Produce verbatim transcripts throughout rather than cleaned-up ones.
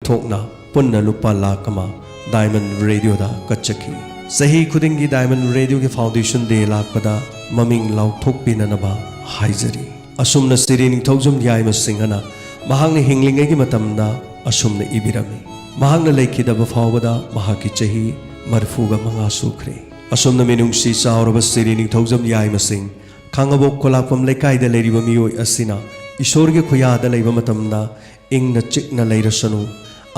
ꯊꯣꯛꯅ ꯄꯨꯟꯅ ꯂꯨꯄꯥ ꯂꯥꯈ ꯑꯃ ꯗꯥꯏꯃꯟ ꯔꯦꯗꯤꯑꯣꯗ ꯀꯠꯆꯈꯤ꯫ ꯆꯍꯤ ꯈꯨꯗꯤꯡꯒꯤ ꯗꯥꯏꯃꯟ ꯔꯦꯗꯤꯑꯣꯒꯤ ꯐꯥꯎꯟꯗꯦꯁꯟ ꯗꯦ ꯂꯥꯛꯄꯗ ꯃꯃꯤꯡ ꯂꯥꯎꯊꯣꯛꯄꯤꯅꯅꯕ ꯍꯥꯏꯖꯔꯤ꯫ ꯑꯁꯨꯝꯅ ꯁꯤꯔꯤ ꯅꯤꯡꯊꯧꯖꯝ ꯌꯥꯏꯃ ꯁꯤꯡꯍꯅ ꯃꯍꯥꯛꯅ ꯍꯤꯡꯂꯤꯉꯩꯒꯤ ꯃꯇꯝꯗ ꯑꯁꯨꯝꯅ ꯏꯕꯤꯔꯝꯃꯤ꯫ ꯃꯍꯥꯛꯅ ꯂꯩꯈꯤꯗꯕ ꯐꯥꯎꯕꯗ ꯃꯍꯥꯛꯀꯤ ꯆꯍꯤ ꯃꯔꯤꯐꯨꯒ ꯃꯉꯥ ꯁꯨꯈ꯭ꯔꯦ꯫ ꯑꯁꯨꯝꯅ ꯃꯤꯅꯨꯡꯁꯤ ꯆꯥꯎꯔꯕ ꯁꯤꯔꯤ ꯅꯤꯡꯊꯧꯖꯝ ꯌꯥꯏꯃ ꯁꯤꯡ ꯈꯥꯉꯕꯣꯛ ꯈꯨꯂꯥꯛꯄꯝ ꯂꯩꯀꯥꯏꯗ ꯂꯩꯔꯤꯕ ꯃꯤꯑꯣꯏ ꯑꯁꯤꯅ ꯏꯁꯣꯔꯒꯤ ꯈꯨꯌꯥꯗ ꯂꯩꯕ ꯃꯇꯝꯗ ꯏꯪꯅ ꯆꯤꯛꯅ ꯂꯩꯔꯁꯅꯨ,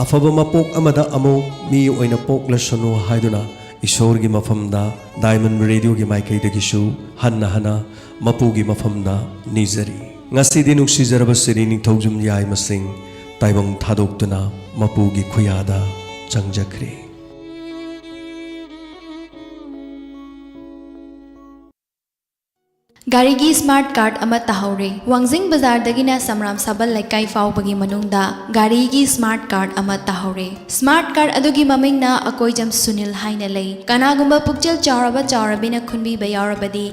ꯑꯐꯕ ꯃꯄꯣꯛ ꯑꯃꯗ ꯑꯃꯨꯛ ꯃꯤ ꯑꯣꯏꯅ ꯄꯣꯛꯂꯁꯅꯨ ꯍꯥꯏꯗꯨꯅ ꯏꯁꯣꯔꯒꯤ ꯃꯐꯝꯗ ꯗꯥꯏꯃꯟ ꯔꯦꯗꯤꯑꯣꯒꯤ ꯃꯥꯏꯀꯩꯗꯒꯤꯁꯨ ꯍꯟꯅ ꯍꯟꯅ ꯃꯄꯨꯒꯤ ꯃꯐꯝꯗ ꯅꯤꯖꯔꯤ꯫ ꯉꯁꯤꯗꯤ ꯅꯨꯡꯁꯤꯖꯔꯕ ꯁꯤꯔꯤ ꯅꯤꯡꯊꯧꯖꯝ ꯌꯥꯏꯃ ꯁꯤꯡ ꯇꯥꯏꯕꯪ ꯊꯥꯗꯣꯛꯇꯨꯅ ꯃꯄꯨꯒꯤ ꯈꯨꯌꯥꯗ ꯆꯪꯖꯈ꯭ꯔꯦ꯫ ꯒꯥꯔꯤꯒꯤ ꯁ꯭ꯃꯥꯔꯠ ꯀꯥꯔꯗ ꯑꯃ ꯇꯥꯍꯧꯔꯦ꯫ ꯋꯥꯡꯖꯤꯡ ꯕꯖꯥꯔꯗꯒꯤꯅ ꯁꯝꯔꯥꯝ ꯁꯥꯕꯜ ꯂꯩꯀꯥꯏ ꯐꯥꯎꯕꯒꯤ ꯃꯅꯨꯡꯗ ꯒꯥꯔꯤꯒꯤ ꯁ꯭ꯃꯥꯔꯠ ꯀꯥꯔꯗ ꯑꯃ ꯇꯥꯍꯧꯔꯦ꯫ ꯁ꯭ꯃꯥꯔꯠ ꯀꯥꯔꯗ ꯑꯗꯨꯒꯤ ꯃꯃꯤꯡꯅ ꯑꯀꯣꯏꯖꯝ ꯁꯨꯅꯤꯜ ꯍꯥꯏꯅ ꯂꯩ꯫ ꯀꯅꯥꯒꯨꯝꯕ ꯄꯨꯛꯆꯦꯜ ꯆꯥꯎꯔꯕ ꯆꯥꯎꯔꯕꯤꯅ ꯈꯨꯟꯕꯤꯕ ꯌꯥꯎꯔꯕꯗꯤ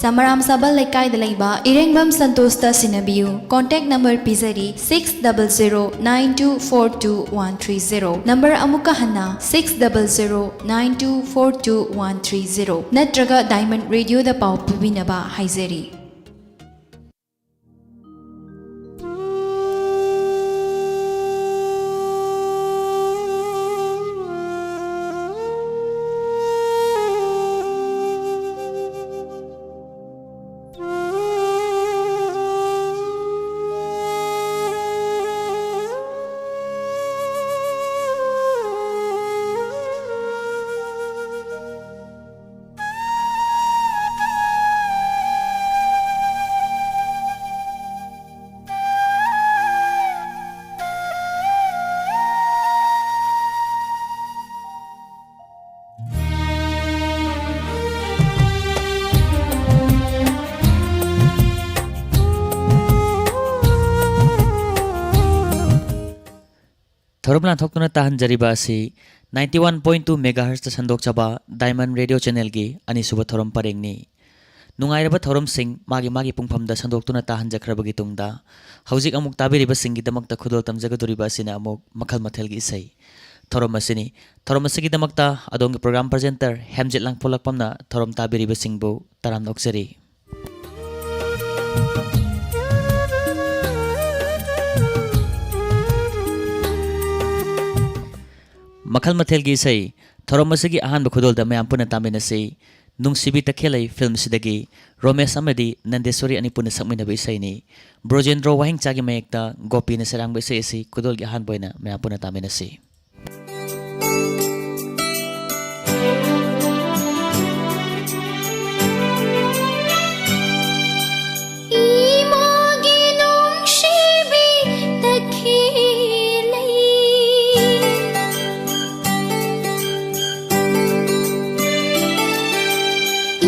ꯁꯃꯔꯥꯝ ꯁꯥꯕꯜ ꯂꯩꯀꯥꯏꯗ ꯂꯩꯕ ꯏꯔꯦꯡꯕꯝ ꯁꯟꯇꯣꯁꯇ ꯁꯤꯟꯅꯕꯤꯌꯨ꯫ ꯀꯣꯟꯇꯦꯛ ꯅꯝꯕꯔ ꯄꯤꯖꯔꯤ, six double zero nine two four two one three zero꯫ Number ꯑꯃꯨꯛꯀ ꯍꯟꯅ, six double zero nine two four two one three zero, ꯅꯠꯇ꯭ꯔꯒ ꯗꯥꯏꯃꯟ ꯔꯦꯗꯤꯑꯣꯗ ꯄꯥꯎ ꯄꯤꯕꯤꯅꯕ ꯍꯥꯏꯖꯔꯤ꯫ ꯊꯧꯔꯝ ꯂꯥꯟꯊꯣꯛꯇꯨꯅ ꯇꯥꯍꯟꯖꯔꯤꯕ ꯑꯁꯤ ninety one point two megahertzꯇ ꯁꯟꯗꯣꯛꯆꯕ ꯗꯥꯏꯃꯟ ꯔꯦꯗꯤꯑꯣ ꯆꯦꯅꯦꯜꯒꯤ ꯑꯅꯤꯁꯨꯕ ꯊꯧꯔꯝ ꯄꯔꯦꯡꯅꯤ꯫ ꯅꯨꯡꯉꯥꯏꯔꯕ ꯊꯧꯔꯝꯁꯤꯡ ꯃꯥꯒꯤ ꯃꯥꯒꯤ ꯄꯨꯡꯐꯝꯗ ꯁꯟꯗꯣꯛꯇꯨꯅ ꯇꯥꯍꯟꯖꯈ꯭ꯔꯕꯒꯤ ꯇꯨꯡꯗ, ꯍꯧꯖꯤꯛ ꯑꯃꯨꯛ ꯇꯥꯕꯤꯔꯤꯕꯁꯤꯡꯒꯤꯗꯃꯛꯇ ꯈꯨꯗꯣꯜ ꯇꯝꯖꯒꯗꯧꯔꯤꯕ ꯑꯁꯤꯅ ꯑꯃꯨꯛ ꯃꯈꯜ ꯃꯊꯦꯜꯒꯤ ꯏꯁꯩ ꯊꯧꯔꯝ ꯑꯁꯤꯅꯤ꯫ ꯊꯧꯔꯝ ꯑꯁꯤꯒꯤꯗꯃꯛꯇ ꯑꯗꯣꯝꯒꯤ program presenter ꯍꯦꯝꯖꯤꯠ ꯂꯥꯡꯄꯣꯛꯂꯥꯛꯄꯝꯅ ꯊꯧꯔꯝ ꯇꯥꯕꯤꯔꯤꯕꯁꯤꯡꯕꯨ ꯇꯔꯥꯝꯅ ꯑꯣꯛꯆꯔꯤ꯫ ꯃꯈꯜ ꯃꯊꯦꯜꯒꯤ ꯏꯁꯩ ꯊꯧꯔꯝ ꯑꯁꯤꯒꯤ ꯑꯍꯥꯟꯕ ꯈꯨꯗꯣꯜꯗ ꯃꯌꯥꯝ ꯄꯨꯟꯅ ꯇꯥꯃꯤꯟꯅꯁꯤ꯫ ꯅꯨꯡꯁꯤꯕꯤ ꯇꯈꯦꯜꯂꯩ film ꯁꯤꯗꯒꯤ ꯔꯣꯃꯦꯁ ꯑꯃꯗꯤ ꯅꯟꯗꯦꯁꯣꯔꯤ ꯑꯅꯤ ꯄꯨꯟꯅ ꯁꯛꯃꯤꯟꯅꯕ ꯏꯁꯩꯅꯤ꯫ ꯕ꯭ꯔꯣꯖꯦꯟꯗ꯭ꯔꯣ ꯋꯥꯍꯦꯡꯆꯥꯒꯤ ꯃꯌꯦꯛꯇ ꯒꯣꯄꯤꯅ ꯁꯩꯔꯥꯡꯕ ꯏꯁꯩ ꯑꯁꯤ ꯈꯨꯗꯣꯜꯒꯤ ꯑꯍꯥꯟꯕ ꯑꯣꯏꯅ ꯃꯌꯥꯝ ꯄꯨꯟꯅ ꯇꯥꯃꯤꯟꯅꯁꯤ꯫ ꯏꯃꯥꯒꯤ ꯅꯨꯡꯁꯤꯕꯤ ꯇꯈꯦꯜꯂꯩ,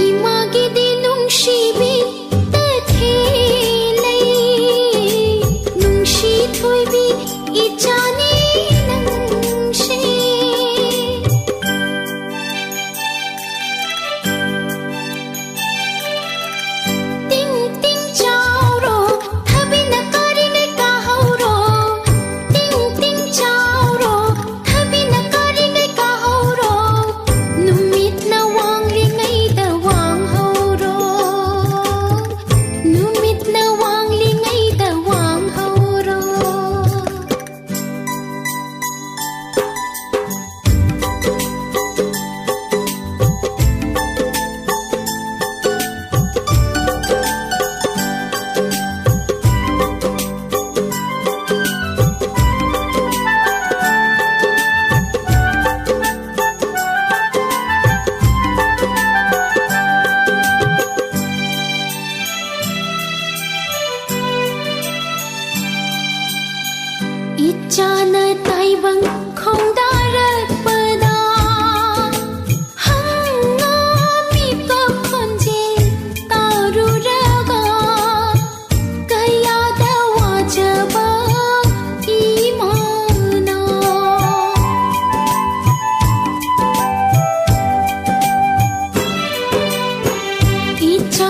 ꯏꯃꯥꯒꯤꯗꯤ ꯅꯨꯡꯁꯤꯕꯤ ꯇꯈꯦꯜꯂꯩ, ꯅꯨꯡꯁꯤ ꯊꯣꯏꯕꯤ ꯏꯆꯥꯅꯤ ꯅꯪꯁꯦ꯫ ꯇꯤꯡ ꯇꯤꯡ ꯆꯥꯎꯔꯣ, ꯊꯕꯤꯅ ꯀꯥꯔꯤꯉꯩ ꯀꯥꯍꯧꯔꯣ꯫ ꯇꯤꯡ ꯇꯤꯡ ꯆꯥꯎꯔꯣ, ꯊꯕꯤꯅ ꯀꯥꯔꯤꯉꯩ ꯀꯥꯍꯧꯔꯣ꯫ ꯅꯨꯃꯤꯠꯅ ꯋꯥꯡꯂꯤꯉꯩꯗ ꯋꯥꯡꯍꯧꯔꯣ꯫ ꯅꯨꯃꯤꯠꯅ ꯋꯥꯡꯂꯤꯉꯩꯗ ꯋꯥꯡꯍꯧꯔꯣ꯫ ꯏꯆꯥꯅ ꯇꯥꯏꯕꯪ ꯈꯣꯡꯗꯥꯔꯛꯄꯗ, ꯍꯪꯉꯣ ꯃꯤꯀꯞ ꯈꯣꯟꯖꯦꯜ ꯇꯥꯔꯨꯔꯒ, ꯀꯌꯥꯗ ꯋꯥꯖꯕ ꯏꯃꯥꯅ꯫ ꯏꯆꯥ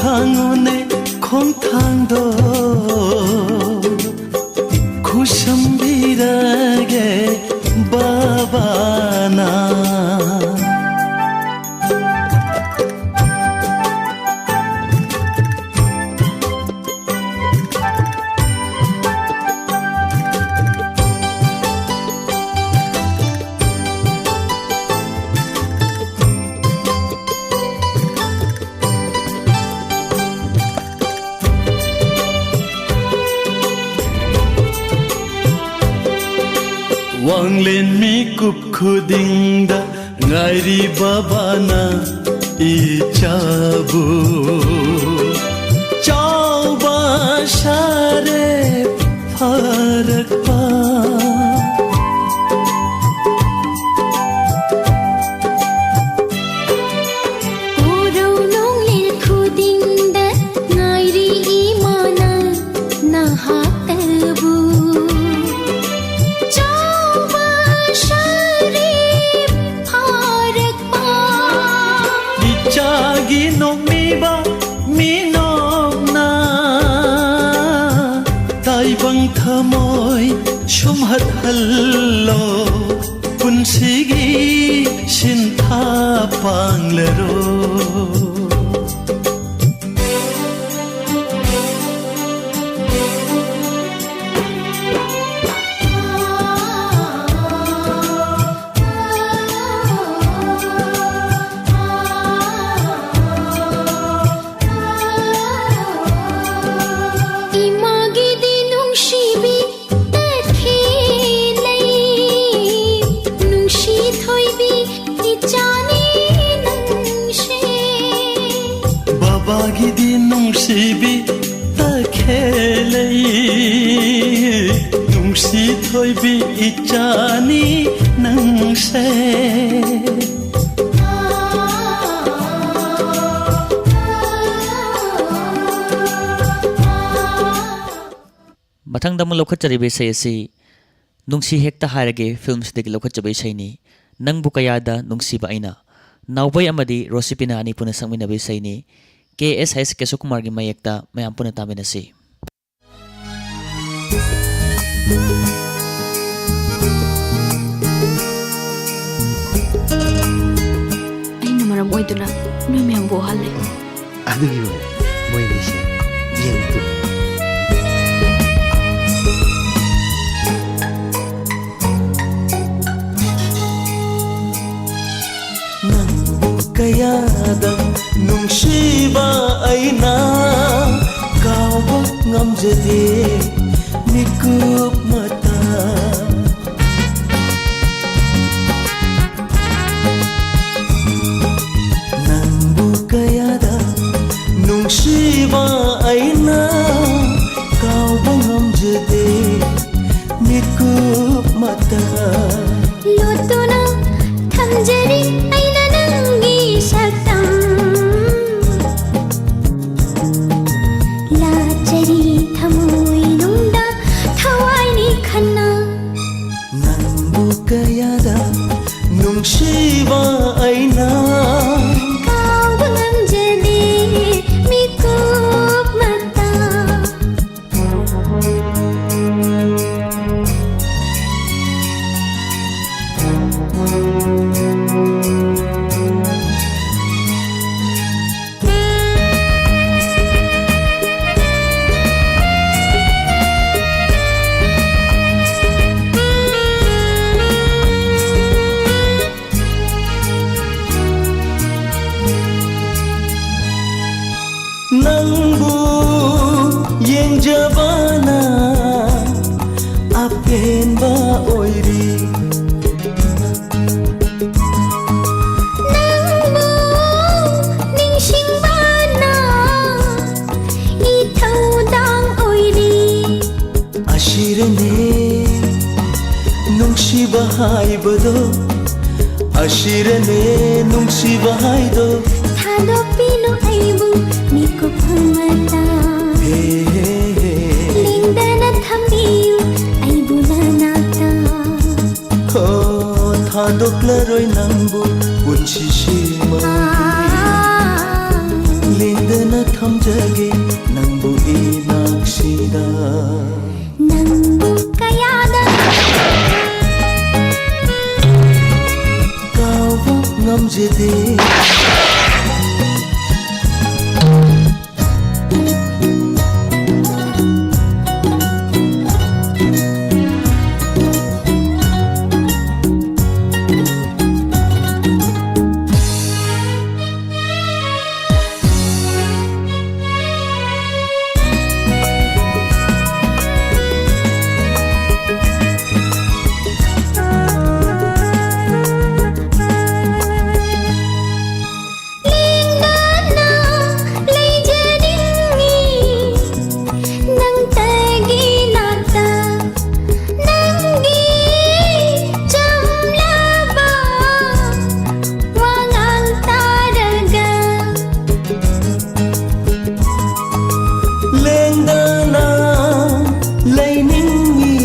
ꯊꯥꯡꯉꯨꯅꯦ ꯈꯣꯡꯊꯥꯡꯗꯣ, ꯈꯨꯁꯝꯕꯤꯔꯒꯦ ꯕꯕꯥꯅ꯫ ꯋꯥꯡꯂꯦꯟ ꯃꯤꯀꯨꯞ ꯈꯨꯗꯤꯡꯗ ꯉꯥꯏꯔꯤ ꯕꯕꯥꯅ ꯏꯆꯥꯕꯨ꯫ ꯆꯥꯎꯕ ꯁꯥꯔꯦ ꯐꯥꯔꯛꯄ꯫ ꯎꯔꯧ ꯅꯣꯡꯂꯤꯜ ꯈꯨꯗꯤꯡꯗ ꯉꯥꯏꯔꯤ ꯏꯃꯥꯅ ꯅꯍꯥꯛꯇꯕꯨ꯫ ꯆꯥꯎꯕ ꯁꯥꯔꯦ ꯐꯥꯔꯛꯄ꯫ ꯏꯆꯥꯒꯤ ꯅꯣꯛꯃꯤꯕ ꯃꯤꯅꯣꯛꯅ ꯇꯥꯏꯕꯪ ꯊꯃꯣꯏ ꯁꯨꯝꯍꯠꯍꯜꯂꯣ꯫ ꯄꯨꯟꯁꯤꯒꯤ ꯁꯤꯟꯊꯥ ꯄꯥꯡꯂꯔꯣ꯫ ꯏꯃꯥꯒꯤꯗꯤ ꯅꯨꯡꯁꯤꯕꯤ ꯇꯈꯦꯜꯂꯩ, ꯅꯨꯡꯁꯤ ꯊꯣꯏꯕꯤ ꯏꯆꯥꯅꯤ ꯅꯪꯁꯦ꯫ ꯕꯕꯥꯒꯤꯗꯤ ꯅꯨꯡꯁꯤꯕꯤ ꯇꯈꯦꯜꯂꯩ, ꯅꯨꯡꯁꯤ ꯊꯣꯏꯕꯤ ꯏꯆꯥꯅꯤ ꯅꯪꯁꯦ꯫ ꯃꯊꯪꯗ ꯑꯃꯨꯛ ꯂꯧꯈꯠꯆꯔꯤꯕ ꯏꯁꯩ ꯑꯁꯤ ꯅꯨꯡꯁꯤ ꯍꯦꯛꯇ ꯍꯥꯏꯔꯒꯦ ꯐꯤꯜꯝꯁꯤꯗꯒꯤ ꯂꯧꯈꯠꯆꯕ ꯏꯁꯩꯅꯤ꯫ ꯅꯪꯕꯨ ꯀꯌꯥꯗ ꯅꯨꯡꯁꯤꯕ ꯑꯩꯅ꯫ ꯅꯥꯎꯕꯩ ꯑꯃꯗꯤ ꯔꯣꯁꯤꯄꯤꯅꯥ ꯑꯅꯤ ꯄꯨꯟꯅ ꯁꯛꯃꯤꯟꯅꯕ ꯏꯁꯩꯅꯤ꯫ ꯀꯦ ꯑꯦꯁ ꯍꯩꯁ ꯀꯦꯁꯣ ꯀꯨꯃꯥꯔꯒꯤ ꯃꯌꯦꯛꯇ ꯃꯌꯥꯝ ꯄꯨꯟꯅ ꯇꯥꯃꯤꯟꯅꯁꯤ꯫ ꯑꯩꯅ ꯃꯔꯝ ꯑꯣꯏꯗꯨꯅ ꯅꯣꯏ ꯃꯌꯥꯝꯕꯨ ꯋꯥꯍꯜꯂꯦ꯫ ꯑꯗꯨꯒꯤ ꯑꯣꯏꯔꯦ ꯃꯣꯏ ꯑꯅꯤꯁꯦ ꯌꯦꯡꯉꯨ꯫ ꯅꯪꯕꯨ ꯀꯌꯥꯗ ꯅꯨꯡꯁꯤꯕ ꯑꯩꯅ ꯀꯥꯎꯕ ꯉꯝꯖꯗꯦ ꯃꯤꯀꯨꯞ ꯃꯇ꯫ ꯅꯪꯕꯨ ꯀꯌꯥꯗ ꯅꯨꯡꯁꯤꯕ ꯑꯩꯅ ꯀꯥꯎꯕ ꯉꯝꯖꯗꯦ ꯃꯤꯀꯨꯞ ꯃꯇ꯫ ꯂꯣꯠꯇꯨꯅ ꯊꯝꯖꯔꯤ ꯑꯩꯅ ꯅꯪꯒꯤ ꯁꯛꯇꯝ꯫ ꯂꯥꯠꯆꯔꯤ ꯊꯃꯣꯏꯅꯨꯡꯗ ꯊꯋꯥꯏꯅꯤ ꯈꯟꯅ꯫ ꯅꯪꯕꯨ ꯀꯌꯥꯗ ꯅꯨꯡꯁꯤꯕ ꯑꯩꯅ ꯀꯥꯎꯕ ꯉꯝꯖꯗꯦ ꯃꯤꯀꯨꯞ ꯃꯇ꯫ ꯅꯪꯕꯨ ꯌꯦꯡꯖꯕꯅ ꯑꯄꯦꯟꯕ ꯑꯣꯏꯔꯤ꯫ ꯅꯪꯕꯨ ꯅꯤꯡꯁꯤꯡꯕꯅ ꯏꯊꯧꯗꯥꯡ ꯑꯣꯏꯔꯤ꯫ ꯑꯁꯤꯔꯅꯦ ꯅꯨꯡꯁꯤꯕ ꯍꯥꯏꯕꯗꯣ, ꯑꯁꯤꯔꯅꯦ ꯅꯨꯡꯁꯤꯕ ꯍꯥꯏꯗꯣ꯫ ꯊꯥꯗꯣꯛꯄꯤꯅꯨ ꯑꯩꯕꯨ ꯃꯤꯀꯨꯞ ꯑꯃꯇ꯫ ꯍꯦ, ꯍꯦ, ꯍꯦ꯫ ꯂꯦꯡꯗꯅ ꯊꯝꯕꯤꯌꯨ ꯑꯩꯕꯨ ꯅꯅꯥꯛꯇ꯫ ꯍꯣ, ꯊꯥꯗꯣꯛꯂꯔꯣꯏ ꯅꯪꯕꯨ ꯄꯨꯟꯁꯤꯁꯤꯃ꯫ ꯑꯥ, ꯂꯦꯡꯗꯅ ꯊꯝꯖꯒꯦ ꯅꯪꯕꯨ ꯏꯅꯥꯛꯁꯤꯗ꯫ ꯅꯪꯕꯨ ꯀꯌꯥꯗ ꯀꯥꯎꯕ ꯉꯝꯖꯗꯦ꯫ ꯂꯦꯡꯗꯅ ꯂꯩꯖꯅꯤꯡꯉꯤ ꯅꯪꯇꯒꯤ ꯏꯅꯥꯛꯇ꯫ ꯅꯪꯒꯤ ꯆꯝꯂꯕ ꯋꯥꯉꯥꯡ ꯇꯥꯔꯒ꯫ ꯂꯦꯡꯗꯅ ꯂꯩꯅꯤꯡꯉꯤ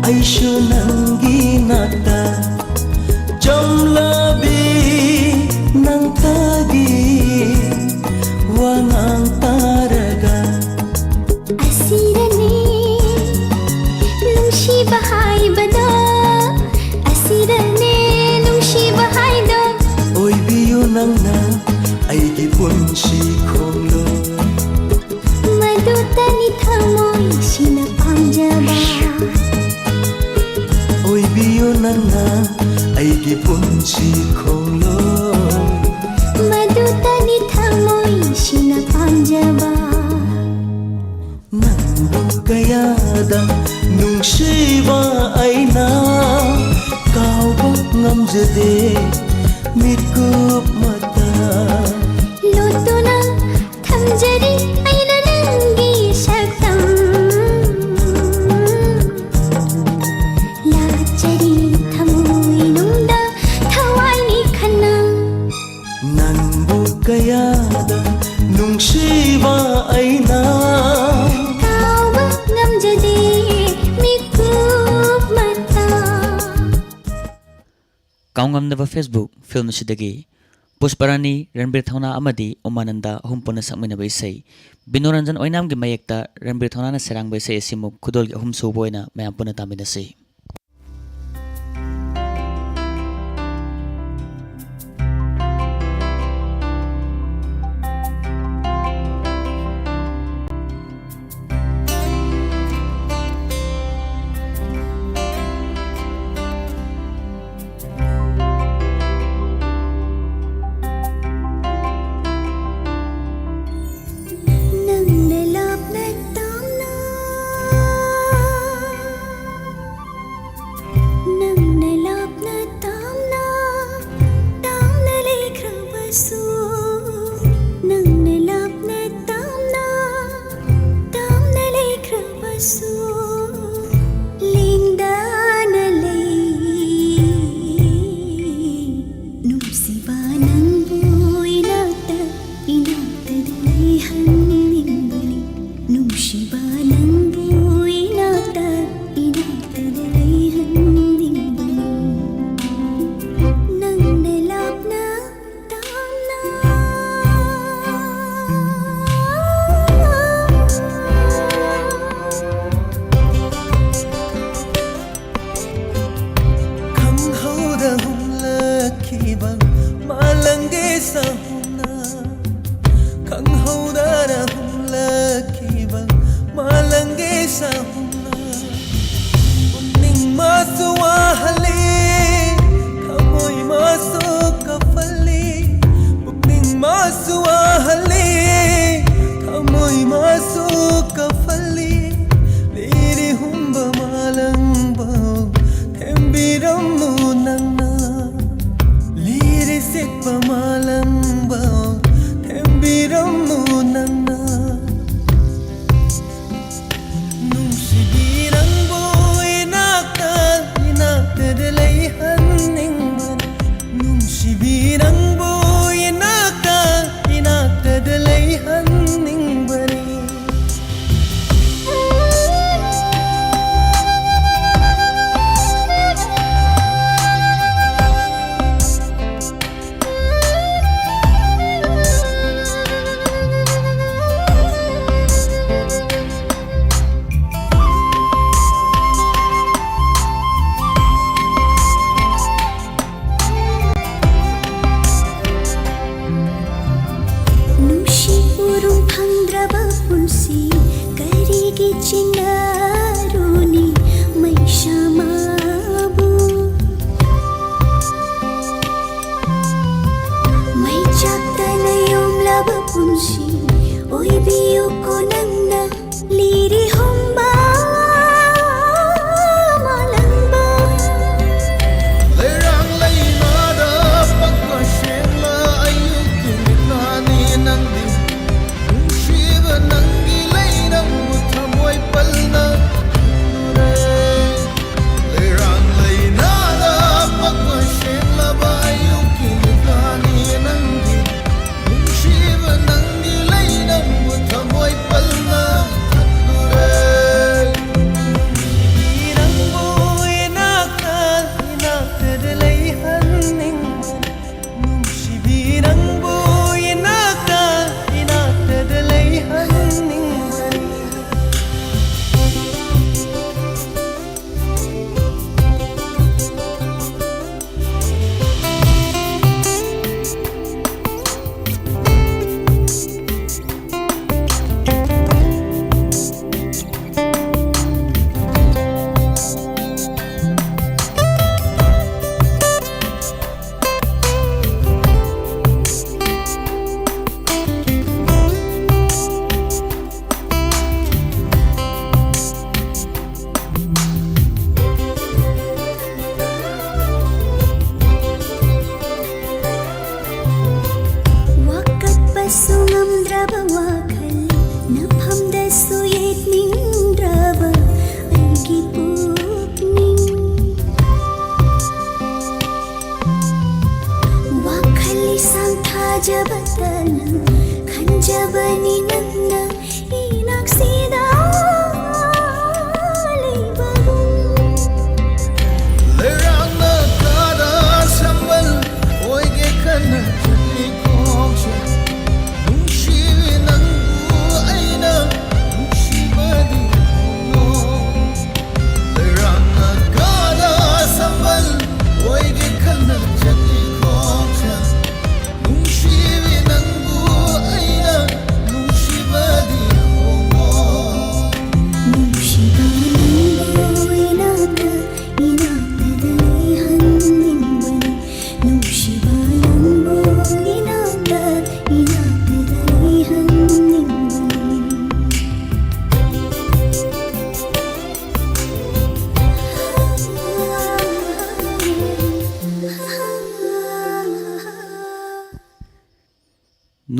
ꯑꯩꯁꯨ ꯅꯪꯒꯤ ꯅꯥꯛꯇ꯫ ꯆꯝꯂꯕꯤ ꯅꯪꯇꯒꯤ ꯋꯥꯉꯥꯡ ꯇꯥꯔꯒ꯫ ꯑꯁꯤꯗꯅꯦ ꯅꯨꯡꯁꯤꯕ ꯍꯥꯏꯕꯗꯣ, ꯑꯁꯤꯗꯅꯦ ꯅꯨꯡꯁꯤꯕ ꯍꯥꯏꯗꯣ꯫ ꯑꯣꯏꯕꯤꯌꯨ ꯅꯪꯅ ꯑꯩꯒꯤ ꯄꯨꯟꯁꯤ ꯈꯣꯡꯂꯣꯏ꯫ ꯃꯗꯨꯇꯅꯤ ꯊꯃꯣꯏꯁꯤꯅ ꯄꯥꯝꯖꯕ꯫ ꯑꯣꯏꯕꯤꯌꯨ ꯅꯪꯅ ꯑꯩꯒꯤ ꯄꯨꯟꯁꯤ ꯈꯣꯡꯂꯣꯏ꯫ ꯃꯗꯨꯇꯅꯤ ꯊꯃꯣꯏꯁꯤꯅ ꯄꯥꯝꯖꯕ꯫ ꯅꯪꯕꯨ ꯀꯌꯥꯗ ꯅꯨꯡꯁꯤꯕ ꯑꯩꯅ ꯀꯥꯎꯕ ꯉꯝꯖꯗꯦ ꯃꯤꯀꯨꯞ ꯃꯇ꯫ ꯂꯣꯠꯇꯨꯅ ꯊꯝꯖꯔꯤ ꯑꯩꯅ ꯅꯪꯒꯤ ꯁꯛꯇꯝ꯫ ꯂꯥꯠꯆꯔꯤ ꯊꯃꯣꯏꯅꯨꯡꯗ ꯊꯋꯥꯏꯅꯤ ꯈꯟꯅ꯫ ꯅꯪꯕꯨ ꯀꯌꯥꯗ ꯅꯨꯡꯁꯤꯕ ꯑꯩꯅ꯫ ꯀꯥꯎꯕ ꯉꯝꯖꯗꯦ ꯃꯤꯀꯨꯞ ꯃꯇ꯫ ꯀꯥꯎꯉꯝꯗꯕ Facebook ꯐꯤꯂꯝ ꯑꯁꯤꯗꯒꯤ ꯄꯨꯁꯄꯔꯥꯅꯤ, ꯔꯟꯕꯤꯔ ꯊꯧꯅꯥ ꯑꯃꯗꯤ ꯎꯃꯥꯅꯟꯗ ꯑꯍꯨꯝ ꯄꯨꯟꯅ ꯁꯛꯃꯤꯟꯅꯕ ꯏꯁꯩ꯫ ꯕꯤꯅꯣꯔꯟꯖꯟ ꯑꯣꯏꯅꯥꯝꯒꯤ ꯃꯌꯦꯛꯇ ꯔꯟꯕꯤꯔ ꯊꯧꯅꯥꯅ ꯁꯩꯔꯥꯡꯕ ꯏꯁꯩ ꯑꯁꯤꯃꯨꯛ ꯈꯨꯗꯣꯜꯒꯤ ꯑꯍꯨꯝ ꯁꯨꯕ ꯑꯣꯏꯅ ꯃꯌꯥꯝ ꯄꯨꯟꯅ ꯇꯥꯃꯤꯟꯅꯁꯤ꯫ ꯅꯪꯅ ꯂꯥꯞꯅ ꯇꯥꯝꯅ, ꯅꯪꯅ ꯂꯥꯞꯅ ꯇꯥꯝꯅ, ꯇꯥꯝꯅ ꯂꯩꯈ꯭ꯔꯕꯁꯨ, ꯅꯪꯅ ꯂꯥꯞꯅ ꯇꯥꯝꯅ, ꯇꯥꯝꯅ ꯂꯩꯈ꯭ꯔꯕꯁꯨ, ꯂꯦꯡꯗꯅ ꯂꯩ꯫ ꯅꯨꯡꯁꯤꯕ ꯅꯪꯕꯨ ꯏꯅꯥꯛꯇ, ꯏꯅꯥꯛꯇꯗ ꯂꯩꯍꯟꯅꯤꯡꯕꯅꯤ꯫ ꯅꯨꯡꯁꯤꯕ ꯅꯪꯕꯨ ꯏꯅꯥꯛꯇ, ꯏꯅꯥꯛꯇꯗ ꯂꯩꯍꯟꯅꯤꯡꯕꯅꯤ꯫ ꯅꯪꯅ ꯂꯥꯞꯅ ꯇꯥꯝꯅ꯫ ꯈꯪꯍꯧꯗ ꯍꯨꯝꯂꯛꯈꯤꯕ ꯃꯥꯂꯪꯒꯤ ꯁꯥꯍꯨꯝꯅ ꯈꯨꯔꯨꯝ ꯐꯪꯗ꯭ꯔꯕ ꯄꯨꯟꯁꯤ ꯀꯔꯤꯒꯤ ꯆꯤꯡꯅꯔꯨꯅꯤ ꯃꯩꯁꯥꯃꯕꯨ? ꯃꯩ ꯆꯥꯛꯇꯅ ꯌꯣꯝꯂꯕ ꯄꯨꯟꯁꯤ ꯑꯣꯏꯕꯤꯌꯨꯀꯣ ꯅꯪꯅ ꯂꯤꯔꯤ ꯍꯨꯝꯕ ꯃꯥꯂꯪꯕ꯫ ꯂꯩꯔꯥꯡ ꯂꯩꯃꯥꯗ ꯄꯛꯄ ꯁꯦꯡꯂ ꯑꯌꯨꯛꯀꯤ ꯃꯤꯠꯅꯥꯅꯤ ꯅꯪꯗꯤ꯫ ꯅꯨꯡꯁꯤꯕ ꯅꯪꯒꯤ ꯂꯩ ꯅꯪꯕꯨ ꯊꯃꯣꯏ ꯄꯜꯅ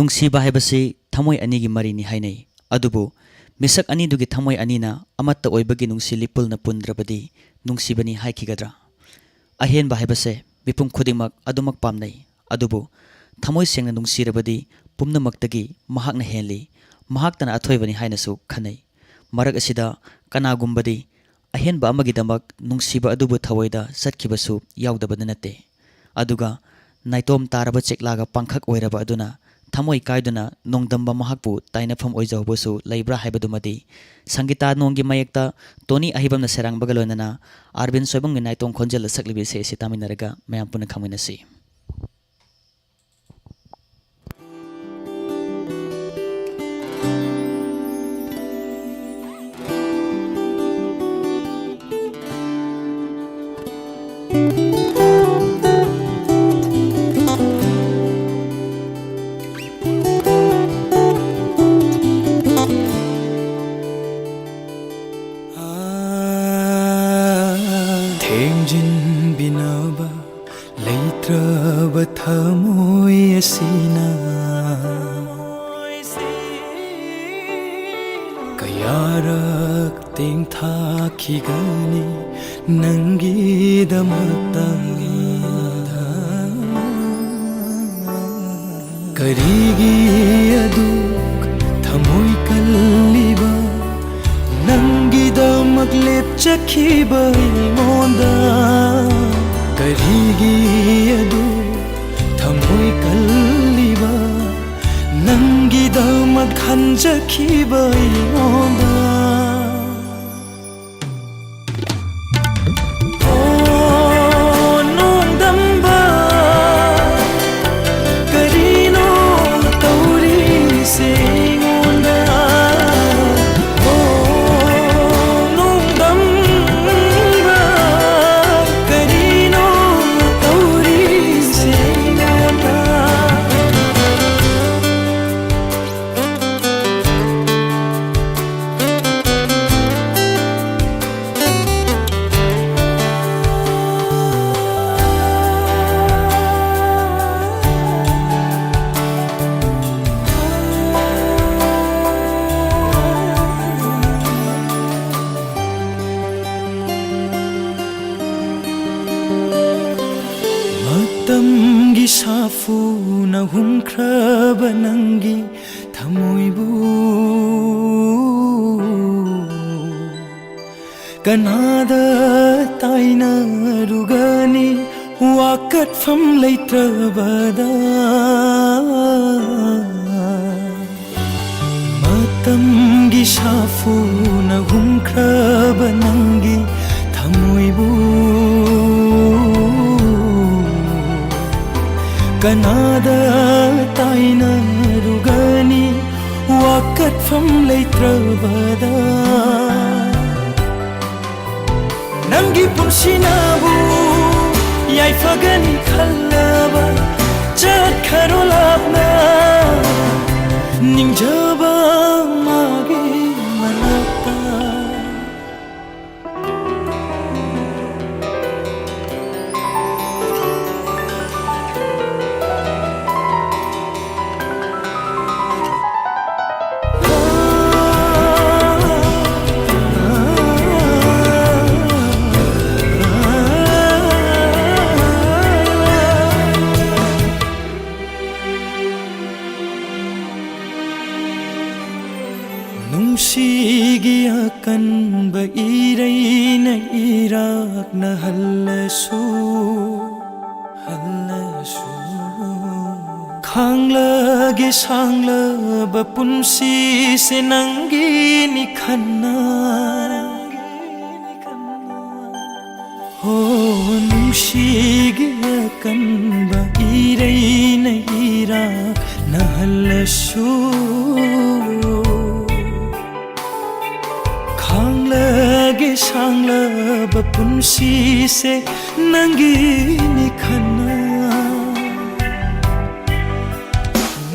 ꯅꯨꯡꯁꯤꯕ ꯍꯥꯏꯕꯁꯤ ꯊꯃꯣꯏ ꯑꯅꯤꯒꯤ ꯃꯔꯤꯅꯤ ꯍꯥꯏꯅꯩ꯫ ꯑꯗꯨꯕꯨ ꯃꯤꯁꯛ ꯑꯅꯤꯗꯨꯒꯤ ꯊꯃꯣꯏ ꯑꯅꯤꯅ ꯑꯃꯠꯇ ꯑꯣꯏꯕꯒꯤ ꯅꯨꯡꯁꯤ ꯂꯤꯄꯨꯜꯅ ꯄꯨꯟꯗ꯭ꯔꯕꯗꯤ ꯅꯨꯡꯁꯤꯕꯅꯤ ꯍꯥꯏꯈꯤꯒꯗ꯭ꯔꯥ? ꯑꯍꯦꯟꯕ ꯍꯥꯏꯕꯁꯦ ꯃꯤꯄꯨꯝ ꯈꯨꯗꯤꯡꯃꯛ ꯑꯗꯨꯃꯛ ꯄꯥꯝꯅꯩ꯫ ꯑꯗꯨꯕꯨ ꯊꯃꯣꯏ ꯁꯦꯡꯅ ꯅꯨꯡꯁꯤꯔꯕꯗꯤ ꯄꯨꯝꯅꯃꯛꯇꯒꯤ ꯃꯍꯥꯛꯅ ꯍꯦꯜꯂꯤ, ꯃꯍꯥꯛꯇꯅ ꯑꯊꯣꯏꯕꯅꯤ ꯍꯥꯏꯅꯁꯨ ꯈꯟꯅꯩ꯫ ꯃꯔꯛ ꯑꯁꯤꯗ ꯀꯅꯥꯒꯨꯝꯕꯗꯤ ꯑꯍꯦꯟꯕ ꯑꯃꯒꯤꯗꯃꯛ ꯅꯨꯡꯁꯤꯕ ꯑꯗꯨꯕꯨ ꯊꯑꯣꯏꯗ ꯆꯠꯈꯤꯕꯁꯨ ꯌꯥꯎꯗꯕꯗꯤ ꯅꯠꯇꯦ꯫ ꯑꯗꯨꯒ ꯅꯥꯏꯇꯣꯝ ꯇꯥꯔꯕ ꯆꯦꯛꯂꯥꯒ ꯄꯥꯡꯈꯛ ꯑꯣꯏꯔꯕ ꯑꯗꯨꯅ ꯊꯃꯣꯏ ꯀꯥꯏꯗꯨꯅ ꯅꯣꯡꯗꯝꯕ ꯃꯍꯥꯛꯄꯨ ꯇꯥꯏꯅꯐꯝ ꯑꯣꯏꯖꯍꯧꯕꯁꯨ ꯂꯩꯕ꯭ꯔꯥ ꯍꯥꯏꯕꯗꯨꯃꯗꯤ ꯁꯪꯒꯤꯇꯥ ꯅꯣꯡꯒꯤ ꯃꯌꯦꯛꯇ ꯇꯣꯅꯤ ꯑꯍꯤꯕꯝꯅ ꯁꯩꯔꯥꯡꯕꯒ ꯂꯣꯏꯅꯅ ꯑꯥꯔꯕꯤꯟ ꯁꯣꯏꯕꯝꯒꯤ ꯅꯥꯏꯇꯣꯝ ꯈꯣꯟꯖꯦꯜꯗ ꯁꯛꯂꯤꯕ ꯏꯁꯩ ꯑꯁꯤ ꯇꯥꯃꯤꯟꯅꯔꯒ ꯃꯌꯥꯝ ꯄꯨꯟꯅ ꯈꯪꯃꯤꯟꯅꯁꯤ꯫ ꯊꯦꯝꯖꯤꯟꯕꯤꯅꯕ ꯂꯩꯇ꯭ꯔꯕ ꯊꯃꯣꯏ ꯑꯁꯤꯅ ꯀꯌꯥꯔꯛ ꯇꯦꯡꯊꯥꯈꯤꯒꯅꯤ ꯅꯪꯒꯤꯗꯃꯛꯇ꯫ ꯀꯔꯤꯒꯤ ꯑꯗꯨꯛ ꯊꯃꯣꯏ ꯀꯜꯂꯤꯕ ꯅꯪꯒꯤꯗꯃꯛ ꯂꯦꯞꯆꯈꯤꯕ ꯑꯩꯉꯣꯟꯗ? ꯀꯔꯤꯒꯤ ꯑꯗꯨꯛ ꯊꯃꯣꯏ ꯀꯜꯂꯤꯕ ꯅꯪꯒꯤꯗꯃꯛ ꯈꯟꯖꯈꯤꯕ ꯑꯩꯉꯣꯟꯗ? ꯑꯣ ꯅꯣꯡꯗꯝꯕ, ꯀꯔꯤꯅꯣ ꯇꯧꯔꯤꯁꯦ ꯑꯩꯉꯣꯟꯗ? ꯑꯣ ꯅꯣꯡꯗꯝꯕ, ꯀꯔꯤꯅꯣ ꯇꯧꯔꯤꯁꯦ ꯑꯩꯉꯣꯟꯗ? ꯐꯨꯅ ꯍꯨꯝꯈ꯭ꯔꯕ ꯅꯪꯒꯤ ꯊꯃꯣꯏꯕꯨ ꯀꯅꯥꯗ ꯇꯥꯏꯅꯔꯨꯒꯅꯤ ꯋꯥꯀꯠꯐꯝ ꯂꯩꯇ꯭ꯔꯕꯗ? ꯃꯇꯝꯒꯤ ꯁꯥꯐꯨꯅ ꯍꯨꯝꯈ꯭ꯔꯕ ꯅꯪꯒꯤ ꯊꯃꯣꯏꯕꯨ ꯀꯅꯥꯗ ꯇꯥꯏꯅꯔꯨꯒꯅꯤ ꯋꯥꯀꯠꯐꯝ ꯂꯩꯇ꯭ꯔꯕꯗ? ꯅꯪꯒꯤ ꯄꯨꯟꯁꯤꯅꯕꯨ ꯌꯥꯏꯐꯒꯅꯤ ꯈꯜꯂꯕ ꯆꯠꯈ꯭ꯔꯣ ꯂꯥꯞꯅ ꯅꯤꯡꯖꯕ ꯃꯥꯒꯤ ꯃꯅꯥꯛꯇ꯫ ꯅꯨꯡꯁꯤꯒꯤ ꯑꯀꯟꯕ ꯏꯔꯩꯅ ꯏꯔꯥꯛꯅ ꯍꯜꯂꯁꯨ, ꯍꯜꯂꯁꯨ꯫ ꯈꯥꯡꯂꯒꯦ ꯁꯥꯡꯂꯕ ꯄꯨꯟꯁꯤꯁꯦ ꯅꯪꯒꯤꯅꯤ ꯈꯟꯅ꯫ ꯍꯣ, ꯅꯨꯡꯁꯤꯒꯤ ꯑꯀꯟꯕ ꯏꯔꯩꯅ ꯏꯔꯥꯛꯅ ꯍꯜꯂꯁꯨ꯫ ꯈꯥꯡꯂꯒꯦ ꯁꯥꯡꯂꯕ ꯄꯨꯟꯁꯤꯁꯦ ꯅꯪꯒꯤꯅꯤ ꯈꯟꯅ꯫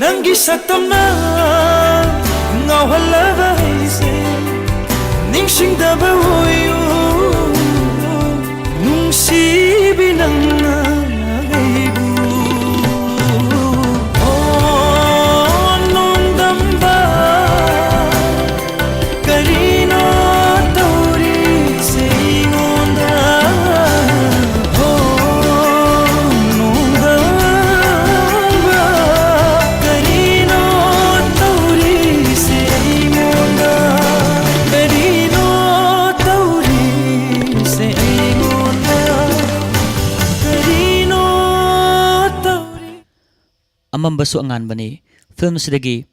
ꯅꯪꯒꯤ ꯁꯛꯇꯝꯅ ꯉꯥꯎꯍꯜꯂꯕ ꯑꯩꯁꯦ ꯅꯤꯡꯁꯤꯡꯗꯕ ꯑꯣꯏꯌꯨ꯫ ꯅꯨꯡꯁꯤꯕꯤ ꯅꯪꯅ ꯑꯩꯕꯨ꯫ ꯑꯣ, ꯅꯣꯡꯗꯝꯕ, ꯀꯔꯤꯅꯣ ꯇꯧꯔꯤꯁꯦ ꯑꯩꯉꯣꯟꯗ? ꯑꯣ, ꯅꯣꯡꯗꯝꯕ, ꯑꯃꯝꯕꯁꯨ ꯑꯉꯥꯟꯕꯅꯤ ꯐꯤꯂꯝꯁꯤꯗꯒꯤ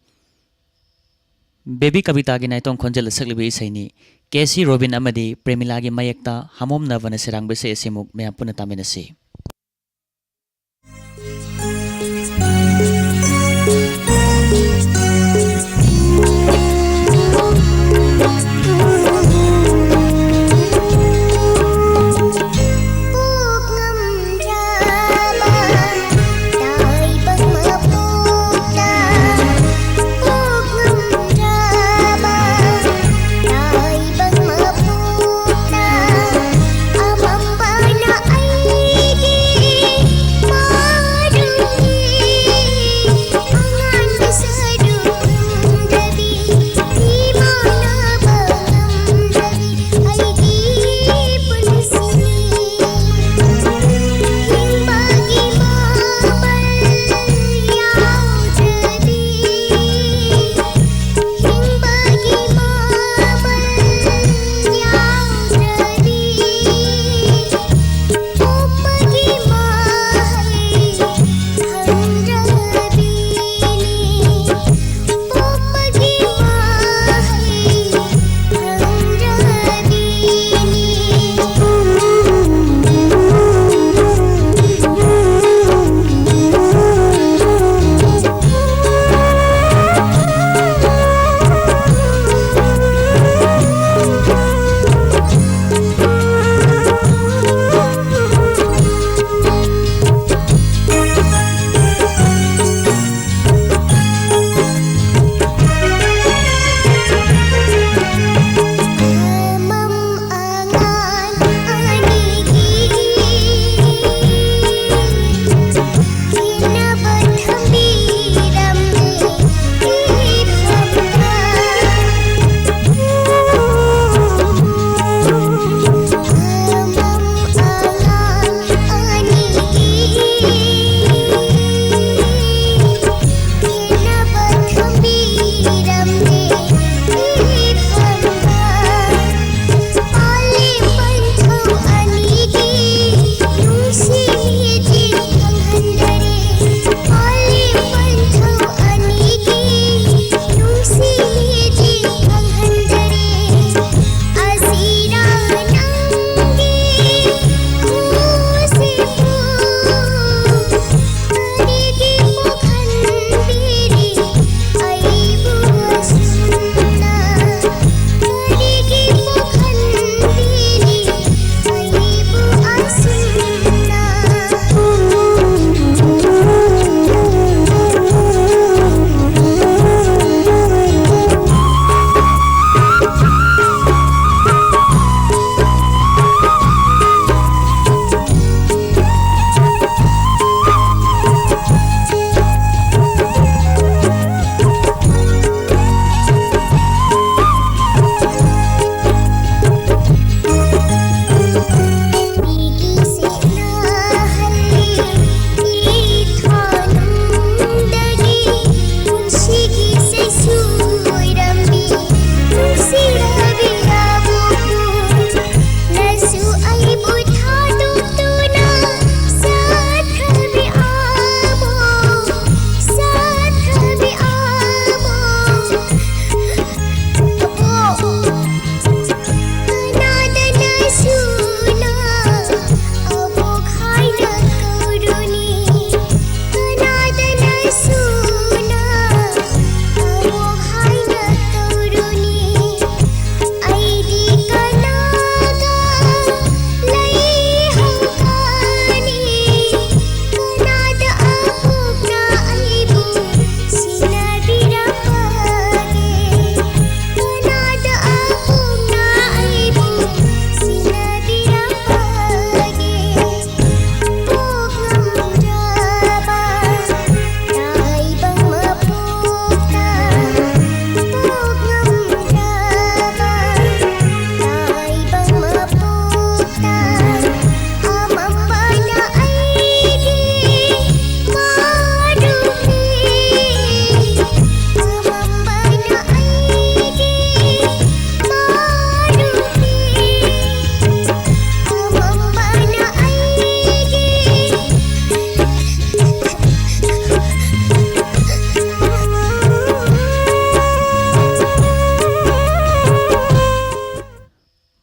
ꯕꯦꯕꯤ ꯀꯕꯤꯇꯥꯒꯤ ꯅꯥꯏꯇꯣꯝ ꯈꯣꯟꯖꯦꯜꯗ ꯁꯛꯂꯤꯕ ꯏꯁꯩꯅꯤ꯫ ꯀꯦ ꯁꯤ ꯔꯣꯕꯤꯟ ꯑꯃꯗꯤ ꯄ꯭ꯔꯦꯃꯤꯂꯥꯒꯤ ꯃꯥꯌꯦꯛꯇ ꯍꯥꯃꯣꯝꯅꯕꯅ ꯁꯩꯔꯥꯡꯕ ꯏꯁꯩ ꯑꯁꯤꯃꯨꯛ ꯃꯌꯥꯝ ꯄꯨꯟꯅ ꯇꯥꯃꯤꯟꯅꯁꯤ꯫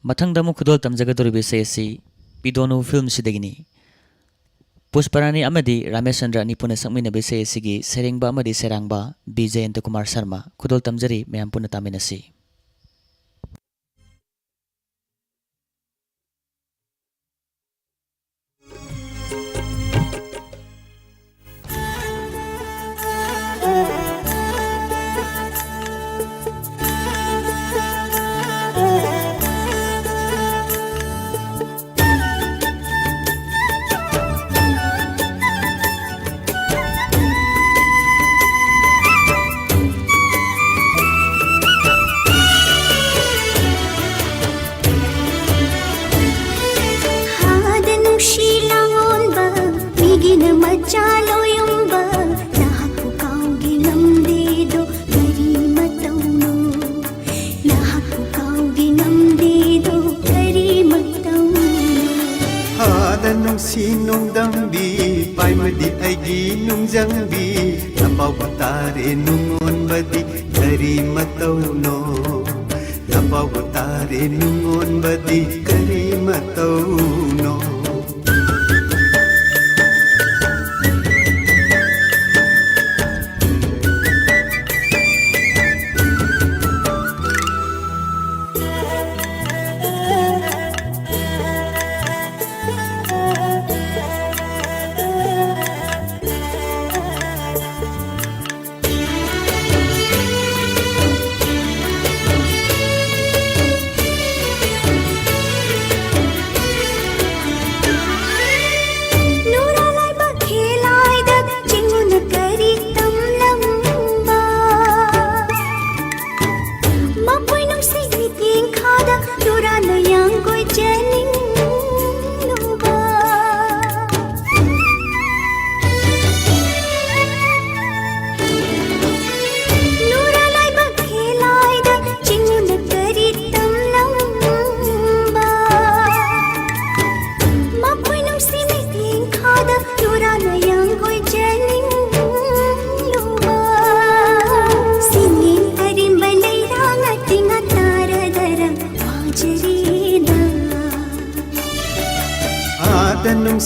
ꯃꯊꯪꯗ ꯑꯃꯨꯛ ꯈꯨꯗꯣꯜ ꯇꯝꯖꯒꯗꯧꯔꯤꯕ ꯏꯁꯩ ꯑꯁꯤ ꯄꯤꯗꯣꯅꯨ ꯐꯤꯜꯝꯁꯤꯗꯒꯤꯅꯤ꯫ ꯄꯨꯁꯄꯔꯥꯅꯤ ꯑꯃꯗꯤ ꯔꯥꯃꯦꯁꯆꯟꯗ꯭ꯔ ꯑꯅꯤ ꯄꯨꯟꯅ ꯁꯛꯃꯤꯟꯅꯕ ꯏꯁꯩ ꯑꯁꯤꯒꯤ ꯁꯩꯔꯦꯡꯕ ꯑꯃꯗꯤ ꯁꯩꯔꯥꯡꯕ ꯕꯤ ꯖꯌꯟꯇ ꯀꯨꯃꯥꯔ ꯁꯔꯃ꯫ ꯈꯨꯗꯣꯜ ꯇꯝꯖꯔꯤ, ꯃꯌꯥꯝ ꯄꯨꯟꯅ ꯇꯥꯃꯤꯟꯅꯁꯤ꯫ ꯍꯥꯗ ꯅꯨꯡꯁꯤ ꯂꯥꯡꯑꯣꯟꯕ, ꯃꯤꯒꯤꯅ ꯃꯆꯥ ꯂꯣꯌꯨꯝꯕ, ꯅꯍꯥꯛꯄꯨ ꯀꯥꯎꯒꯦ ꯉꯝꯗꯦꯗꯣ ꯀꯔꯤ ꯃꯇꯧꯅꯣ? ꯅꯍꯥꯛꯄꯨ ꯀꯥꯎꯒꯦ ꯉꯝꯗꯦꯗꯣ ꯀꯔꯤ ꯃꯇꯧꯅꯣ? ꯍꯥꯗ ꯅꯨꯡꯁꯤ ꯅꯣꯡꯗꯝꯕꯤ, ꯄꯥꯏꯃꯗꯤ ꯑꯩꯒꯤ ꯅꯨꯡꯖꯪꯕꯤ, ꯅꯄꯥꯎꯕ ꯇꯥꯔꯦ ꯅꯨꯡꯉꯣꯟꯕꯗꯤ ꯀꯔꯤ ꯃꯇꯧꯅꯣ? ꯅꯄꯥꯎꯕ ꯇꯥꯔꯦ ꯅꯨꯡꯉꯣꯟꯕꯗꯤ ꯀꯔꯤ ꯃꯇꯧꯅꯣ?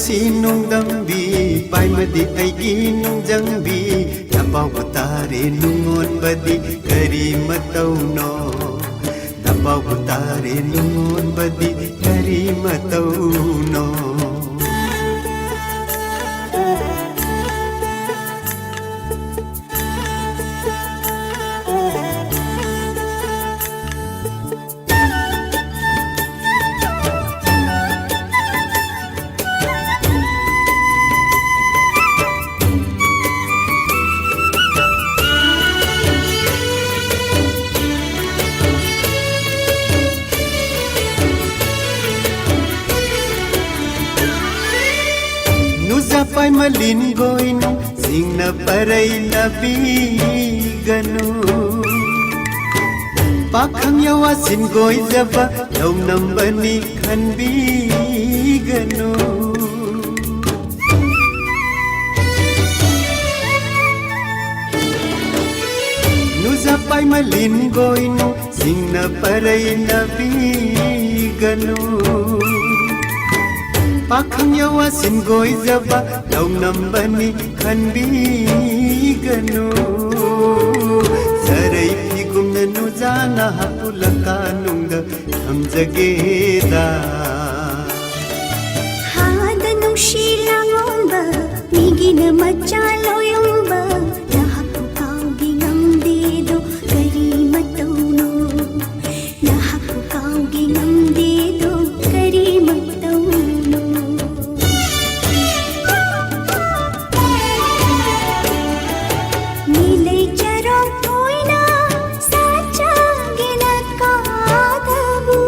ꯁꯤ ꯅꯨꯡꯗꯝꯕꯤ ꯄꯥꯏꯃꯗꯤ ꯑꯩꯒꯤ ꯅꯨꯡꯖꯪꯕꯤ, ꯅꯄꯥꯎꯕ ꯇꯥꯔꯦ ꯅꯨꯡꯉꯣꯟꯕꯗꯤ ꯀꯔꯤ ꯃꯇꯧꯅꯣ? ꯅꯄꯥꯎꯕ ꯇꯥꯔꯦ ꯅꯨꯡꯉꯣꯟꯕꯗꯤ ꯀꯔꯤ ꯃꯇꯧꯅꯣ? ꯅꯨꯖꯥ ꯄꯥꯏꯃ ꯂꯤꯟꯒꯣꯏꯅꯨ ꯁꯤꯡꯅ ꯄꯔꯩ ꯅꯕꯤꯒꯅꯨ꯫ ꯄꯥꯈꯪ ꯌꯥꯋꯥ ꯁꯤꯟꯒꯣꯏꯖꯕ ꯂꯧꯅꯝꯕꯅꯤ ꯈꯟꯕꯤꯒꯅꯨ꯫ ꯅꯨꯖꯥ ꯄꯥꯏꯃ ꯂꯤꯟꯒꯣꯏꯅꯨ ꯁꯤꯡꯅ ꯄꯔꯩ ꯅꯕꯤꯒꯅꯨ꯫ ꯄꯥꯈꯪ ꯌꯥꯋꯥ ꯁꯤꯟꯒꯣꯏꯖꯕ ꯂꯧꯅꯝꯕꯅꯤ ꯈꯟꯕꯤꯒꯅꯨ꯫ ꯁꯔꯩ ꯐꯤꯒꯨꯝꯅ ꯅꯨꯖꯥꯅ ꯍꯥꯄꯨꯂꯀꯥ ꯅꯨꯡꯗ ꯊꯝꯖꯒꯦꯗ꯫ ꯍꯥꯗ ꯅꯨꯡꯁꯤ ꯂꯥꯡꯂꯣꯝꯕ, ꯃꯤꯒꯤꯅ ꯃꯆꯥ ꯂꯣꯌꯨꯝꯕ, ꯅꯍꯥꯛꯄꯨ ꯀꯥꯎꯒꯦ ꯉꯝꯗꯦꯗꯣ ꯀꯔꯤ ꯃꯇꯧꯅꯣ? ꯅꯍꯥꯛꯄꯨ ꯀꯥꯎꯒꯦ ꯉꯝꯗꯦꯗꯣ ꯀꯔꯤ ꯃꯇꯧꯅꯣ? ꯃꯤꯂꯩ ꯆꯔꯣꯡ ꯑꯣꯏꯅ ꯁꯥꯠꯆꯒꯦꯅ ꯀꯥꯗꯕꯨ,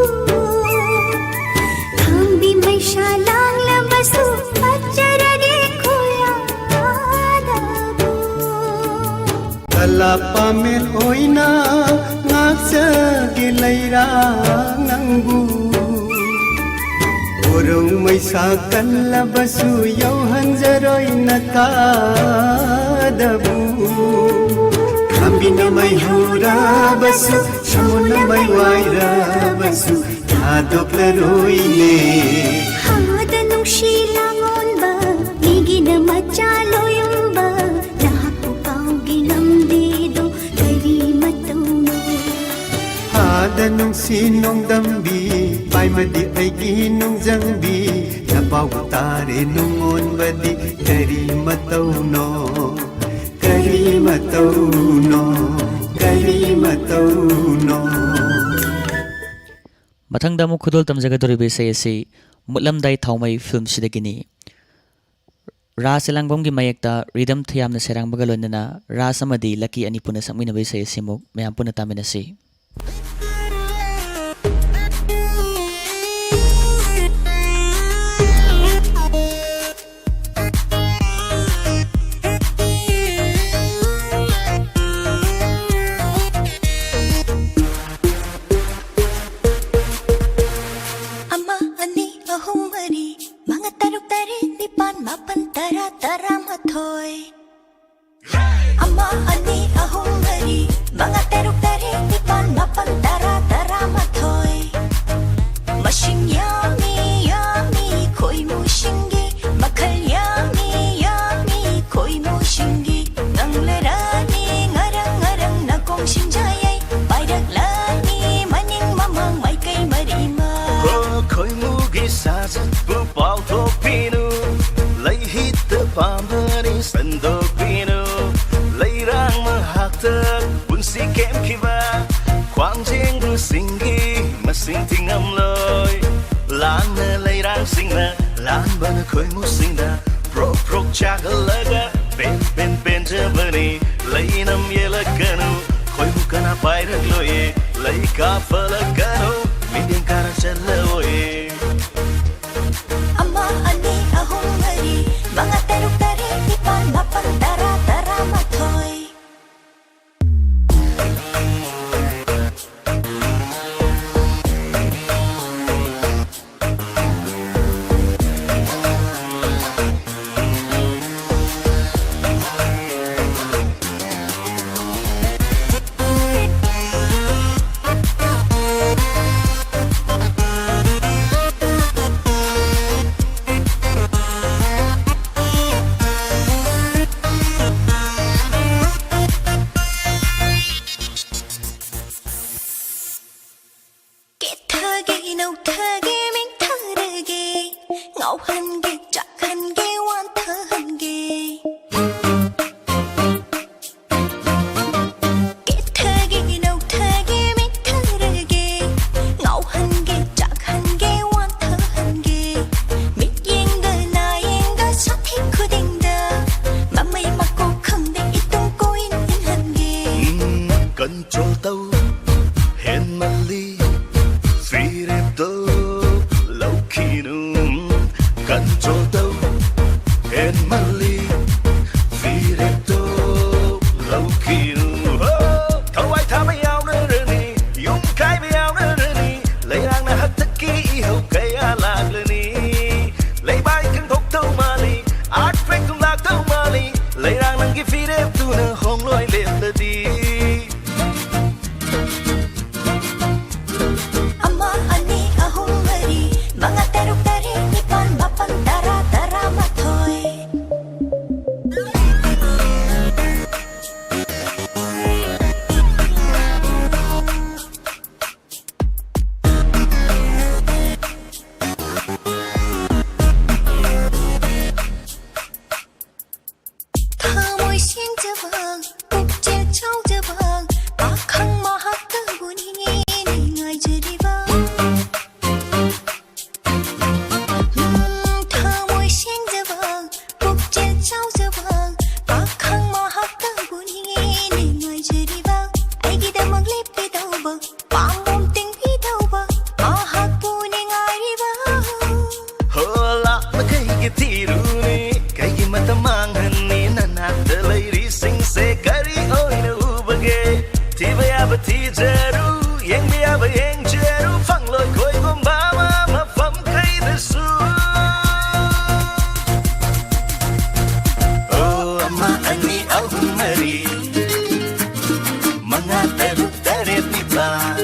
ꯈꯥꯝꯕꯤ ꯃꯩꯁꯥ ꯂꯥꯡꯂꯕꯁꯨ ꯐꯠꯆꯔꯒꯦ ꯈꯨꯌꯥꯗꯕꯨ꯫ ꯀꯂꯥ ꯄꯥꯃꯦꯟ ꯑꯣꯏꯅ ꯉꯥꯛꯆꯒꯦ ꯂꯩꯔꯥꯡ ꯅꯪꯕꯨ꯫ ꯀꯣꯔꯧ ꯃꯩꯁꯥ ꯀꯜꯂꯕꯁꯨ ꯌꯧꯍꯟꯖꯔꯣꯏ ꯅꯀꯥꯗꯕꯨ꯫ ꯈꯥꯝꯕꯤꯅ ꯃꯩ ꯍꯧꯔꯕꯁꯨ, ꯁꯥꯃꯨꯅ ꯃꯩ ꯋꯥꯏꯔꯕꯁꯨ, ꯊꯥꯗꯣꯛꯂꯔꯣꯏꯅꯦ꯫ ꯍꯥꯗ ꯅꯨꯡꯁꯤ ꯂꯥꯡꯂꯣꯝꯕ, ꯅꯃꯆꯥ ꯂꯣꯌꯨꯝꯕ ꯅꯍꯥꯛꯄꯨ ꯀꯥꯎꯒꯦ ꯉꯝꯗꯦꯗꯣ ꯀꯔꯤ ꯃꯇꯧꯅꯣ? ꯑꯥꯗ ꯅꯨꯡꯁꯤ ꯅꯣꯡꯗꯝꯕꯤ ꯄꯥꯏꯃꯗꯤ ꯑꯩꯒꯤ ꯅꯨꯡꯖꯪꯕꯤ ꯅꯄꯥꯎ ꯇꯥꯔꯦ ꯅꯨꯡꯉꯣꯟꯕꯗꯤ ꯀꯔꯤ ꯃꯇꯧꯅꯣ? ꯀꯔꯤ ꯃꯇꯧꯅꯣ? ꯀꯔꯤ ꯃꯇꯧꯅꯣ? ꯃꯊꯪꯗ ꯑꯃꯨꯛ ꯈꯨꯗꯣꯜ ꯇꯝꯖꯒꯗꯧꯔꯤꯕ ꯏꯁꯩ ꯑꯁꯤ ꯃꯨꯠꯂꯝꯗꯥꯏ ꯊꯥꯎꯃꯩ ꯐꯤꯂꯝꯁꯤꯗꯒꯤꯅꯤ꯫ ꯔꯥꯁ ꯑꯦꯂꯥꯡꯕꯝꯒꯤ ꯃꯌꯦꯛꯇ ꯔꯤꯗꯝ ꯊꯌꯥꯝꯅ ꯁꯩꯔꯥꯡꯕꯒ ꯂꯣꯏꯅꯅ ꯔꯥꯁ ꯑꯃꯗꯤ ꯂꯛꯀꯤ ꯑꯅꯤ ꯄꯨꯟꯅ ꯁꯛꯃꯤꯟꯅꯕ ꯏꯁꯩ ꯑꯁꯤꯃꯨꯛ ꯃꯌꯥꯝ ꯄꯨꯟꯅ ꯇꯥꯃꯤꯟꯅꯁꯤ꯫ ꯑꯃ, ꯑꯅꯤ, ꯑꯍꯨꯝ, ꯃꯔꯤ, ꯃꯉꯥ, ꯇꯔꯨꯛ, ꯇꯔꯦꯠ, ꯅꯤꯄꯥꯟ, ꯃꯥꯄꯟ, ꯇꯔꯥ, ꯇꯔꯥꯃꯥꯊꯣꯏ꯫ ꯑꯃ, ꯑꯅꯤ, ꯑꯍꯨꯝ, ꯃꯔꯤ, ꯃꯉꯥ, ꯇꯔꯨꯛ, ꯇꯔꯦꯠ, ꯅꯤꯄꯥꯟ, ꯃꯥꯄꯟ, ꯇꯔꯥ, ꯇꯔꯥꯃꯥꯊꯣꯏ꯫ ꯃꯁꯤꯡ ꯌꯥꯝꯃꯤ, ꯌꯥꯝꯃꯤ, ꯈꯣꯏꯃꯨꯁꯤꯡꯒꯤ ꯃꯈꯜ ꯌꯥꯝꯃꯤ, ꯌꯥꯝꯃꯤ, ꯈꯣꯏꯃꯨꯁꯤꯡꯒꯤ ꯉꯪꯂꯔꯥꯅꯤ ꯉꯔꯪ ꯉꯔꯪ ꯅꯥꯀꯣꯡ ꯁꯤꯡꯖꯥꯌꯩ ꯄꯥꯏꯔꯛꯂꯅꯤ ꯃꯅꯤꯡ ꯃꯃꯥꯡ ꯃꯥꯏꯀꯩ ꯃꯔꯤꯃꯛ꯫ ꯈꯣꯏꯃꯨꯒꯤ ꯁꯥꯖꯠꯄꯨ ꯄꯥꯎꯊꯣꯛꯄꯤꯅꯨ, ꯂꯩꯍꯤꯠꯇ ꯄꯥꯝꯕꯅꯤ ꯁꯟꯗꯣꯛꯄꯤꯅꯨ꯫ ꯂꯩꯔꯥꯡ ꯃꯍꯥꯛꯇ ꯄꯨꯟꯁꯤ ꯀꯦꯝꯈꯤꯕ ꯈ꯭ꯋꯥꯡꯖꯦꯡꯗꯨꯁꯤꯡꯒꯤ ꯃꯁꯤꯡ ꯊꯤꯉꯝꯂꯣꯏ꯫ ꯂꯥꯡꯅ ꯂꯩꯔꯥꯡꯁꯤꯡꯅ ꯂꯥꯟꯕꯅ ꯈꯣꯏꯃꯨꯁꯤꯡꯅ ꯄ꯭ꯔꯣꯛ ꯄ꯭ꯔꯣꯛ ꯆꯥꯛꯍꯜꯂꯒ ꯄꯦꯟ ꯄꯦꯟ ꯄꯦꯟꯖꯕꯅꯤ꯫ ꯂꯩꯅꯝ ꯌꯦꯜꯂꯛꯀꯅꯨ, ꯈꯣꯏꯃꯨ ꯀꯅꯥ ꯄꯥꯏꯔꯛꯂꯣꯏꯌꯦ꯫ ꯂꯩ ꯀꯥꯞꯍꯜꯂꯛꯀꯅꯨ, ꯃꯤꯠꯌꯦꯡ ꯀꯥꯔ ꯆꯠꯂꯛꯑꯣꯏꯌꯦ꯫ ꯑꯃ, ꯑꯅꯤ, ꯑꯍꯨꯝ, ꯃꯔꯤ, ꯃꯉꯥ, ꯇꯔꯨꯛ, ꯇꯔꯦꯠ, ꯅꯤꯄꯥꯟ, ꯃꯥꯄꯟ, ꯇꯔꯥ, ꯇꯔꯥꯃꯥꯊꯣꯏ꯫ ꯆꯥꯛꯍꯟꯒꯦ, ꯆꯥꯛꯍꯟꯒꯦ, ꯋꯥꯟꯊꯍꯟꯒꯦ꯫ ꯀꯦꯠꯊꯒꯦ, ꯅꯧꯊꯒꯦ, ꯃꯤꯠꯊꯔꯒꯦ꯫ ꯉꯥꯎꯍꯟꯒꯦ, ꯆꯥꯛꯍꯟꯒꯦ, ꯋꯥꯟꯊꯍꯟꯒꯦ꯫ ꯃꯤꯠꯌꯦꯡꯗ, ꯅꯥꯌꯦꯡꯗ, ꯁꯥꯊꯤ ꯈꯨꯗꯤꯡꯗ꯫ ꯃꯃꯩ ꯃꯀꯣꯛ ꯈꯪꯗꯦ, ꯏꯇꯨꯡ ꯀꯣꯏꯅ ꯏꯟꯍꯟꯒꯦ꯫ ꯎꯝ, control ꯇꯧ, ꯍꯦꯟꯃꯜꯂꯤ꯫ ꯐꯤꯔꯦꯞꯇꯣ ꯂꯧꯈꯤꯅꯨ, control ꯇꯧ, ꯍꯦꯟꯃꯜꯂꯤ꯫ ꯐꯤꯔꯦꯞꯇꯣ ꯂꯧꯈꯤꯅꯨ꯫ ꯍꯣ! ꯊꯋꯥꯏ ꯊꯥꯕ ꯌꯥꯎꯅꯔꯅꯤ, ꯌꯨꯝ ꯀꯥꯏꯕ ꯌꯥꯎꯅꯔꯅꯤ꯫ ꯂꯩꯔꯥꯡꯅ ꯍꯛꯇꯛꯀꯤ ꯏꯍꯧ ꯀꯌꯥ ꯂꯥꯛꯂꯅꯤ꯫ ꯂꯩꯕꯥꯛ ꯏꯀꯪ ꯊꯣꯛꯇꯧ ꯃꯥꯜꯂꯤ, earthquake ꯇꯨꯝ ꯂꯥꯛꯇꯧ ꯃꯥꯜꯂꯤ꯫ ꯂꯩꯔꯥꯡ ꯅꯪꯒꯤ ꯐꯤꯔꯦꯞꯇꯨꯅ ꯍꯣꯡꯂꯣꯏ ꯂꯦꯞꯂꯗꯤ꯫ ꯑꯃ, ꯑꯅꯤ, ꯑꯍꯨꯝ, ꯃꯔꯤ, ꯃꯉꯥ, ꯇꯔꯨꯛ, ꯇꯔꯦꯠ, ꯅꯤꯄꯥꯟ, ꯃꯥꯄꯟ, ꯇꯔꯥ, ꯇꯔꯥꯃꯥꯊꯣꯏ꯫ ꯊꯃꯣꯏ ꯁꯦꯡꯖꯕ, ꯄꯨꯛꯆꯦꯜ ꯆꯥꯎꯖꯕ, ꯄꯥꯈꯪ ꯃꯍꯥꯛꯇꯕꯨ ꯅꯤꯡꯉꯦꯅꯦ ꯉꯥꯏꯖꯔꯤꯕ꯫ ꯎꯝ, ꯊꯃꯣꯏ ꯁꯦꯡꯖꯕ, ꯄꯨꯛꯆꯦꯜ ꯆꯥꯎꯖꯕ, ꯄꯥꯈꯪ ꯃꯍꯥꯛꯇꯕꯨ ꯅꯤꯡꯉꯦꯅꯦ ꯉꯥꯏꯖꯔꯤꯕ꯫ ꯑꯩꯒꯤꯗꯃꯛ ꯂꯦꯞꯄꯤꯗꯧꯕ, ꯄꯥꯝꯕꯣꯝ ꯇꯤꯡꯕꯤꯗꯧꯕ, ꯃꯍꯥꯛꯄꯨꯅꯦ ꯉꯥꯏꯔꯤꯕ꯫ ꯍꯣ, ꯂꯥꯞꯅ ꯀꯩꯒꯤ ꯊꯤꯔꯨꯅꯤ? ꯀꯩꯒꯤ ꯃꯇꯝ ꯃꯥꯡꯍꯟꯅꯤ? ꯅꯅꯥꯛꯇ ꯂꯩꯔꯤꯁꯤꯡꯁꯦ ꯀꯔꯤ ꯑꯣꯏꯅ ꯎꯕꯒꯦ? ꯊꯤꯕ ꯌꯥꯕ ꯊꯤꯖꯔꯨ, ꯌꯦꯡꯕ ꯌꯥꯕ ꯌꯦꯡꯖꯔꯨ, ꯐꯪꯂꯣꯏ ꯀꯣꯏꯒꯨꯝꯕ ꯑꯃ ꯃꯐꯝ ꯀꯩꯗꯁꯨ꯫ ꯑꯣ, ꯑꯃ, ꯑꯅꯤ, ꯑꯍꯨꯝ, ꯃꯔꯤ, ꯃꯉꯥ, ꯇꯔꯨꯛ, ꯇꯔꯦꯠ, ꯅꯤꯄꯥꯜ꯫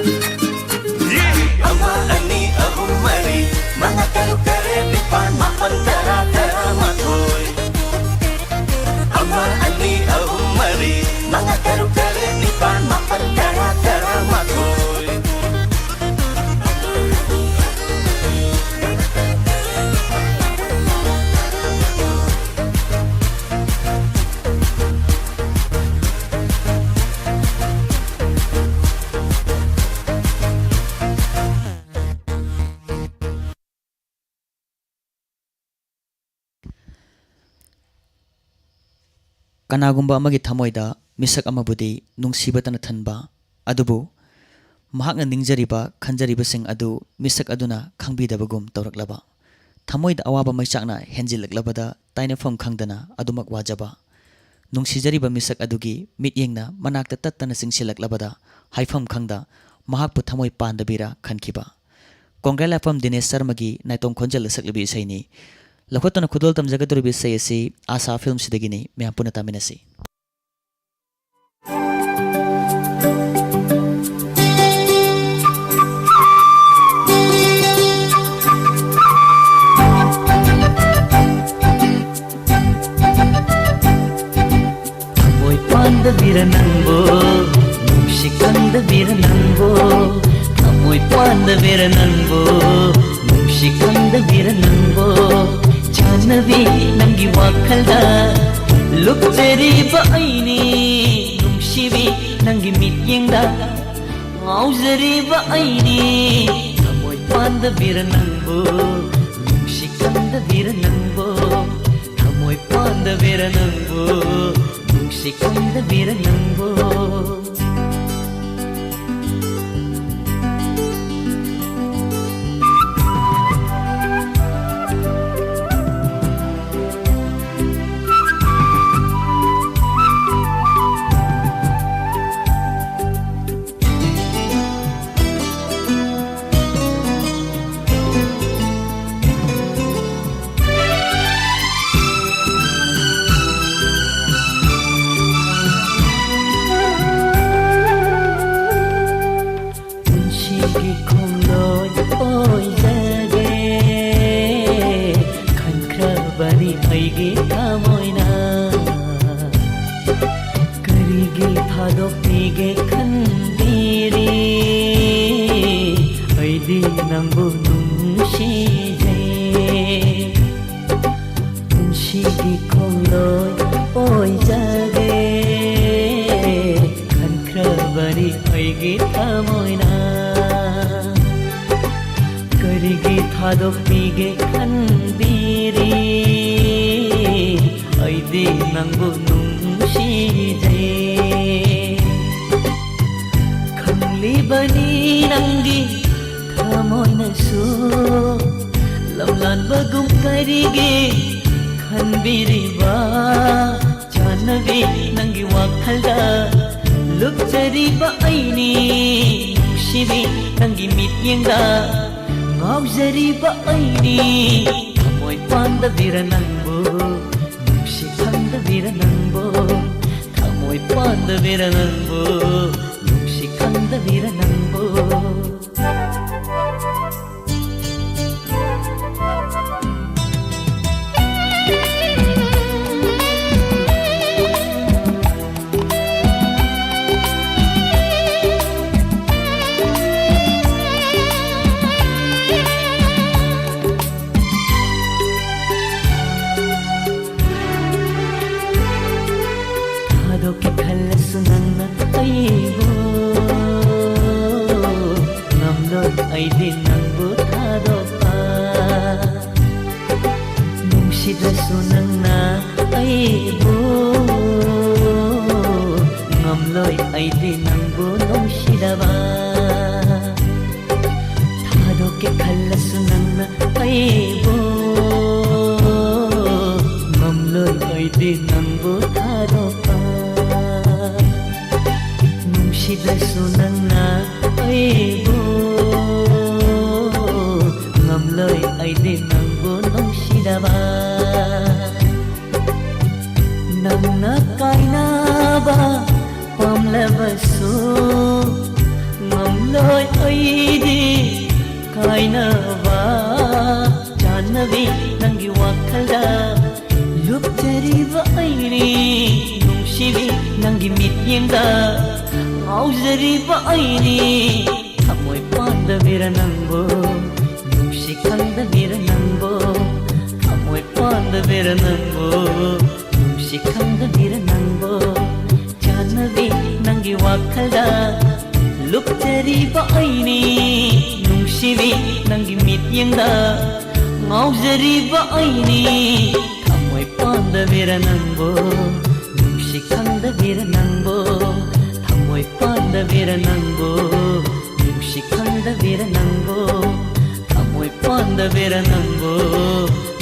ꯑꯃ, ꯑꯅꯤ, ꯑꯍꯨꯝ, ꯃꯔꯤ, ꯃꯉꯥ, ꯇꯔꯨꯛ, ꯇꯔꯦꯠ, ꯅꯤꯄꯥꯜ, ꯃꯥꯄꯜ, ꯇꯔꯥ, ꯇꯔꯥꯃꯥꯊꯣꯏ꯫ ꯑꯃ, ꯑꯅꯤ, ꯑꯍꯨꯝ, ꯃꯔꯤ, ꯃꯉꯥ, ꯇꯔꯨꯛ, ꯇꯔꯦꯠ, ꯅꯤꯄꯥꯜ, ꯃꯥꯄꯜ, ꯇꯔꯥ, ꯇꯔꯥꯃꯥꯊꯣꯏ꯫ ꯀꯅꯥꯒꯨꯝꯕ ꯑꯃꯒꯤ ꯊꯃꯣꯏꯗ ꯃꯤꯁꯛ ꯑꯃꯕꯨꯗꯤ ꯅꯨꯡꯁꯤꯕꯇꯅ ꯊꯟꯕ, ꯑꯗꯨꯕꯨ ꯃꯍꯥꯛꯅ ꯅꯤꯡꯖꯔꯤꯕ, ꯈꯟꯖꯔꯤꯕꯁꯤꯡ ꯑꯗꯨ ꯃꯤꯁꯛ ꯑꯗꯨꯅ ꯈꯪꯕꯤꯗꯕꯒꯨꯝ ꯇꯧꯔꯛꯂꯕ, ꯊꯃꯣꯏꯗ ꯑꯋꯥꯕ ꯃꯩꯆꯥꯛꯅ ꯍꯦꯟꯖꯤꯜꯂꯛꯂꯕꯗ ꯇꯥꯏꯅꯐꯝ ꯈꯪꯗꯅ ꯑꯗꯨꯃꯛ ꯋꯥꯖꯕ, ꯅꯨꯡꯁꯤꯖꯔꯤꯕ ꯃꯤꯁꯛ ꯑꯗꯨꯒꯤ ꯃꯤꯠꯌꯦꯡꯅ ꯃꯅꯥꯛꯇ ꯇꯠꯇꯅ ꯆꯤꯡꯁꯤꯜꯂꯛꯂꯕꯗ ꯍꯥꯏꯐꯝ ꯈꯪꯗ ꯃꯍꯥꯛꯄꯨ ꯊꯃꯣꯏ ꯄꯥꯟꯗꯕꯤꯔ ꯈꯟꯈꯤꯕ꯫ ꯀꯣꯡꯒ꯭ꯔꯦꯂꯥꯛꯄꯝ ꯗꯤꯅꯦꯁ ꯁꯔꯃꯒꯤ ꯅꯥꯏꯇꯣꯝ ꯈꯣꯟꯖꯦꯜꯗ ꯁꯛꯂꯤꯕ ꯏꯁꯩꯅꯤ꯫ ꯂꯧꯈꯠꯇꯨꯅ ꯈꯨꯗꯣꯜ ꯇꯝꯖꯒꯗꯧꯔꯤꯕ ꯏꯁꯩ ꯑꯁꯤ ꯑꯥꯁꯥ ꯐꯤꯜꯝꯁꯤꯗꯒꯤꯅꯤ꯫ ꯃꯌꯥꯝ ꯄꯨꯟꯅ ꯇꯥꯃꯤꯟꯅꯁꯤ꯫ ꯊꯃꯣꯏ ꯄꯥꯟꯗꯕꯤꯔ ꯅꯪꯕꯨ, ꯅꯨꯡꯁꯤ ꯀꯪꯗꯕꯤꯔ ꯅꯪꯕꯨ, ꯊꯃꯣꯏ ꯄꯥꯟꯗꯕꯤꯔ ꯅꯪꯕꯨ, ꯅꯨꯡꯁꯤ ꯀꯪꯗꯕꯤꯔ ꯅꯪꯕꯨ, ꯆꯥꯟꯅꯕꯤ ꯅꯪꯒꯤ ꯋꯥꯈꯜꯗ ꯂꯨꯞꯆꯔꯤꯕ ꯑꯩꯅꯤ, ꯅꯨꯡꯁꯤꯕꯤ ꯅꯪꯒꯤ ꯃꯤꯠꯌꯦꯡꯗ ꯉꯥꯎꯖꯔꯤꯕ ꯑꯩꯅꯤ꯫ ꯊꯃꯣꯏ ꯄꯥꯟꯗꯕꯤꯔ ꯅꯪꯕꯨ, ꯅꯨꯡꯁꯤ ꯀꯪꯗꯕꯤꯔ ꯅꯪꯕꯨ, ꯊꯃꯣꯏ ꯄꯥꯟꯗꯕꯤꯔ ꯅꯪꯕꯨ, ꯅꯨꯡꯁꯤ ꯀꯪꯗꯕꯤꯔ ꯅꯪꯕꯨ꯫ ꯄꯨꯟꯁꯤꯒꯤ ꯈꯣꯡꯂꯣꯏ ꯑꯣꯏꯖꯒꯦ ꯈꯟꯈ꯭ꯔꯕꯅꯤ ꯑꯩꯒꯤ ꯊꯃꯣꯏꯅ꯫ ꯀꯔꯤꯒꯤ ꯊꯥꯗꯣꯛꯄꯤꯒꯦ ꯈꯟꯕꯤꯔꯤ ꯑꯩꯗꯤ ꯅꯪꯕꯨ ꯅꯨꯡꯁꯤꯖꯩ꯫ ꯄꯨꯟꯁꯤꯒꯤ ꯈꯣꯡꯂꯣꯏ ꯑꯣꯏꯖꯒꯦ ꯈꯟꯈ꯭ꯔꯕꯅꯤ ꯑꯩꯒꯤ ꯊꯃꯣꯏꯅ꯫ ꯀꯔꯤꯒꯤ ꯊꯥꯗꯣꯛꯄꯤꯒꯦ ꯈꯟꯕꯤꯔꯤ ꯑꯩꯗꯤ ꯅꯪꯕꯨ ꯅꯨꯡ ꯂꯤꯕꯅꯤ ꯅꯪꯒꯤ ꯊꯃꯣꯏꯅꯁꯨ ꯂꯝꯂꯥꯟꯕꯒꯨꯝ ꯀꯔꯤꯒꯤ ꯈꯟꯕꯤꯔꯤꯕ? ꯆꯥꯟꯅꯕꯤ ꯅꯪꯒꯤ ꯋꯥꯈꯜꯗ ꯂꯨꯞꯆꯔꯤꯕ ꯑꯩꯅꯤ, ꯅꯨꯡꯁꯤꯕꯤ ꯅꯪꯒꯤ ꯃꯤꯠꯌꯦꯡꯗ ꯉꯥꯎꯖꯔꯤꯕ ꯑꯩꯅꯤ꯫ ꯊꯃꯣꯏ ꯄꯥꯟꯗꯕꯤꯔ ꯅꯪꯕꯨ, ꯅꯨꯡꯁꯤ ꯈꯪꯗꯕꯤꯔ ꯅꯪꯕꯨ, ꯊꯃꯣꯏ ꯄꯥꯟꯗꯕꯤꯔ ꯅꯪꯕꯨ, ꯅꯨꯡꯁꯤ ꯈꯪꯗꯕꯤꯔ ꯅꯪꯕꯨ꯫ ꯊꯥꯗꯣꯛꯀꯦ ꯈꯜꯂꯁꯨ ꯅꯪꯅ ꯑꯩꯕꯨ ꯉꯝꯂꯣꯏ ꯑꯩꯗꯤ ꯅꯪꯕꯨ ꯊꯥꯗꯣꯛꯄ꯫ ꯅꯨꯡꯁꯤꯗ꯭ꯔꯁꯨ ꯅꯪꯅ ꯑꯩꯕꯨ ꯉꯝꯂꯣꯏ ꯑꯩꯗꯤ ꯅꯪꯕꯨ ꯅꯨꯡꯁꯤꯗꯕ꯫ ꯊꯥꯗꯣꯛꯀꯦ ꯈꯜꯂꯁꯨ ꯅꯪꯅ ꯑꯩꯕꯨ ꯉꯝꯂꯣꯏ ꯑꯩꯗꯤ ꯅꯪꯕꯨ ꯊꯥꯗꯣꯛꯄ꯫ ꯅꯨꯡꯁꯤꯗ꯭ꯔꯁꯨ ꯅꯪꯅ ꯑꯩꯕꯨ ꯉꯝꯂꯣꯏ ꯑꯩꯗꯤ ꯅꯪꯕꯨ ꯅꯨꯡꯁꯤꯗꯕ꯫ ꯅꯪꯅ ꯀꯥꯏꯅꯕ ꯄꯥꯝꯂꯕꯁꯨ ꯉꯝꯂꯣꯏ ꯑꯩꯗꯤ ꯀꯥꯏꯅꯕ꯫ ꯆꯥꯟꯅꯕꯤ ꯅꯪꯒꯤ ꯋꯥꯈꯜꯗ ꯂꯨꯞꯆꯔꯤꯕ ꯑꯩꯅꯤ, ꯅꯨꯡꯁꯤꯕꯤ ꯅꯪꯒꯤ ꯃꯤꯠꯌꯦꯡꯗ ꯉꯥꯎꯖꯔꯤꯕ ꯑꯩꯅꯤ꯫ ꯊꯃꯣꯏ ꯄꯥꯟꯗꯕꯤꯔ ꯅꯪꯕꯨ, ꯅꯨꯡꯁꯤ ꯈꯪꯗꯕꯤꯔ ꯅꯪꯕꯨ, ꯊꯃꯣꯏ ꯄꯥꯟꯗꯕꯤꯔ ꯅꯪꯕꯨ, ꯅꯨꯡꯁꯤ ꯈꯪꯗꯕꯤꯔ ꯅꯪꯕꯨ꯫ ꯆꯥꯟꯅꯕꯤ ꯅꯪꯒꯤ ꯋꯥꯈꯜꯗ ꯂꯨꯞꯆꯔꯤꯕ ꯑꯩꯅꯤ, ꯅꯨꯡꯁꯤꯕꯤ ꯅꯪꯒꯤ ꯃꯤꯠꯌꯦꯡꯗ ꯉꯥꯎꯖꯔꯤꯕ ꯑꯩꯅꯤ꯫ ꯊꯃꯣꯏ ꯄꯥꯟꯗꯕꯤꯔ ꯅꯪꯕꯨ, ꯅꯨꯡꯁꯤ ꯈꯪꯗꯕꯤꯔ ꯅꯪꯕꯨ, ꯊꯃꯣꯏ ꯄꯥꯟꯗꯕꯤꯔ ꯅꯪꯕꯨ꯫ ꯈꯪꯗꯕꯤꯔ ꯅꯪꯕꯨ,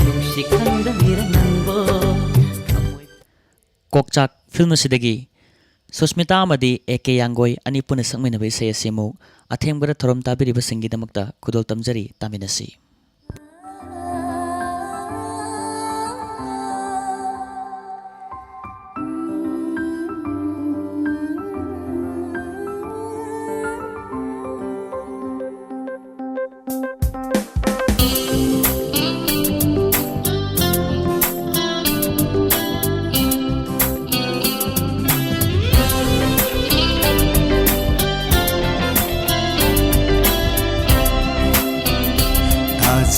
ꯅꯨꯡꯁꯤ ꯈꯪꯗꯕꯤꯔ ꯅꯪꯕꯨ, ꯊꯃꯣꯏ ꯀꯣꯛꯆꯥꯛ ꯐꯤꯜꯝ ꯑꯁꯤꯗꯒꯤ ꯁꯨꯁꯃꯤꯇꯥ ꯑꯃꯗꯤ ꯑꯦ ꯀꯦ ꯌꯥꯡꯒꯣꯏ ꯑꯅꯤ ꯄꯨꯟꯅ ꯁꯛꯃꯤꯟꯅꯕ ꯏꯁꯩ ꯑꯁꯤ ꯑꯃꯨꯛ ꯑꯊꯦꯡꯕꯗ ꯊꯧꯔꯝ ꯇꯥꯕꯤꯔꯤꯕꯁꯤꯡꯒꯤꯗꯃꯛꯇ ꯈꯨꯗꯣꯜ ꯇꯝꯖꯔꯤ, ꯇꯥꯃꯤꯟꯅꯁꯤ꯫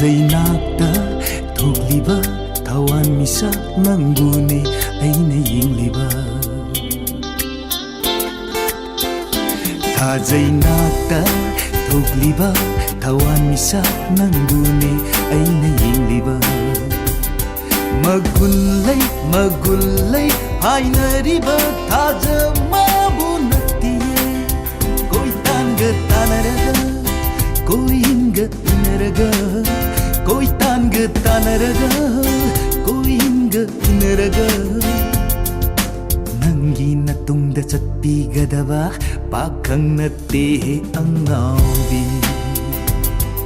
ꯊꯥꯖꯩ ꯅꯥꯛꯇ ꯊꯣꯛꯂꯤꯕ ꯊꯋꯥꯟ ꯃꯤꯁꯛ ꯅꯪꯕꯨꯅꯦ ꯑꯩꯅ ꯌꯦꯡꯂꯤꯕ꯫ ꯊꯥꯖꯩ ꯅꯥꯛꯇ ꯊꯣꯛꯂꯤꯕ ꯊꯋꯥꯟ ꯃꯤꯁꯛ ꯅꯪꯕꯨꯅꯦ ꯑꯩꯅ ꯌꯦꯡꯂꯤꯕ꯫ ꯃꯒꯨꯟ ꯂꯩ, ꯃꯒꯨꯟ ꯂꯩ ꯍꯥꯏꯅꯔꯤꯕ ꯊꯥꯖ ꯃꯥꯕꯨ ꯅꯠꯇꯤꯌꯦ꯫ ꯀꯣꯏꯇꯥꯟꯒ ꯇꯥꯟꯅꯔꯒ, ꯀꯣꯏꯏꯟꯒ ꯏꯟꯅꯔꯒ, ꯀꯣꯏꯇꯥꯟꯒ ꯇꯥꯟꯅꯔꯒ, ꯀꯣꯏꯏꯟꯒ ꯏꯟꯅꯔꯒ, ꯅꯪꯒꯤ ꯅꯇꯨꯡꯗ ꯆꯠꯄꯤꯒꯗꯕ ꯄꯥꯈꯪ ꯅꯠꯇꯦꯍꯦ ꯑꯉꯥꯎꯕꯤ꯫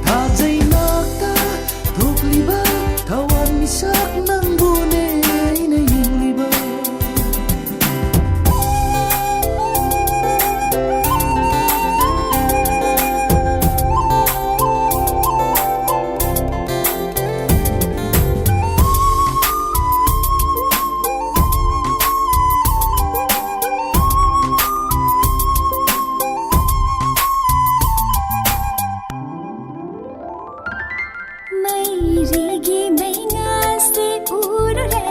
ꯊꯥꯖꯩ ꯅꯥꯛꯇ ꯊꯣꯛꯂꯤꯕ ꯊꯋꯥꯟ ꯃꯤꯁꯛ ꯅꯪꯕꯨꯅꯦ ꯑꯩꯅ ꯌꯦꯡꯂꯤꯕ꯫ ꯃꯩꯔꯤꯒꯤ ꯃꯩꯉꯥꯁꯦ ꯎꯔꯨꯔꯦ,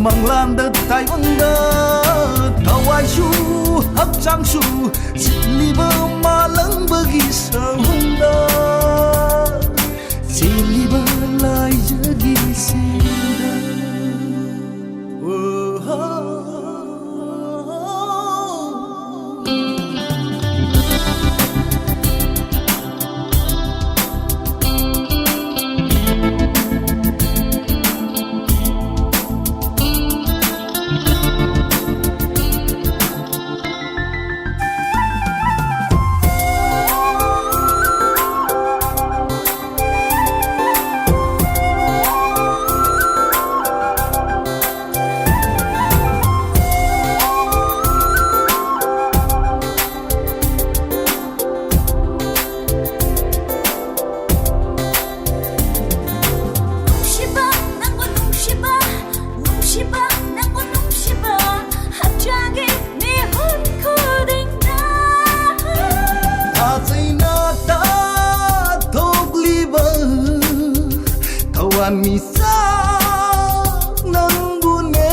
ꯃꯪꯂꯥꯟꯗ ꯇꯥꯏꯕꯪꯗ ꯊꯋꯥꯏꯁꯨ ꯍꯛꯆꯥꯡꯁꯨ ꯆꯤꯠꯂꯤꯕ ꯃꯥꯂꯪꯕꯒꯤ ꯁꯍꯨꯝꯗ ꯆꯦꯜꯂꯤꯕ ꯂꯥꯏꯖꯒꯤ ꯁꯤꯟꯗ꯫ ꯑꯣ ꯍꯣ꯫ ꯅꯨꯡꯁꯤꯕ, ꯅꯪꯕꯨ ꯅꯨꯡꯁꯤꯕ, ꯅꯨꯡꯁꯤꯕ, ꯅꯪꯕꯨ ꯅꯨꯡꯁꯤꯕ, ꯍꯛꯆꯥꯡꯒꯤ ꯃꯤꯍꯨꯟ ꯈꯨꯗꯤꯡꯗ ꯊꯥꯖꯩꯅ ꯇꯥꯊꯣꯛꯂꯤꯕ ꯊꯋꯥꯟꯃꯤꯆꯥꯛ ꯅꯪꯕꯨꯅꯦ꯫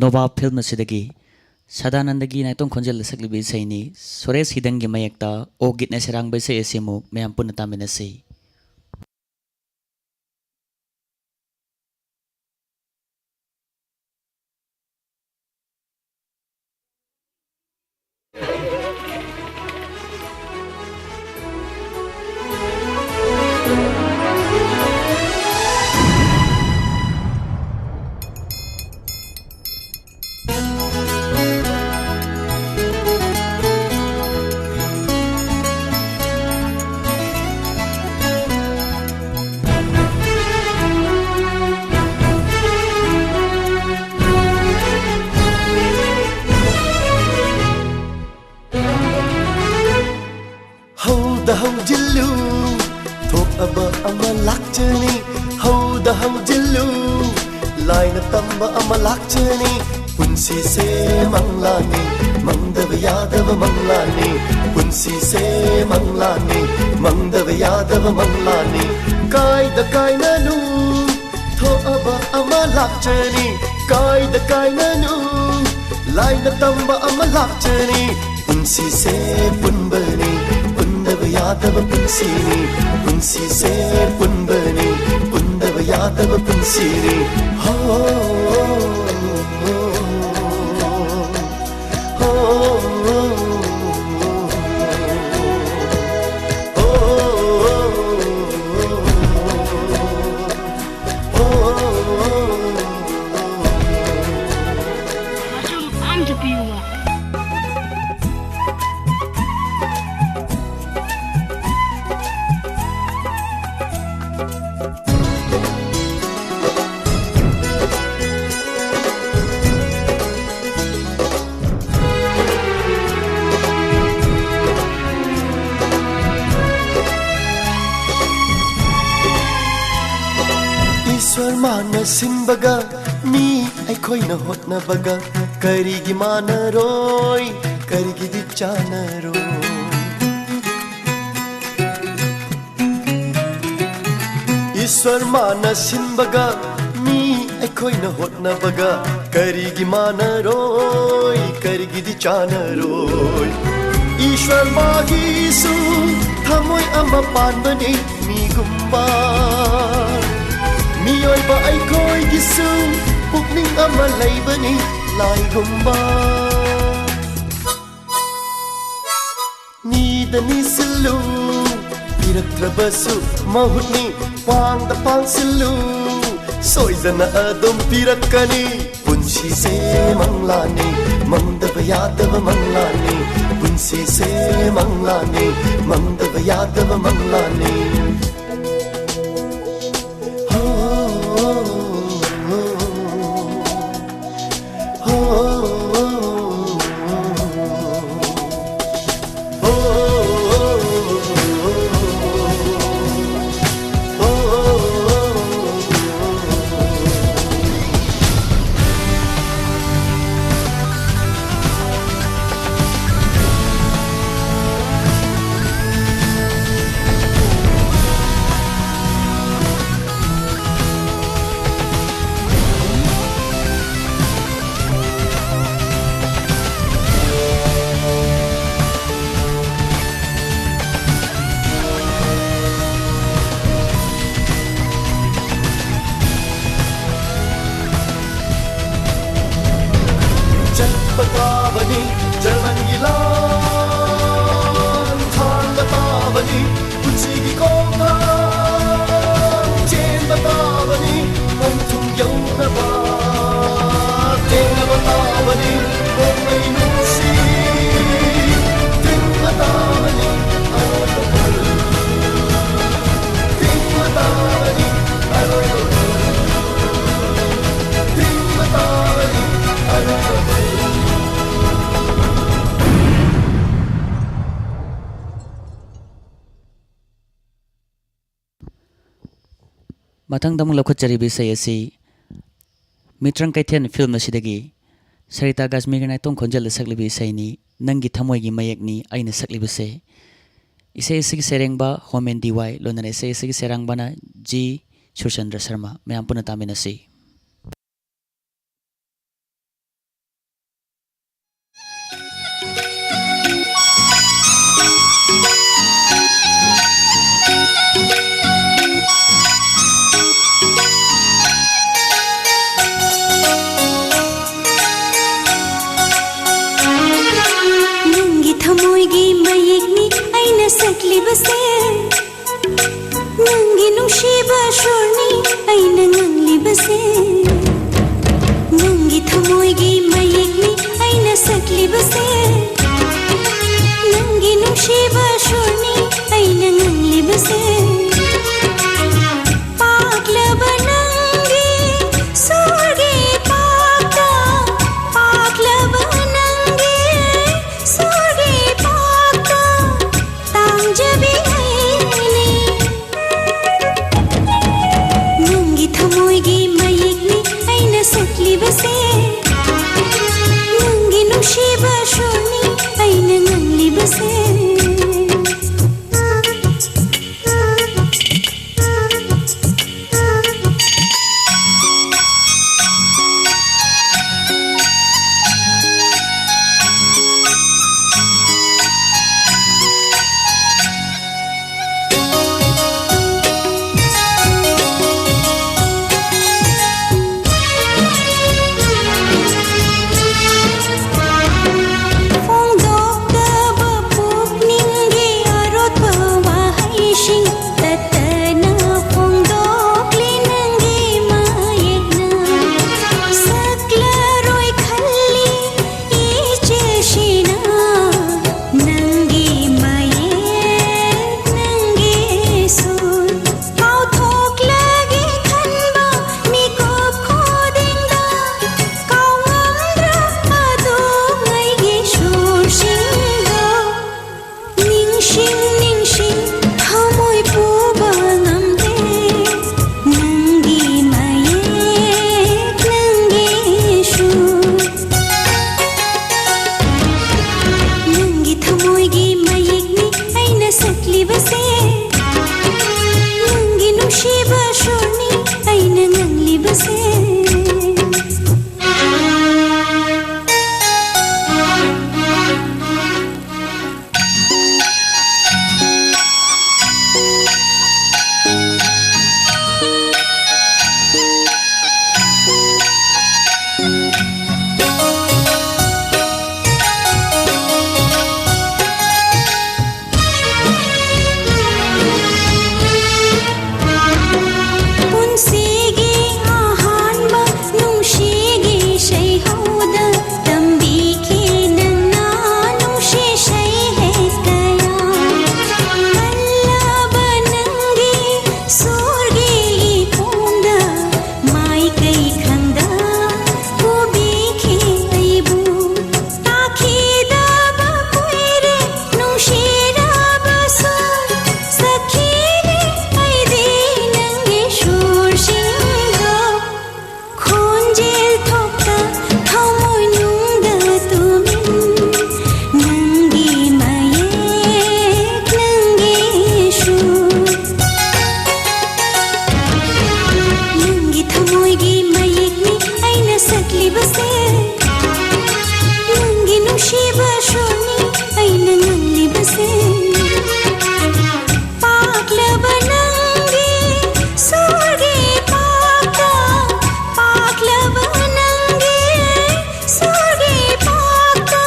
ꯅꯣꯕꯥꯞ ꯐꯤꯜꯝ ꯑꯁꯤꯗꯒꯤ ꯁꯗꯥꯅꯟꯗꯒꯤ ꯅꯥꯏꯇꯣꯝ ꯈꯣꯟꯖꯦꯜꯗ ꯁꯛꯂꯤꯕ ꯏꯁꯩꯅꯤ꯫ ꯁꯨꯔꯦꯁ ꯍꯤꯗꯟꯒꯤ ꯃꯌꯦꯛꯇ ꯑꯣ ꯒꯤꯠꯅ ꯁꯩꯔꯥꯡꯕ ꯏꯁꯩ ꯑꯁꯤ ꯑꯃꯨꯛ ꯃꯌꯥꯝ ꯄꯨꯟꯅ ꯇꯥꯃꯤꯟꯅꯁꯤ꯫ ꯑꯃ ꯂꯥꯛꯆꯅꯤ, ꯍꯧꯗ ꯍꯧꯖꯤꯜꯂꯨ, ꯂꯥꯏꯅ ꯇꯝꯕ ꯑꯃ ꯂꯥꯛꯆꯅꯤ꯫ ꯄꯨꯟꯁꯤꯁꯦ ꯃꯪꯂꯥꯅꯤ, ꯃꯪꯗꯕ ꯌꯥꯗꯕ ꯃꯪꯂꯥꯅꯤ꯫ ꯄꯨꯟꯁꯤꯁꯦ ꯃꯪꯂꯥꯅꯤ, ꯃꯪꯗꯕ ꯌꯥꯗꯕ ꯃꯪꯂꯥꯅꯤ꯫ ꯀꯥꯏꯗ ꯀꯥꯏꯅꯅꯨ, ꯊꯣꯛꯑꯕ ꯑꯃ ꯂꯥꯛꯆꯅꯤ꯫ ꯀꯥꯏꯗ ꯀꯥꯏꯅꯅꯨ, ꯂꯥꯏꯅ ꯇꯝꯕ ꯑꯃ ꯂꯥꯛꯆꯅꯤ꯫ ꯄꯨꯟꯁꯤꯁꯦ ꯄꯨꯟꯕꯅꯤ, ꯄꯨꯟꯗꯕ ꯌꯥꯗꯕ ꯄꯨꯟꯁꯤꯅꯤ꯫ ꯄꯨꯟꯁꯤꯁꯦ ꯄꯨꯟꯕꯅꯤ, ꯄꯨꯟꯗꯕ ꯌꯥꯗꯕ ꯄꯨꯟꯁꯤꯅꯤ꯫ ꯍꯣ, ꯍꯣ, ꯍꯣ, ꯍꯣ꯫ ꯏꯁ꯭ꯋꯔ ꯃꯥꯅ ꯁꯤꯟꯕꯒ ꯃꯤ ꯑꯩꯈꯣꯏꯅ ꯍꯣꯠꯅꯕꯒ ꯀꯔꯤꯒꯤ ꯃꯥꯟꯅꯔꯣꯏ, ꯀꯔꯤꯒꯤꯗꯤ ꯆꯥꯟꯅꯔꯣꯏ? ꯏꯁ꯭ꯋꯔ ꯃꯥꯅ ꯁꯤꯟꯕꯒ ꯃꯤ ꯑꯩꯈꯣꯏꯅ ꯍꯣꯠꯅꯕꯒ ꯀꯔꯤꯒꯤ ꯃꯥꯟꯅꯔꯣꯏ, ꯀꯔꯤꯒꯤꯗꯤ ꯆꯥꯟꯅꯔꯣꯏ? ꯏꯁ꯭ꯋꯔ ꯃꯥꯒꯤꯁꯨ ꯊꯃꯣꯏ ꯑꯃ ꯄꯥꯟꯕꯅꯤ ꯃꯤꯒꯨꯝꯕ꯫ ꯃꯤꯑꯣꯏꯕ ꯑꯩꯈꯣꯏꯒꯤꯁꯨ ꯄꯨꯛꯅꯤꯡ ꯑꯃ ꯂꯩꯕꯅꯤ ꯂꯥꯏꯒꯨꯝꯕ꯫ ꯅꯤꯗ ꯅꯤꯁꯤꯜꯂꯨ, ꯄꯤꯔꯛꯇ꯭ꯔꯕꯁꯨ ꯃꯍꯨꯠꯅꯤ, ꯄꯥꯡꯗ ꯄꯥꯡꯁꯤꯜꯂꯨ, ꯁꯣꯏꯗꯅ ꯑꯗꯨꯝ ꯄꯤꯔꯛꯀꯅꯤ꯫ ꯄꯨꯟꯁꯤꯁꯦ ꯃꯪꯂꯥꯅꯤ, ꯃꯪꯗꯕ ꯌꯥꯗꯕ ꯃꯪꯂꯥꯅꯤ꯫ ꯄꯨꯟꯁꯤꯁꯦ ꯃꯪꯂꯥꯅꯤ, ꯃꯪꯗꯕ ꯌꯥꯗꯕ ꯃꯪꯂꯥꯅꯤ꯫ ꯍꯣ, ꯍꯣ, ꯍꯣ, ꯍꯣ꯫ ꯆꯠꯄ ꯇꯥꯕꯅꯤ, ꯖꯔꯃꯟꯒꯤ ꯂꯥꯟ ꯊꯥꯡꯕ ꯇꯥꯕꯅꯤ, ꯄꯨꯟꯁꯤꯒꯤ ꯈꯣꯡꯊꯥꯡ ꯆꯦꯟꯕ ꯇꯥꯕꯅꯤ, ꯄꯟꯊꯨꯡ ꯌꯧꯅꯕ ꯆꯦꯟꯅꯕ ꯇꯥꯕꯅꯤ, ꯅꯣꯡꯃꯩ ꯅꯨꯡꯁꯤ ꯊꯤꯡꯕ ꯇꯥꯕꯅꯤ, ꯑꯔꯣꯏꯕ ꯈꯨꯜ ꯊꯤꯡꯕ ꯇꯥꯕꯅꯤ, ꯑꯔꯣꯏꯕ ꯈꯨꯜ ꯊꯤꯡꯕ ꯇꯥꯕꯅꯤ, ꯑꯔꯣꯏꯕ ꯈꯨꯜ꯫ ꯃꯊꯪꯗ ꯑꯃꯨꯛ ꯂꯧꯈꯠꯆꯔꯤꯕ ꯏꯁꯩ ꯑꯁꯤ ꯃꯤꯇ꯭ꯔꯪ ꯀꯩꯊꯦꯜ ꯐꯤꯜꯝ ꯑꯁꯤꯗꯒꯤ ꯁꯔꯤꯇꯥ ꯒꯥꯖꯃꯤꯒꯤ ꯅꯥꯏꯇꯣꯝ ꯈꯣꯟꯖꯦꯜꯗ ꯁꯛꯂꯤꯕ ꯏꯁꯩꯅꯤ, ꯅꯪꯒꯤ ꯊꯃꯣꯏꯒꯤ ꯃꯌꯦꯛꯅꯤ ꯑꯩꯅ ꯁꯛꯂꯤꯕꯁꯦ꯫ ꯏꯁꯩ ꯑꯁꯤꯒꯤ ꯁꯩꯔꯦꯡꯕ ꯍꯣꯃꯦꯟ ꯗꯤ ꯋꯥꯏ, ꯂꯣꯏꯅꯅ ꯏꯁꯩ ꯑꯁꯤꯒꯤ ꯁꯩꯔꯥꯡꯕꯅ ꯖꯤ ꯁꯨꯔꯆꯟꯗ꯭ꯔ ꯁꯔꯃ꯫ ꯃꯌꯥꯝ ꯄꯨꯟꯅ ꯇꯥꯃꯤꯟꯅꯁꯤ꯫ ꯅꯪꯒꯤ ꯊꯃꯣꯏꯒꯤ ꯃꯌꯦꯛꯅꯤ ꯑꯩꯅ ꯁꯛꯂꯤꯕꯁꯦ, ꯅꯪꯒꯤ ꯅꯨꯡꯁꯤꯕ ꯁꯨꯔꯅꯤ ꯑꯩꯅ ꯉꯥꯡꯂꯤꯕꯁꯦ, ꯅꯪꯒꯤ ꯊꯃꯣꯏꯒꯤ ꯃꯌꯦꯛꯅꯤ ꯑꯩꯅ ꯁꯛꯂꯤꯕꯁꯦ, ꯅꯪꯒꯤ ꯅꯨꯡꯁꯤꯕ ꯁꯨꯔꯅꯤ ꯑꯩꯅ ꯉꯥꯡꯂꯤꯕꯁꯦ꯫ ꯄꯥꯛꯂꯕ ꯅꯪꯒꯤ ꯁꯨꯔꯒꯤ ꯄꯥꯛꯇ, ꯄꯥꯛꯂꯕ ꯅꯪꯒꯤ ꯁꯨꯔꯒꯤ ꯄꯥꯛꯇ ꯇꯥꯡꯖꯕꯤ ꯑꯩꯅꯤ꯫ ꯅꯪꯒꯤ ꯊꯃꯣꯏꯒꯤ ꯃꯌꯦꯛꯅꯤ ꯑꯩꯅ ꯁꯛꯂꯤꯕꯁꯦ, ꯅꯪꯒꯤ ꯅꯨꯡꯁꯤꯕ ꯁꯨꯔꯅꯤ ꯑꯩꯅ ꯉꯥꯡꯂꯤꯕꯁꯦ꯫ ꯑꯩꯍꯧꯗ ꯇꯝꯕꯤꯈꯤ ꯅꯪꯅ ꯅꯨꯡꯁꯤ ꯏꯁꯩ ꯍꯦꯛ ꯀꯌꯥ꯫ ꯀꯜꯂꯕ ꯅꯪꯒꯤ ꯁꯣꯔꯒꯤ ꯏꯄꯣꯝꯗ ꯃꯥꯏꯀꯩ ꯈꯪꯗ ꯄꯨꯕꯤꯈꯤ ꯑꯩꯕꯨ꯫ ꯇꯥꯈꯤꯗꯕ ꯀꯨꯏꯔꯦ ꯅꯨꯡꯁꯤꯔꯕ ꯁꯣꯔ, ꯁꯈꯤꯔꯦ ꯑꯩꯗꯤ ꯅꯪꯒꯤ ꯁꯨꯔꯁꯤꯡꯗꯣ꯫ ꯈꯣꯟꯖꯦꯜ ꯊꯣꯛꯇ ꯊꯃꯣꯏꯅꯨꯡꯗ ꯇꯨꯃꯤꯟ, ꯅꯪꯒꯤ ꯃꯌꯦꯛ, ꯅꯪꯒꯤ ꯁꯨꯔ꯫ ꯅꯪꯒꯤ ꯊꯃꯣꯏꯒꯤ ꯃꯌꯦꯛꯅꯤ ꯑꯩꯅ ꯁꯛꯂꯤꯕꯁꯦ, ꯅꯪꯒꯤ ꯅꯨꯡꯁꯤꯕ ꯁꯨꯔꯅꯤ ꯑꯩꯅ ꯉꯪꯂꯤꯕꯁꯦ꯫ ꯄꯥꯛꯂꯕ ꯅꯪꯒꯤ ꯁꯨꯔꯒꯤ ꯄꯥꯛꯇ, ꯄꯥꯛꯂꯕ ꯅꯪꯒꯤ ꯁꯨꯔꯒꯤ ꯄꯥꯛꯇ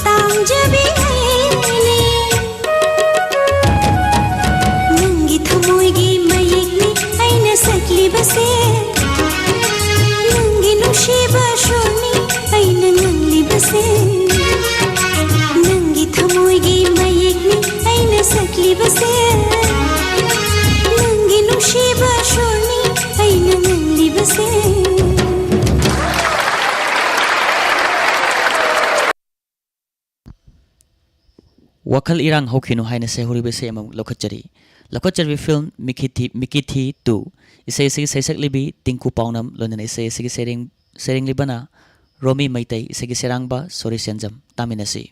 ꯇꯥꯡꯖꯕꯤ ꯑꯩꯅꯤ꯫ ꯅꯪꯒꯤ ꯊꯃꯣꯏꯒꯤ ꯃꯌꯦꯛꯅꯤ ꯑꯩꯅ ꯁꯛꯂꯤꯕꯁꯦ, ꯅꯪꯒꯤ ꯅꯨꯡꯁꯤꯕ ꯁꯨꯔꯅꯤ ꯑꯩꯅ ꯉꯪꯂꯤꯕꯁꯦ꯫ ꯅꯪꯒꯤ ꯊꯃꯣꯏꯒꯤ ꯃꯌꯦꯛꯅꯤ ꯑꯩꯅ ꯁꯛꯂꯤꯕꯁꯦ, ꯅꯪꯒꯤ ꯅꯨꯡꯁꯤꯕ ꯁꯨꯔꯅꯤ ꯑꯩꯅ ꯉꯪꯂꯤꯕꯁꯦ꯫ ꯋꯥꯈꯜ ꯏꯔꯥꯡ ꯍꯧꯈꯤꯅꯨ ꯍꯥꯏꯅ ꯁꯩꯍꯧꯔꯤꯕ ꯏꯁꯩ ꯑꯃꯃꯨꯛ ꯂꯧꯈꯠꯆꯔꯤ꯫ ꯂꯧꯈꯠꯆꯔꯤꯕ ꯐꯤꯜꯝ ꯃꯤꯀꯤꯊꯤ, ꯃꯤꯀꯤꯊꯤ ꯇꯨ꯫ ꯏꯁꯩ ꯑꯁꯤꯒꯤ ꯁꯩꯁꯛꯂꯤꯕꯤ ꯇꯤꯡꯀꯨ ꯄꯥꯎꯅꯝ, ꯂꯣꯏꯅꯅ ꯏꯁꯩ ꯑꯁꯤꯒꯤ ꯁꯩꯔꯦꯡ-, ꯁꯩꯔꯦꯡꯂꯤꯕꯅ ꯔꯣꯃꯤ ꯃꯩꯇꯩ, ꯏꯁꯩꯒꯤ ꯁꯩꯔꯥꯡꯕ ꯁꯣꯔꯤ ꯁꯦꯟꯖꯝ꯫ ꯇꯥꯃꯤꯟꯅꯁꯤ꯫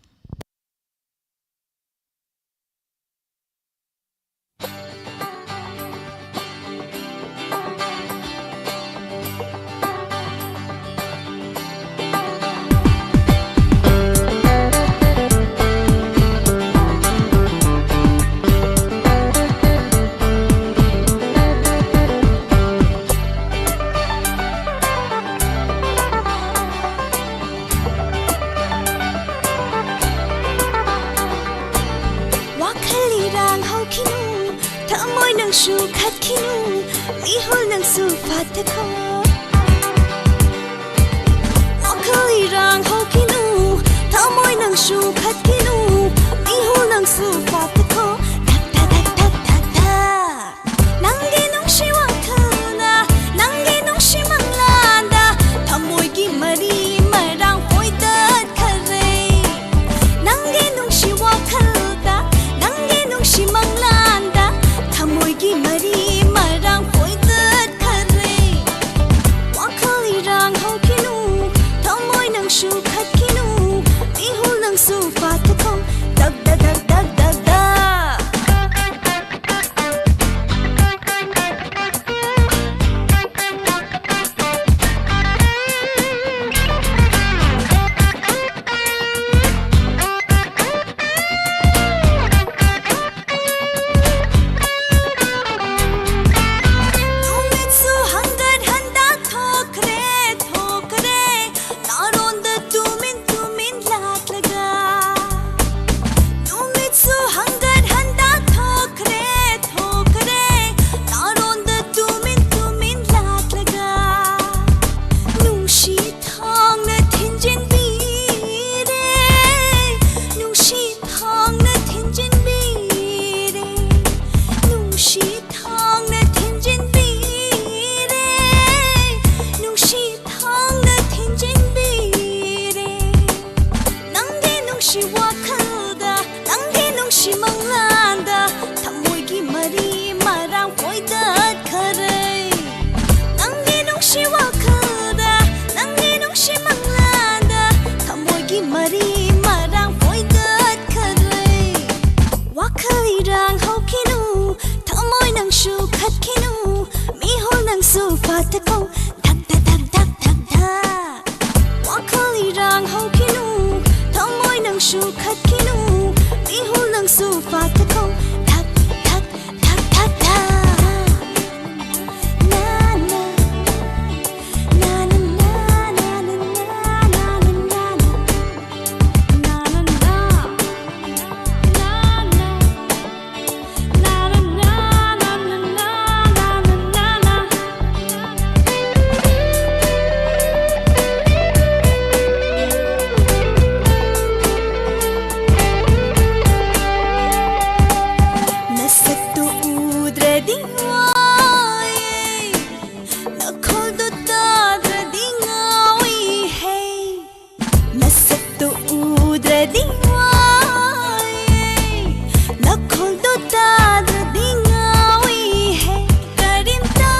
ꯋꯥꯈꯜ ꯏꯔꯥꯡ ꯍꯧꯈꯤꯅꯨ, ꯊꯃꯣꯏ ꯅꯪꯁꯨ ꯈꯠꯈꯤꯅꯨ, ꯃꯤꯍꯨꯜ ꯅꯪꯁꯨ ꯐꯥꯊꯈꯣ꯫ ꯁꯨꯈꯠꯈꯤꯅꯨ, ꯃꯤꯍꯨꯜ ꯅꯪꯁꯨ ꯐꯥꯊꯈꯣ, ꯙꯛ ꯙꯛ ꯙꯛ ꯙꯛ ꯙꯛ ꯙꯛ꯫ ꯋꯥꯈꯜ ꯏꯔꯥꯡ ꯍꯧꯈꯤꯅꯨ, ꯊꯃꯣꯏ ꯅꯪꯁꯨ ꯈꯠꯈꯤꯅꯨ, ꯃꯤꯍꯨꯜ ꯅꯪꯁꯨ ꯐꯥꯊꯈꯣ, ꯙꯛ ꯙꯛ ꯙꯛ ꯙꯛ ꯙꯛ꯫ ꯅꯥ ꯅꯥ, ꯅꯥ ꯅꯥ ꯅꯥ ꯅꯥ ꯅꯥ ꯅꯥ ꯅꯥ ꯅꯥ ꯅꯥ꯫ ꯅꯁꯛꯇꯨ ꯎꯗ꯭ꯔꯗꯤ ꯋꯥꯏ, ꯅꯈꯣꯜꯗꯨ ꯇꯥꯗ꯭ꯔꯗꯤ ꯉꯥꯎꯏ ꯍꯦ꯫ ꯅꯁꯛꯇꯨ ꯎꯗ꯭ꯔꯗꯤ ꯋꯥꯏ, ꯅꯈꯣꯜꯗꯨ ꯇꯥꯗ꯭ꯔꯗꯤ ꯉꯥꯎꯏ ꯍꯦ꯫ ꯀꯔꯤꯝꯇ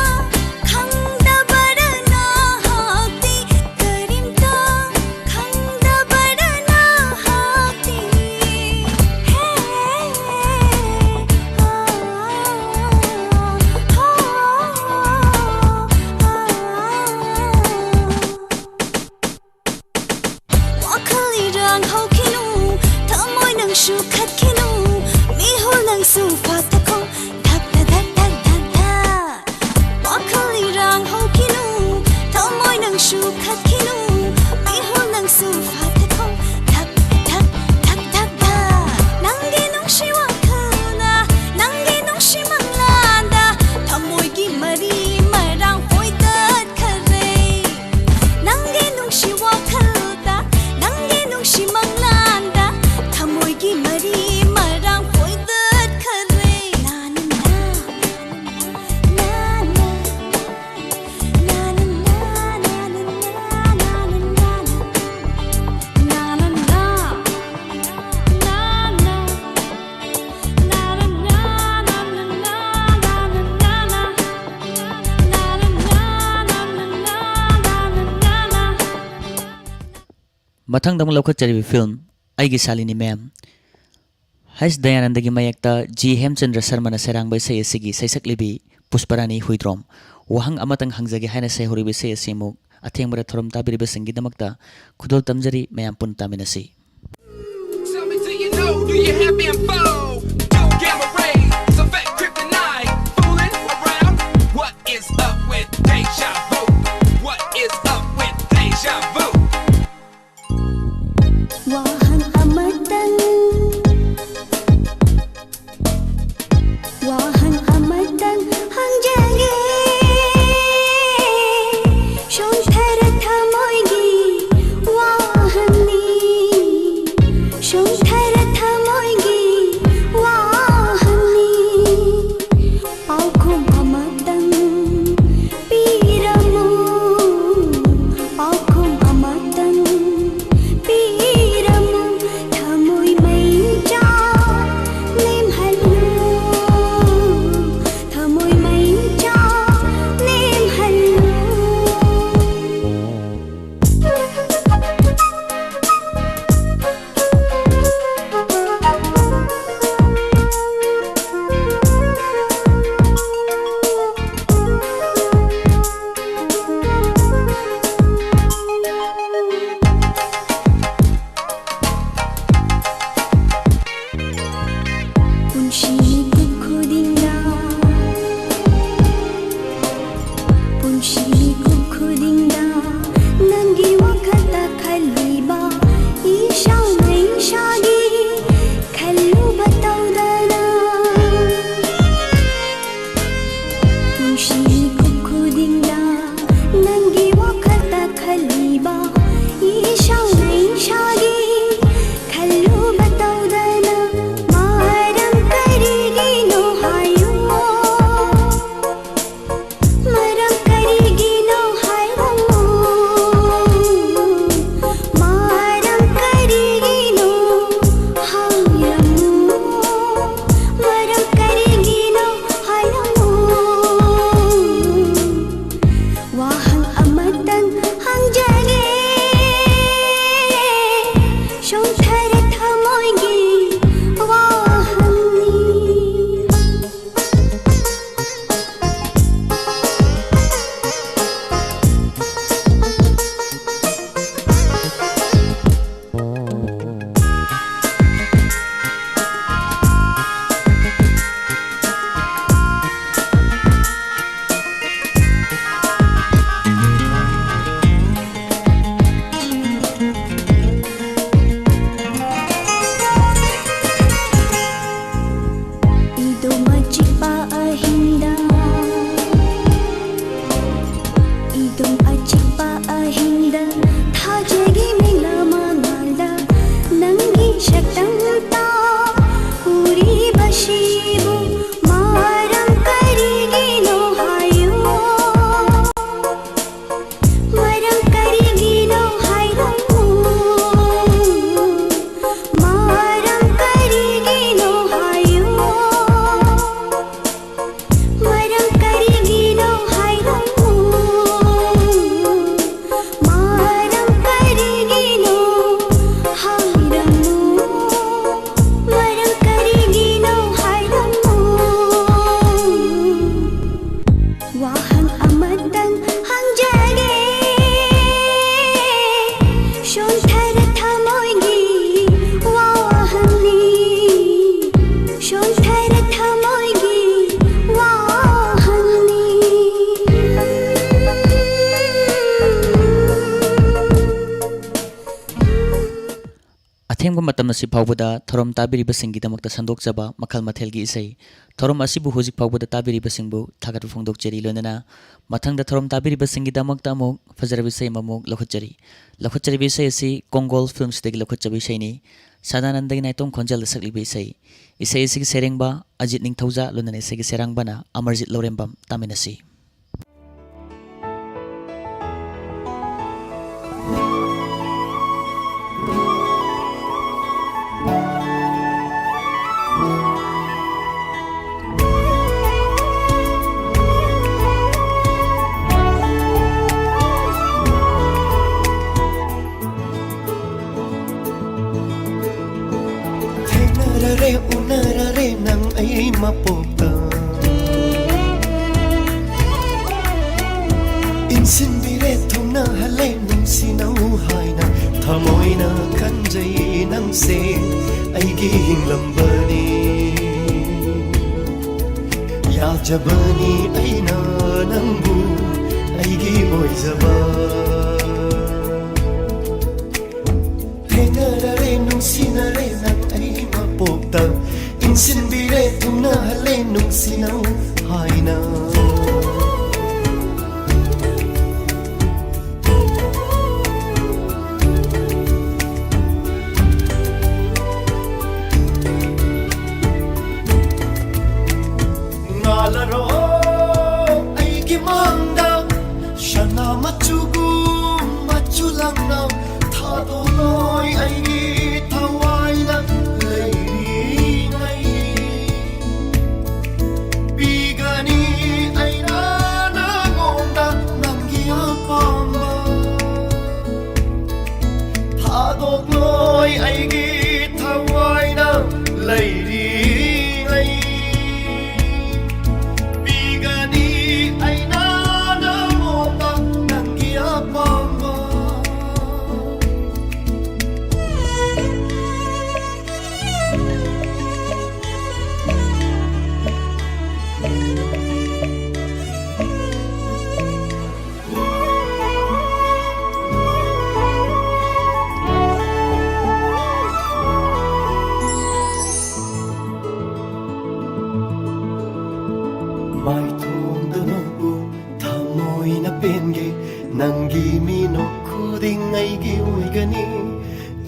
ꯈꯪꯗꯕꯔ ꯅꯍꯥꯛꯇꯤ, ꯀꯔꯤꯝꯇ ꯈꯪꯗꯕꯔ ꯅꯍꯥꯛꯇꯤ꯫ ꯍꯦ, ꯍꯦ, ꯍꯦ, ꯍꯦ, ꯍꯦ, ꯍꯦ, ꯍꯦ, ꯍꯦ꯫ ꯋꯥꯈꯜ ꯏꯔꯥꯡ ꯍꯧꯈꯤꯅꯨ, ꯊꯃꯣꯏ ꯅꯪꯁꯨ ꯈꯠꯈꯤꯅꯨ, ꯃꯤꯍꯨꯜ ꯅꯪꯁꯨ ꯐꯥꯊꯈꯣ, ꯙꯛ ꯙꯛ ꯙꯛ ꯙꯛ ꯙꯛ ꯙꯛ꯫ ꯋꯥꯈꯜ ꯏꯔꯥꯡ ꯍꯧꯈꯤꯅꯨ, ꯊꯃꯣꯏ ꯅꯪꯁꯨ ꯈꯠꯈꯤꯅꯨ, ꯃꯤꯍꯨꯜ ꯅꯪꯁꯨ ꯐꯥꯊꯈꯣ, ꯙꯛ ꯙꯛ ꯙꯛ ꯙꯛ ꯙꯛ꯫ ꯅꯪꯒꯤ ꯅꯨꯡꯁꯤ ꯋꯥꯈꯜꯅ, ꯅꯪꯒꯤ ꯅꯨꯡꯁꯤ ꯃꯪꯂꯥꯟꯗ, ꯊꯃꯣꯏꯒꯤ ꯃꯔꯤ ꯃꯔꯥꯡ ꯐꯣꯏꯗꯠꯈ꯭ꯔꯦ꯫ ꯅꯪꯒꯤ ꯅꯨꯡꯁꯤ ꯋꯥꯈꯜꯗ, ꯅꯪꯒꯤ ꯅꯨꯡꯁꯤ ꯃꯪꯂꯥꯟꯗ, ꯊꯃꯣꯏꯒꯤ ꯃꯔꯤ ꯃꯔꯥꯡ ꯐꯣꯏꯗꯠꯈ꯭ꯔꯦ꯫ ꯅꯥ ꯅꯥ ꯅꯥ, ꯅꯥ ꯅꯥ, ꯅꯥ ꯅꯥ ꯅꯥ, ꯅꯥ ꯅꯥ ꯅꯥ, ꯅꯥ ꯅꯥ ꯅꯥ, ꯅꯥ ꯅꯥ ꯅꯥ, ꯅꯥ ꯅꯥ ꯅꯥ꯫ ꯃꯊꯪꯗ ꯑꯃꯨꯛ ꯂꯧꯈꯠꯆꯔꯤꯕ ꯐꯤꯂꯝ ꯑꯩꯒꯤ ꯁꯥꯂꯤꯅꯤ ꯃꯦꯝ꯫ ꯑꯩꯁ ꯗꯌꯥꯅꯟꯗꯒꯤ ꯃꯌꯦꯛꯇ ꯖꯤ ꯍꯦꯝꯆꯟꯗ꯭ꯔ ꯁꯔꯃꯅ ꯁꯩꯔꯥꯡꯕ ꯏꯁꯩ ꯑꯁꯤꯒꯤ ꯁꯩꯁꯛꯂꯤꯕꯤ ꯄꯨꯁꯄꯔꯥꯅꯤ ꯍꯨꯏꯗ꯭ꯔꯣꯝ꯫ ꯋꯥꯍꯪ ꯑꯃꯇꯪ ꯍꯪꯖꯒꯦ ꯍꯥꯏꯅ ꯁꯩꯍꯧꯔꯤꯕ ꯏꯁꯩ ꯑꯁꯤ ꯑꯃꯨꯛ ꯑꯊꯦꯡꯕꯗ ꯊꯧꯔꯝ ꯇꯥꯕꯤꯔꯤꯕꯁꯤꯡꯒꯤꯗꯃꯛꯇ ꯈꯨꯗꯣꯜ ꯇꯝꯖꯔꯤ, ꯃꯌꯥꯝ ꯄꯨꯟꯅ ꯇꯥꯃꯤꯟꯅꯁꯤ꯫ Tell me, do you know, do you have info? Don't gamma rays, it's a fake kryptonite. Fooling around. What is up with deja vu? What is up with deja vu? ꯋꯥꯍꯪ ꯑꯃꯇꯪ ꯋꯥꯍꯪ ꯑꯃꯇꯪ ꯍꯪꯖꯒꯦ ꯁꯣꯟꯊꯔ ꯊꯃꯣꯏꯒꯤ ꯋꯥꯍꯪꯅꯤ ꯁꯣꯟꯊꯔ ꯊꯃꯣꯏꯒꯤ ꯋꯥꯍꯪꯅꯤ ꯄꯥꯎꯈꯨꯝ ꯑꯃꯇꯪ ꯄꯤꯔꯝꯃꯨ ꯄꯥꯎꯈꯨꯝ ꯑꯃ ꯑꯊꯦꯡꯕ ꯃꯇꯝ ꯑꯁꯤ ꯐꯥꯎꯕꯗ ꯊꯧꯔꯝ ꯇꯥꯕꯤꯔꯤꯕꯁꯤꯡꯒꯤꯗꯃꯛꯇ ꯁꯟꯗꯣꯛꯆꯕ ꯃꯈꯜ ꯃꯊꯦꯜꯒꯤ ꯏꯁꯩ꯫ ꯊꯧꯔꯝ ꯑꯁꯤꯕꯨ ꯍꯧꯖꯤꯛ ꯐꯥꯎꯕꯗ ꯇꯥꯕꯤꯔꯤꯕꯁꯤꯡꯕꯨ ꯊꯥꯒꯠꯄ ꯐꯣꯡꯗꯣꯛꯆꯔꯤ꯫ ꯂꯣꯏꯅꯅ ꯃꯊꯪꯗ ꯊꯧꯔꯝ ꯇꯥꯕꯤꯔꯤꯕꯁꯤꯡꯒꯤꯗꯃꯛꯇ ꯑꯃꯨꯛ ꯐꯖꯔꯕ ꯏꯁꯩ ꯑꯃꯃꯨꯛ ꯂꯧꯈꯠꯆꯔꯤ꯫ ꯂꯧꯈꯠꯆꯔꯤꯕ ꯏꯁꯩ ꯑꯁꯤ ꯀꯣꯡꯒꯣꯜ ꯐꯤꯜꯝꯁꯤꯗꯒꯤ ꯂꯧꯈꯠꯆꯕ ꯏꯁꯩꯅꯤ꯫ ꯁꯗꯥꯅꯟꯗꯒꯤ ꯅꯥꯏꯇꯣꯝ ꯈꯣꯟꯖꯦꯜꯗ ꯁꯛꯂꯤꯕ ꯏꯁꯩ꯫ ꯏꯁꯩ ꯑꯁꯤꯒꯤ ꯁꯩꯔꯦꯡꯕ ꯑꯖꯤꯠ ꯅꯤꯡꯊꯧꯖꯥ, ꯂꯣꯏꯅꯅ ꯏꯁꯩꯒꯤ ꯁꯩꯔꯥꯡꯕꯅ ꯑꯃꯔꯖꯤꯠ ꯂꯧꯔꯦꯝꯕꯝ꯫ ꯇꯥꯃꯤꯟꯅꯁꯤ꯫ ꯊꯦꯡꯅꯔꯔꯦ, ꯎꯅꯔꯔꯦ ꯅꯪ ꯑꯩ ꯃꯄꯣꯛꯇ꯫ ꯏꯟꯁꯤꯟꯕꯤꯔꯦ, ꯊꯨꯡꯅꯍꯜꯂꯦ, ꯅꯨꯡꯁꯤꯅꯧ ꯍꯥꯏꯅ ꯊꯃꯣꯏꯅ ꯈꯟꯖꯩ ꯅꯪꯁꯦ ꯑꯩꯒꯤ ꯍꯤꯡꯂꯝꯕꯅꯤ꯫ ꯌꯥꯖꯕꯅꯤ ꯑꯩꯅ ꯅꯪꯕꯨ ꯑꯩꯒꯤ ꯑꯣꯏꯖꯕ꯫ ꯊꯦꯡꯅꯔꯔꯦ, ꯅꯨꯡꯁꯤꯅꯔꯦ ꯅꯪ ꯑꯩ ꯃꯄꯣꯛꯇ꯫ ꯏꯟꯁꯤꯟꯕꯤꯔꯦ, ꯊꯨꯡꯅꯍꯜꯂꯦ, ꯅꯨꯡꯁꯤꯅꯧ ꯍꯥꯏꯅ꯫ ꯉꯥꯜꯂꯔꯣ ꯑꯩꯒꯤ ꯃꯥꯡꯗ ꯁꯅꯥ ꯃꯆꯨꯒꯨꯝ ꯃꯆꯨ ꯂꯪꯅ ꯊꯥꯗꯣꯛꯂꯣꯏ ꯑꯩꯒꯤ ꯊꯋꯥꯏꯅ ꯂꯩꯔꯤꯉꯩ꯫ ꯄꯤꯒꯅꯤ ꯑꯩꯅ ꯅꯉꯣꯟꯗ ꯅꯪꯒꯤ ꯑꯄꯥꯝꯕ꯫ ꯊꯥꯗꯣꯛꯂꯣꯏ ꯑꯩꯒꯤ ꯊꯋꯥꯏꯅ ꯂꯩꯔꯤꯉꯩ꯫ ꯄꯤꯒꯅꯤ ꯑꯩꯅ ꯅꯉꯣꯟꯗ ꯅꯪꯒꯤ ꯑꯄꯥꯝꯕ꯫ ꯑꯩꯒꯤ ꯑꯣꯏꯒꯅꯤ꯫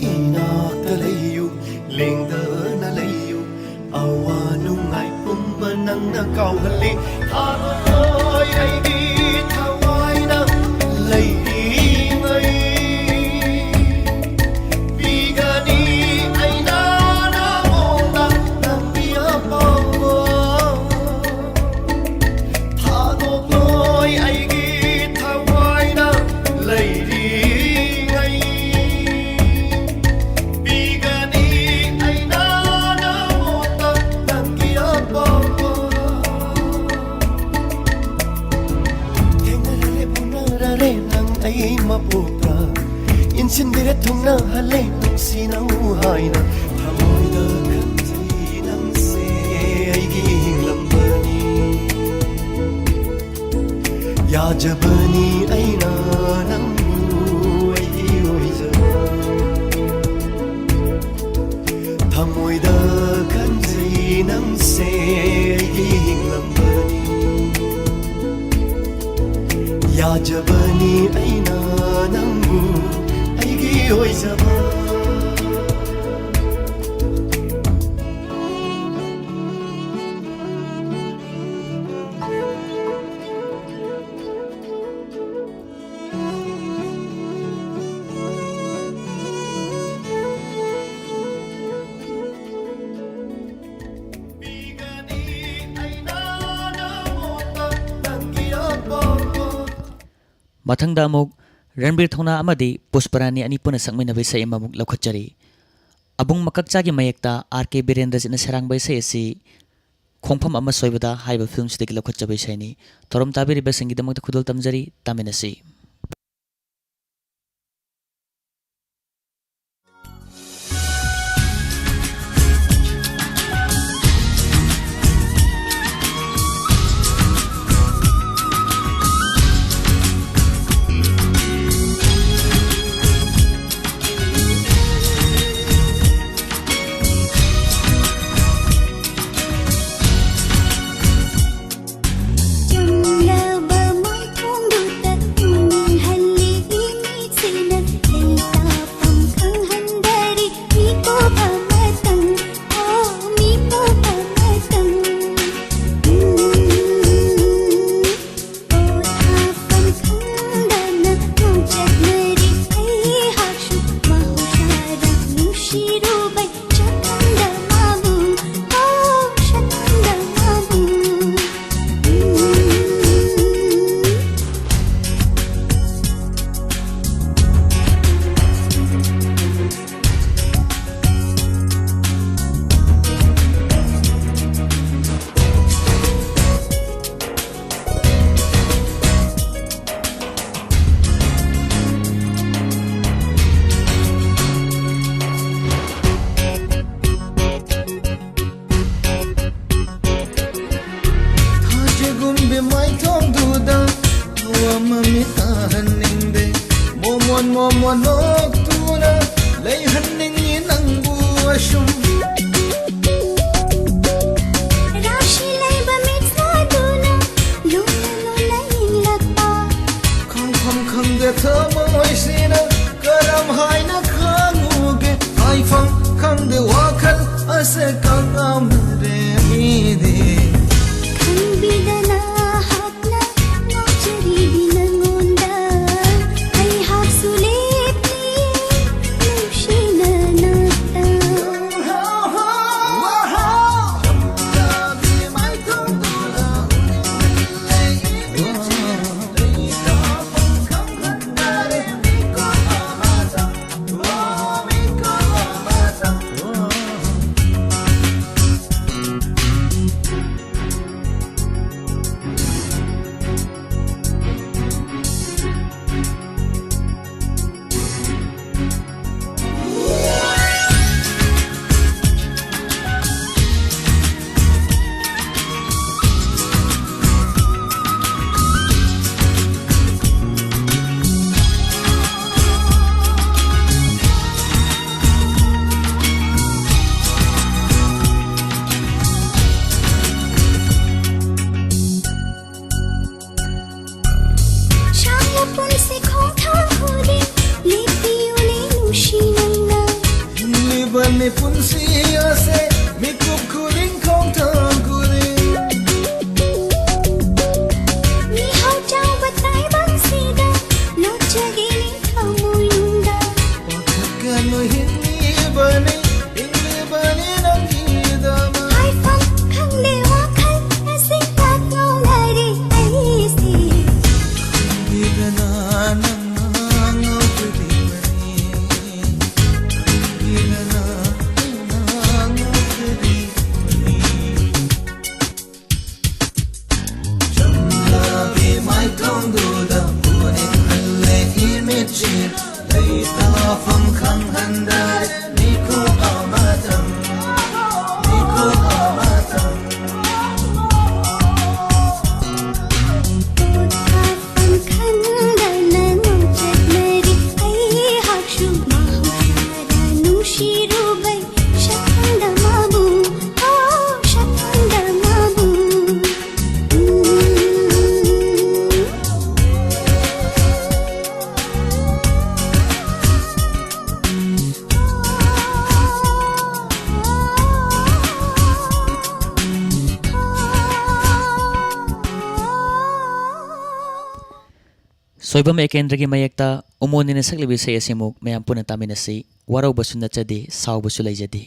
ꯏꯅꯥꯛꯇ ꯂꯩꯌꯨ, ꯂꯦꯡꯗꯅ ꯂꯩꯌꯨ, ꯑꯋꯥ ꯅꯨꯡꯉꯥꯏ ꯄꯨꯝꯕ ꯅꯪꯅ ꯀꯥꯎꯍꯜꯂꯤ꯫ ꯊꯥꯔꯣꯏ ꯑꯩꯒꯤ ꯊꯋꯥꯏꯅ ꯂꯩꯔꯤꯉꯩ, ꯄꯤꯒꯅꯤ ꯑꯩꯅ ꯅꯉꯣꯟꯗ ꯅꯪꯒꯤ ꯑꯄꯥꯝꯕ꯫ ꯊꯥꯗꯣꯛꯂꯣꯏ ꯑꯩꯒꯤ ꯊꯋꯥꯏꯅ ꯂꯩꯔꯤꯉꯩ, ꯄꯤꯒꯅꯤ ꯑꯩꯅ ꯅꯉꯣꯟꯗ ꯅꯪꯒꯤ ꯑꯄꯥꯝꯕ꯫ ꯊꯦꯡꯅꯔꯦ ꯎꯅꯔꯦ ꯅꯪ ꯑꯩ ꯃꯄꯣꯛꯇ, ꯏꯟꯁꯤꯟꯕꯤꯔꯦ ꯊꯨꯡꯅꯍꯜꯂꯦ ꯅꯨꯡꯁꯤꯅꯧ ꯍꯥꯏꯅ, ꯊꯃꯣꯏꯗ ꯈꯟꯖꯩ ꯅꯪꯁꯦ ꯑꯩꯒꯤ ꯍꯤꯡꯂꯝꯕꯅꯤ꯫ ꯌꯥꯖꯕꯅꯤ ꯑꯩꯅ ꯅꯪꯕꯨ ꯑꯩꯒꯤ ꯑꯣꯏꯖꯕ꯫ ꯊꯃꯣꯏꯗ ꯈꯟꯖꯩ ꯅꯪꯁꯦ ꯑꯩꯒꯤ ꯍꯤꯡꯂꯝꯕꯅꯤ꯫ ꯌꯥꯖꯕꯅꯤ ꯑꯩꯅ ꯅꯪꯕꯨ ꯑꯩꯒꯤ ꯑꯣꯏꯖꯕ꯫ ꯃꯊꯪꯗ ꯑꯃꯨꯛ ꯔꯟꯕꯤꯔ ꯊꯧꯅꯥ ꯑꯃꯗꯤ ꯄꯨꯁꯄꯔꯥꯅꯤ ꯑꯅꯤ ꯄꯨꯟꯅ ꯁꯛꯃꯤꯟꯅꯕ ꯏꯁꯩ ꯑꯃꯃꯨꯛ ꯂꯧꯈꯠꯆꯔꯤ꯫ ꯑꯕꯨꯡ ꯃꯀꯛꯆꯥꯒꯤ ꯃꯌꯦꯛꯇ ꯑꯥꯔ ꯀꯦ ꯕꯤꯔꯦꯟꯗ꯭ꯔꯖꯤꯠꯅ ꯁꯩꯔꯥꯡꯕ ꯏꯁꯩ ꯑꯁꯤ ꯈꯣꯡꯐꯝ ꯑꯃ ꯁꯣꯏꯕꯗ ꯍꯥꯏꯕ ꯐꯤꯂꯝꯁꯤꯗꯒꯤ ꯂꯧꯈꯠꯆꯕ ꯏꯁꯩꯅꯤ꯫ ꯊꯧꯔꯝ ꯇꯥꯕꯤꯔꯤꯕꯁꯤꯡꯒꯤꯗꯃꯛꯇ ꯈꯨꯗꯣꯜ ꯇꯝꯖꯔꯤ, ꯇꯥꯃꯤꯟꯅꯁꯤ꯫ ꯇꯥꯐꯝ ꯈꯪꯍꯟꯗꯔꯤ ꯃꯤꯀꯨꯞ ꯑꯃꯇꯪ, ꯑꯣ, ꯃꯤꯀꯨꯞ ꯑꯃꯇꯪ꯫ ꯄꯣꯊꯥꯐꯝ ꯈꯪꯗꯅ ꯉꯥꯎꯆꯠꯅꯔꯤ ꯑꯩꯍꯥꯛꯁꯨ ꯃꯍꯧꯁꯥꯗ ꯅꯨꯡꯁꯤꯔꯨꯕꯩ ꯆꯠꯍꯟꯗ ꯃꯥꯕꯨ, ꯑꯣ, ꯆꯠꯍꯟꯗ ꯃꯥꯕꯨ꯫ ꯊꯥꯖꯒꯨꯝꯕꯤ ꯃꯥꯏꯊꯣꯡꯗꯨꯗ ꯊꯋꯥ ꯃꯃꯤꯠ ꯇꯥꯍꯟꯅꯤꯡꯗꯦ꯫ ꯃꯣꯃꯣꯟ ꯃꯣꯃꯣꯟ ꯅꯣꯛꯇꯨꯅ ꯂꯩꯍꯟꯅꯤꯡꯉꯤ ꯅꯪꯕꯨ ꯑꯁꯨꯝ꯫ ꯔꯥꯁꯤ ꯂꯩꯕ ꯃꯤꯠ ꯁꯥꯗꯨꯅ ꯂꯣꯟꯅ ꯂꯣꯟꯅ ꯌꯦꯡꯂꯛꯄ꯫ ꯈꯪꯐꯝ ꯈꯪꯗꯦ ꯊꯃꯣꯏꯁꯤꯅ ꯀꯔꯝ ꯍꯥꯏꯅ ꯈꯪꯉꯨꯒꯦ? ꯍꯥꯏꯐꯝ ꯈꯪꯗꯦ ꯋꯥꯈꯜ ꯑꯁꯦ ꯀꯉꯝꯅꯔꯦ ꯑꯩꯗꯤ꯫ ꯈꯪꯕꯤꯗꯅ ꯍꯥꯞꯅ ꯉꯥꯎꯖꯔꯤꯕꯤ ꯅꯉꯣꯟꯗ ꯑꯩꯍꯥꯛꯁꯨ ꯂꯦꯞꯂꯤ ꯅꯨꯡꯁꯤꯅ ꯅꯥꯛꯇ꯫ ꯄꯨꯟꯁꯤ ꯑꯁꯦ ꯃꯤꯀꯨꯞ ꯈꯨꯗꯤꯡ ꯈꯣꯡꯊꯥꯡ ꯈꯨꯗꯤꯡ꯫ ꯃꯤꯍꯧ ꯆꯥꯎꯕ ꯇꯥꯏꯕꯪꯁꯤꯗ ꯂꯣꯠꯆꯒꯦ ꯅꯤꯡꯊꯃꯣꯏꯅꯨꯡꯗ꯫ ꯄꯥꯈꯠꯀꯅꯨ ꯍꯤꯡꯂꯤꯕꯅꯤ, ꯍꯤꯡꯂꯤꯕꯅꯤ ꯅꯪꯒꯤꯗꯃꯛ꯫ ꯍꯥꯏꯐꯝ ꯈꯪꯗꯦ ꯋꯥꯈꯜ ꯑꯁꯤꯗ ꯉꯥꯎꯅꯔꯤ ꯑꯩꯁꯦ꯫ ꯈꯪꯕꯤꯗꯅ ꯅꯪꯅ ꯉꯥꯎꯖꯔꯤꯕꯅꯤ꯫ ꯈꯪꯕꯤꯗꯅ ꯅꯪꯅ ꯉꯥꯎꯖꯔꯤꯕꯅꯤ꯫ ꯆꯝꯂꯕꯤ ꯃꯥꯏꯊꯣꯡꯗꯨꯗ ꯎꯅꯤꯡꯍꯜꯂꯦ ꯏꯃꯤꯠꯁꯤꯅ꯫ ꯂꯩꯇꯥꯐꯝ ꯈꯪꯍꯟꯗꯔꯦ ꯃꯤꯀꯨꯞ ꯑꯃꯇꯪ, ꯃꯤꯀꯨꯞ ꯑꯃꯇꯪ꯫ ꯄꯣꯊꯥꯐꯝ ꯈꯪꯗꯅ ꯉꯥꯎꯆꯠꯅꯔꯤ ꯑꯩꯍꯥꯛꯁꯨ꯫ ꯃꯍꯧꯁꯥꯗ ꯅꯨꯡꯁꯤꯔꯨꯕꯩ ꯁꯛꯇꯝꯗ ꯃꯥꯕꯨ, ꯑꯣ, ꯁꯛꯇꯝꯗ ꯃꯥꯕꯨ꯫ ꯁꯣꯏꯕꯝ ꯑꯦꯀꯦꯟꯗ꯭ꯔꯒꯤ ꯃꯌꯦꯛꯇ ꯎꯃꯣꯟꯅꯤꯅ ꯁꯛꯂꯤꯕ ꯏꯁꯩ ꯑꯁꯤꯃꯨꯛ ꯃꯌꯥꯝ ꯄꯨꯟꯅ ꯇꯥꯃꯤꯟꯅꯁꯤ꯫ ꯋꯥꯔꯧꯕꯁꯨ ꯅꯠꯆꯗꯦ, ꯁꯥꯎꯕꯁꯨ ꯂꯩꯖꯗꯦ꯫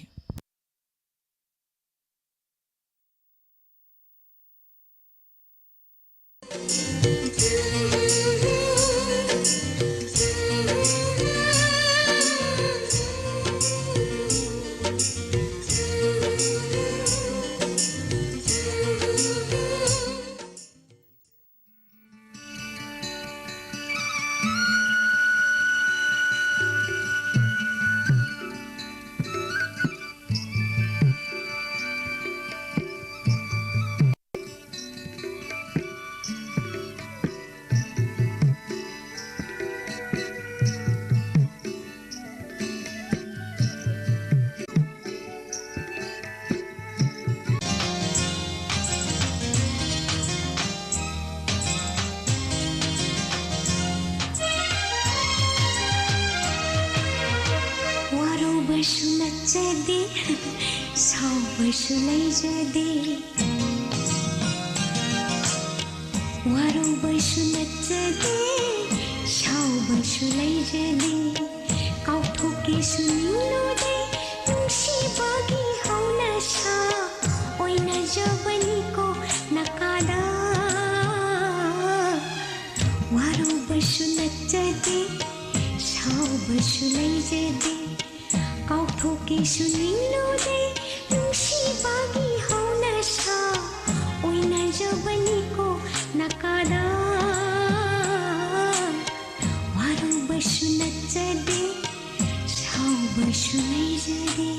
ꯁꯨ ꯅꯠꯆꯗꯦ, ꯁꯥꯎꯕꯁꯨ ꯂꯩꯖꯗꯦ꯫ ꯋꯥꯔꯧꯕꯁꯨ ꯅꯠꯆꯗꯦ, ꯁꯥꯎꯕꯁꯨ ꯂꯩꯖꯗꯦ꯫ ꯀꯥꯎꯊꯣꯛꯀꯦꯁꯨ ꯅꯤꯡꯂꯨꯗꯦ, ꯅꯨꯡꯁꯤꯕꯒꯤ ꯍꯧꯅꯁꯥ ꯑꯣꯏꯅꯖꯕꯅꯤꯀꯣ ꯅꯀꯥꯗ꯫ ꯋꯥꯔꯧꯕꯁꯨ ꯅꯠꯆꯗꯦ, ꯁꯥꯎꯕꯁꯨ ꯂꯩꯖꯗꯦ꯫ ꯀꯥꯎꯊꯣꯛꯀꯦꯁꯨ ꯅꯤꯡꯂꯨꯗꯦ, ꯅꯨꯡꯁꯤꯕꯒꯤ ꯍꯧꯅꯁꯥ ꯑꯣꯏꯅꯖꯕꯅꯤꯀꯣ ꯅꯀꯥꯗ꯫ ꯋꯥꯔꯧꯕꯁꯨ ꯅꯠꯆꯗꯦ, ꯁꯥꯎꯕꯁꯨ ꯂꯩꯖꯗꯦ꯫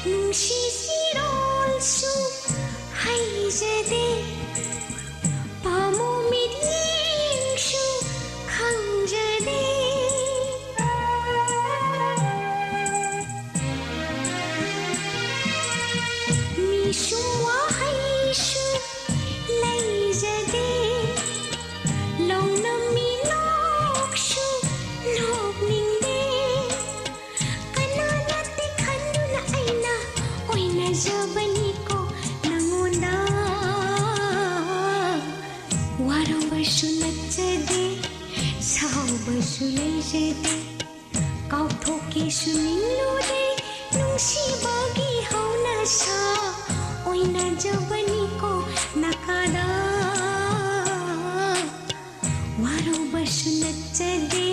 ꯅꯨꯡꯁꯤ ꯁꯤꯔꯣꯜꯁꯨ ꯍꯩꯖꯗꯦ, ꯄꯥꯝꯃꯨ ꯃꯤꯠꯌꯦꯡꯁꯨ ꯈꯪꯖꯗꯦ꯫ ꯃꯤꯁꯨꯝ ꯋꯥꯍꯩꯁꯨ ꯂꯩꯖꯗꯦ, ꯂꯧꯅ ꯃꯤꯅꯣꯛꯁꯨ ꯅꯣꯛꯅꯤꯡꯗꯦ꯫ ꯀꯅꯥꯅꯗꯤ ꯈꯟꯗꯨꯅ ꯑꯩꯅ ꯑꯣꯏꯅꯖꯕꯅꯤꯀꯣ ꯅꯉꯣꯟꯗ꯫ ꯋꯥꯔꯧꯕꯁꯨ ꯅꯠꯆꯗꯦ, ꯁꯥꯎꯕꯁꯨ ꯂꯩꯖꯗꯦ꯫ ꯀꯥꯎꯊꯣꯛꯀꯦꯁꯨ ꯅꯤꯡꯂꯨꯗꯦ, ꯅꯨꯡꯁꯤꯕꯒꯤ ꯍꯧꯅꯁꯥ ꯑꯣꯏꯅꯖꯕꯅꯤꯀꯣ ꯅꯀꯥꯗ꯫ ꯋꯥꯔꯧꯕꯁꯨ ꯅꯠꯆꯗꯦ,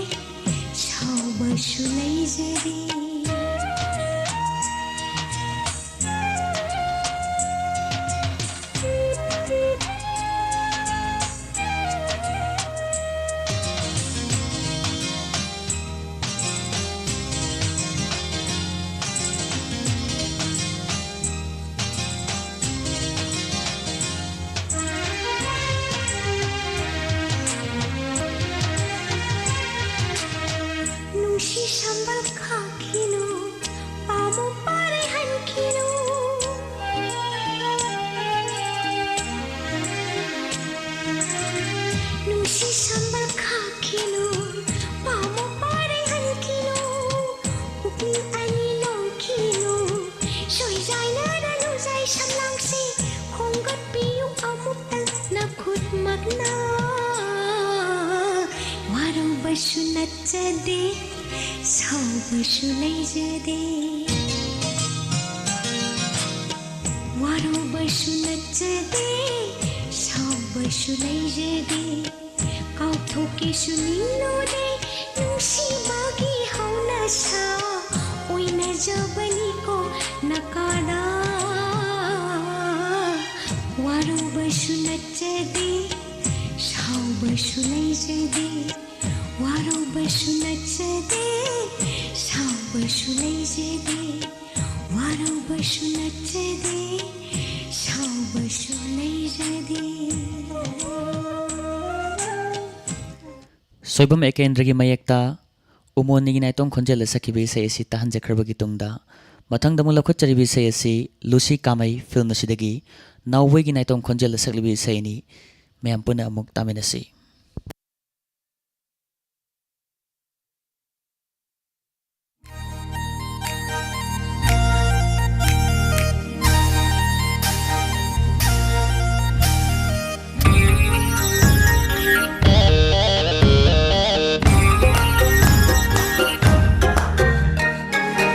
ꯁꯥꯎꯕꯁꯨ ꯂꯩꯖꯗꯦ꯫ ꯁꯥꯎꯕꯁꯨ ꯂꯩꯖꯗꯦ, ꯋꯥꯔꯧꯕꯁꯨ ꯅꯠꯆꯗꯦ, ꯁꯥꯎꯕꯁꯨ ꯂꯩꯖꯗꯦ꯫ ꯀꯥꯎꯊꯣꯛꯀꯦꯁꯨ ꯅꯤꯡꯂꯨꯗꯦ, ꯅꯨꯡꯁꯤꯕꯒꯤ ꯍꯧꯅꯁꯥ ꯑꯣꯏꯅꯖꯕꯅꯤꯀꯣ ꯅꯀꯥꯗ꯫ ꯋꯥꯔꯧꯕꯁꯨ ꯅꯠꯆꯗꯦ, ꯁꯥꯎꯕꯁꯨ ꯂꯩꯖꯗꯦ, ꯋꯥꯔꯧꯕꯁꯨ ꯅꯠꯆꯗꯦ, ꯁꯥꯎꯕꯁꯨ ꯂꯩꯖꯗꯦ, ꯋꯥꯔꯧꯕꯁꯨ ꯅꯠꯆꯗꯦ, ꯁꯥꯎꯕꯁꯨ ꯂꯩꯖꯗꯦ꯫ ꯁꯣꯏꯕꯝ ꯑꯦꯀꯦꯟꯗ꯭ꯔꯒꯤ ꯃꯌꯦꯛꯇ ꯎꯃꯣꯟꯅꯤꯒꯤ ꯅꯥꯏꯇꯣꯝ ꯈꯣꯟꯖꯦꯜꯗ ꯁꯛꯈꯤꯕ ꯏꯁꯩ ꯑꯁꯤ ꯇꯥꯍꯟꯖꯈ꯭ꯔꯕꯒꯤ ꯇꯨꯡꯗ, ꯃꯊꯪꯗ ꯑꯃꯨꯛ ꯂꯧꯈꯠꯆꯔꯤꯕ ꯏꯁꯩ ꯑꯁꯤ ꯂꯨꯁꯤ ꯀꯥꯃꯩ ꯐꯤꯜꯝ ꯑꯁꯤꯗꯒꯤ ꯅꯥꯎꯕꯣꯏꯒꯤ ꯅꯥꯏꯇꯣꯝ ꯈꯣꯟꯖꯦꯜꯗ ꯁꯛꯂꯤꯕ ꯏꯁꯩꯅꯤ꯫ ꯃꯌꯥꯝ ꯄꯨꯟꯅ ꯑꯃꯨꯛ ꯇꯥꯃꯤꯟꯅꯁꯤ꯫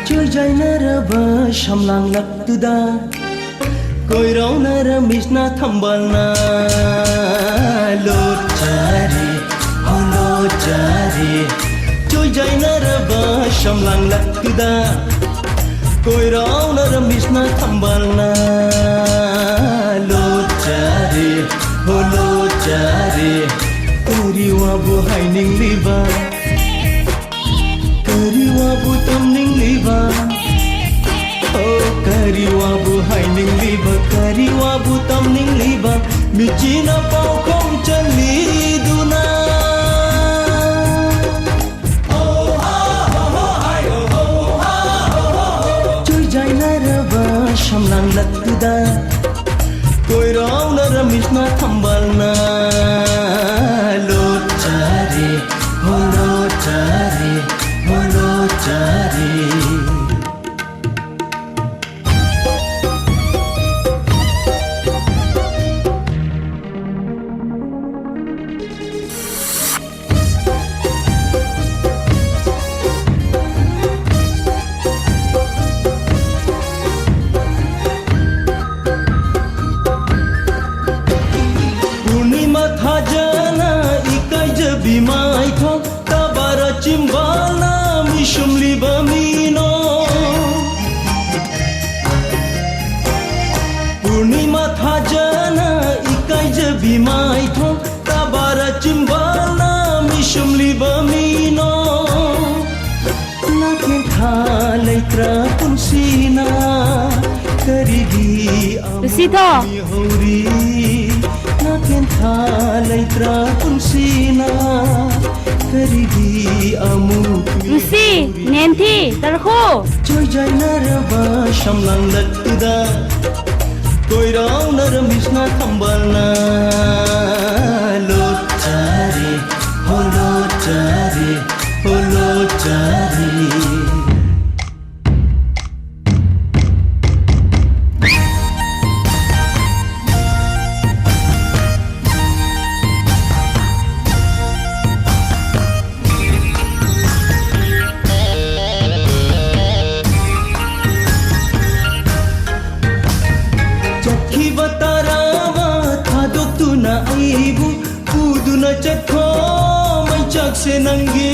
ꯆꯣꯏꯖꯥꯏꯅꯔꯕ ꯁꯝꯂꯥꯡꯂꯛꯇꯨꯗ ꯀꯣꯏꯔꯥꯎꯅꯔꯝꯃꯤꯁꯅ ꯊꯝꯕꯥꯜꯅ ꯂꯣꯠꯆꯔꯦ, ꯑꯣ ꯂꯣꯠꯆꯔꯦ꯫ ꯆꯣꯏꯖꯥꯏꯅꯔꯕ ꯁꯝꯂꯥꯡꯂꯛꯇꯨꯗ ꯀꯣꯏꯔꯥꯎꯅꯔꯝꯃꯤꯁꯅ ꯊꯝꯕꯥꯜꯅ ꯂꯣꯠꯆꯔꯦ, ꯑꯣ ꯂꯣꯠꯆꯔꯦ꯫ ꯀꯔꯤ ꯋꯥꯕꯨ ꯍꯥꯏꯅꯤꯡꯂꯤꯕ? ꯀꯔꯤ ꯋꯥꯕꯨ ꯇꯝꯅꯤꯡꯂꯤꯕ? ꯑꯣ, ꯀꯔꯤ ꯋꯥꯕꯨ ꯍꯥꯏꯅꯤꯡꯂꯤꯕ? ꯀꯔꯤ ꯋꯥꯕꯨ ꯇꯝꯅꯤꯡꯂꯤꯕ? ꯃꯤꯆꯤꯅ ꯄꯥꯎꯈꯣꯡ ꯆꯜꯂꯤꯗꯨꯅ꯫ ꯆꯣꯏꯖꯥꯏꯅꯔꯕ ꯁꯝꯂꯥꯡꯂꯛꯇꯨꯗ ꯀꯣꯏꯔꯥꯎꯅꯔꯝꯃꯤꯁꯅ ꯊꯝꯕꯥꯜꯅ ꯂꯣꯠꯆꯔꯦ, ꯍꯣ ꯂꯣꯠꯆꯔꯦ, ꯍꯣ ꯂꯣꯠꯆꯔꯦ꯫ ꯁꯤꯊꯣ꯫ ꯃꯤꯍꯧꯔꯤ ꯅꯥꯀꯦꯟꯊꯥ ꯂꯩꯇ꯭ꯔꯥ ꯄꯨꯟꯁꯤꯅ ꯀꯔꯤꯒꯤ ꯑꯃꯨꯛ ꯂꯨꯁꯤ, ꯅꯦꯟꯊꯤ, ꯇꯔꯈꯨ꯫ ꯆꯣꯏꯖꯥꯏꯅꯔꯕ ꯁꯝꯂꯥꯡꯂꯛꯇꯨꯗ ꯀꯣꯏꯔꯥꯎꯅꯔꯝꯃꯤꯁꯅ ꯊꯝꯕꯥꯜꯅ ꯂꯣꯠꯆꯔꯤ, ꯍꯣ ꯂꯣꯠꯆꯔꯤ, ꯍꯣ ꯂꯣꯠꯆꯔꯤ꯫ ꯆꯠꯈꯤꯕ ꯇꯔꯥ ꯑꯃ ꯊꯥꯗꯣꯛꯇꯨꯅ ꯑꯩꯕꯨ ꯄꯨꯗꯨꯅ ꯆꯠꯈ꯭ꯔꯣ ꯃꯩꯆꯥꯛꯁꯦ ꯅꯪꯒꯤ꯫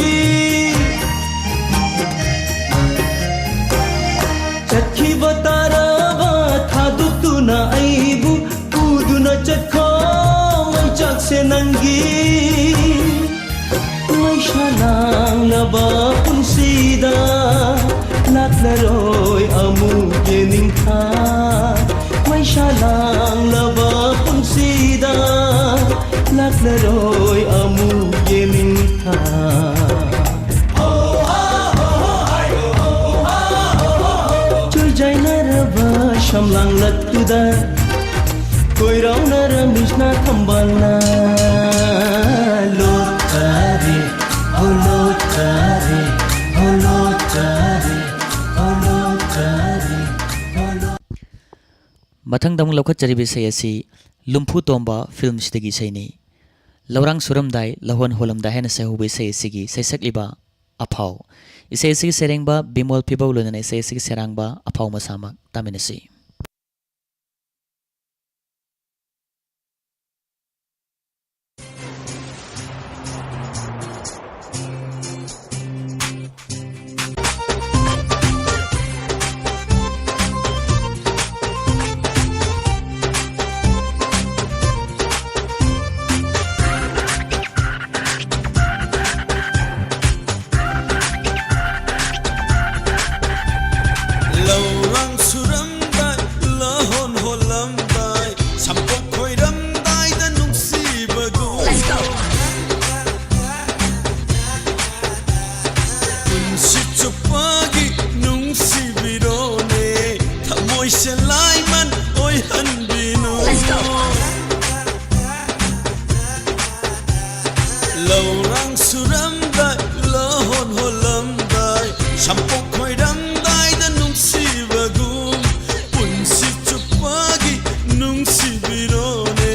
ꯆꯠꯈꯤꯕ ꯇꯔꯥ ꯑꯃ ꯊꯥꯗꯣꯛꯇꯨꯅ ꯑꯩꯕꯨ ꯄꯨꯗꯨꯅ ꯆꯠꯈ꯭ꯔꯣ ꯃꯩꯆꯥꯛꯁꯦ ꯅꯪꯒꯤ꯫ ꯃꯩꯁꯥ ꯂꯥꯡꯂꯕ ꯄꯨꯟꯁꯤꯗ ꯂꯥꯛꯂꯔꯣꯏ ꯑꯃꯨꯛ ꯌꯦꯅꯤꯡꯊꯥ꯫ ꯃꯩꯁꯥ ꯂꯥꯡꯂꯕ ꯄꯨꯟꯁꯤꯗ ꯂꯥꯛꯂꯔꯣꯏ ꯑꯃꯨꯛ ꯌꯦꯅꯤꯡꯊꯥ꯫ ꯆꯨꯔꯖꯥꯏꯅꯔꯕ ꯁꯝꯂꯥꯡꯂꯛꯇꯨꯗ ꯀꯣꯏꯔꯥꯎꯅꯔꯝꯃꯤꯁꯅ ꯊꯝꯕꯥꯜꯅ ꯂꯣꯠꯆꯔꯤ, ꯍꯣ ꯂꯣꯠꯆꯔꯤ, ꯍꯣ ꯂꯣꯠꯆꯔꯤ, ꯍꯣ ꯂꯣꯠꯆꯔꯤ, ꯍꯣ ꯂꯣꯠ-꯫ ꯃꯊꯪꯗ ꯑꯃꯨꯛ ꯂꯧꯈꯠꯆꯔꯤꯕ ꯏꯁꯩ ꯑꯁꯤ ꯂꯨꯝꯐꯨ ꯇꯣꯝꯕ ꯐꯤꯂꯝꯁꯤꯗꯒꯤ ꯏꯁꯩꯅꯤ꯫ ꯂꯧꯔꯥꯡ ꯁꯨꯔꯝꯗꯥꯏ, ꯂꯧꯍꯣꯟ ꯍꯣꯜꯂꯝꯗꯥꯏ ꯍꯥꯏꯅ ꯁꯩꯍꯧꯕ ꯏꯁꯩ ꯑꯁꯤꯒꯤ ꯁꯩꯁꯛꯂꯤꯕ ꯑꯐꯥꯎ꯫ ꯏꯁꯩ ꯑꯁꯤꯒꯤ ꯁꯩꯔꯦꯡꯕ ꯕꯤꯃꯣꯜ ꯐꯤꯕꯧ ꯂꯣꯏꯅꯅ ꯏꯁꯩ ꯑꯁꯤꯒꯤ ꯁꯩꯔꯥꯡꯕ ꯑꯐꯥꯎ ꯃꯁꯥꯃꯛ꯫ ꯇꯥꯃꯤꯟꯅꯁꯤ꯫ ꯂꯧꯔꯥꯡ ꯁꯨꯔꯝꯗꯥꯏ, ꯌꯥꯝꯄꯣꯛ ꯈꯣꯏꯔꯝꯗꯥꯏꯗ ꯅꯨꯡꯁꯤꯕꯒꯨꯝ ꯄꯨꯟꯁꯤ ꯆꯨꯞꯄꯒꯤ ꯅꯨꯡꯁꯤꯕꯤꯔꯣꯅꯦ꯫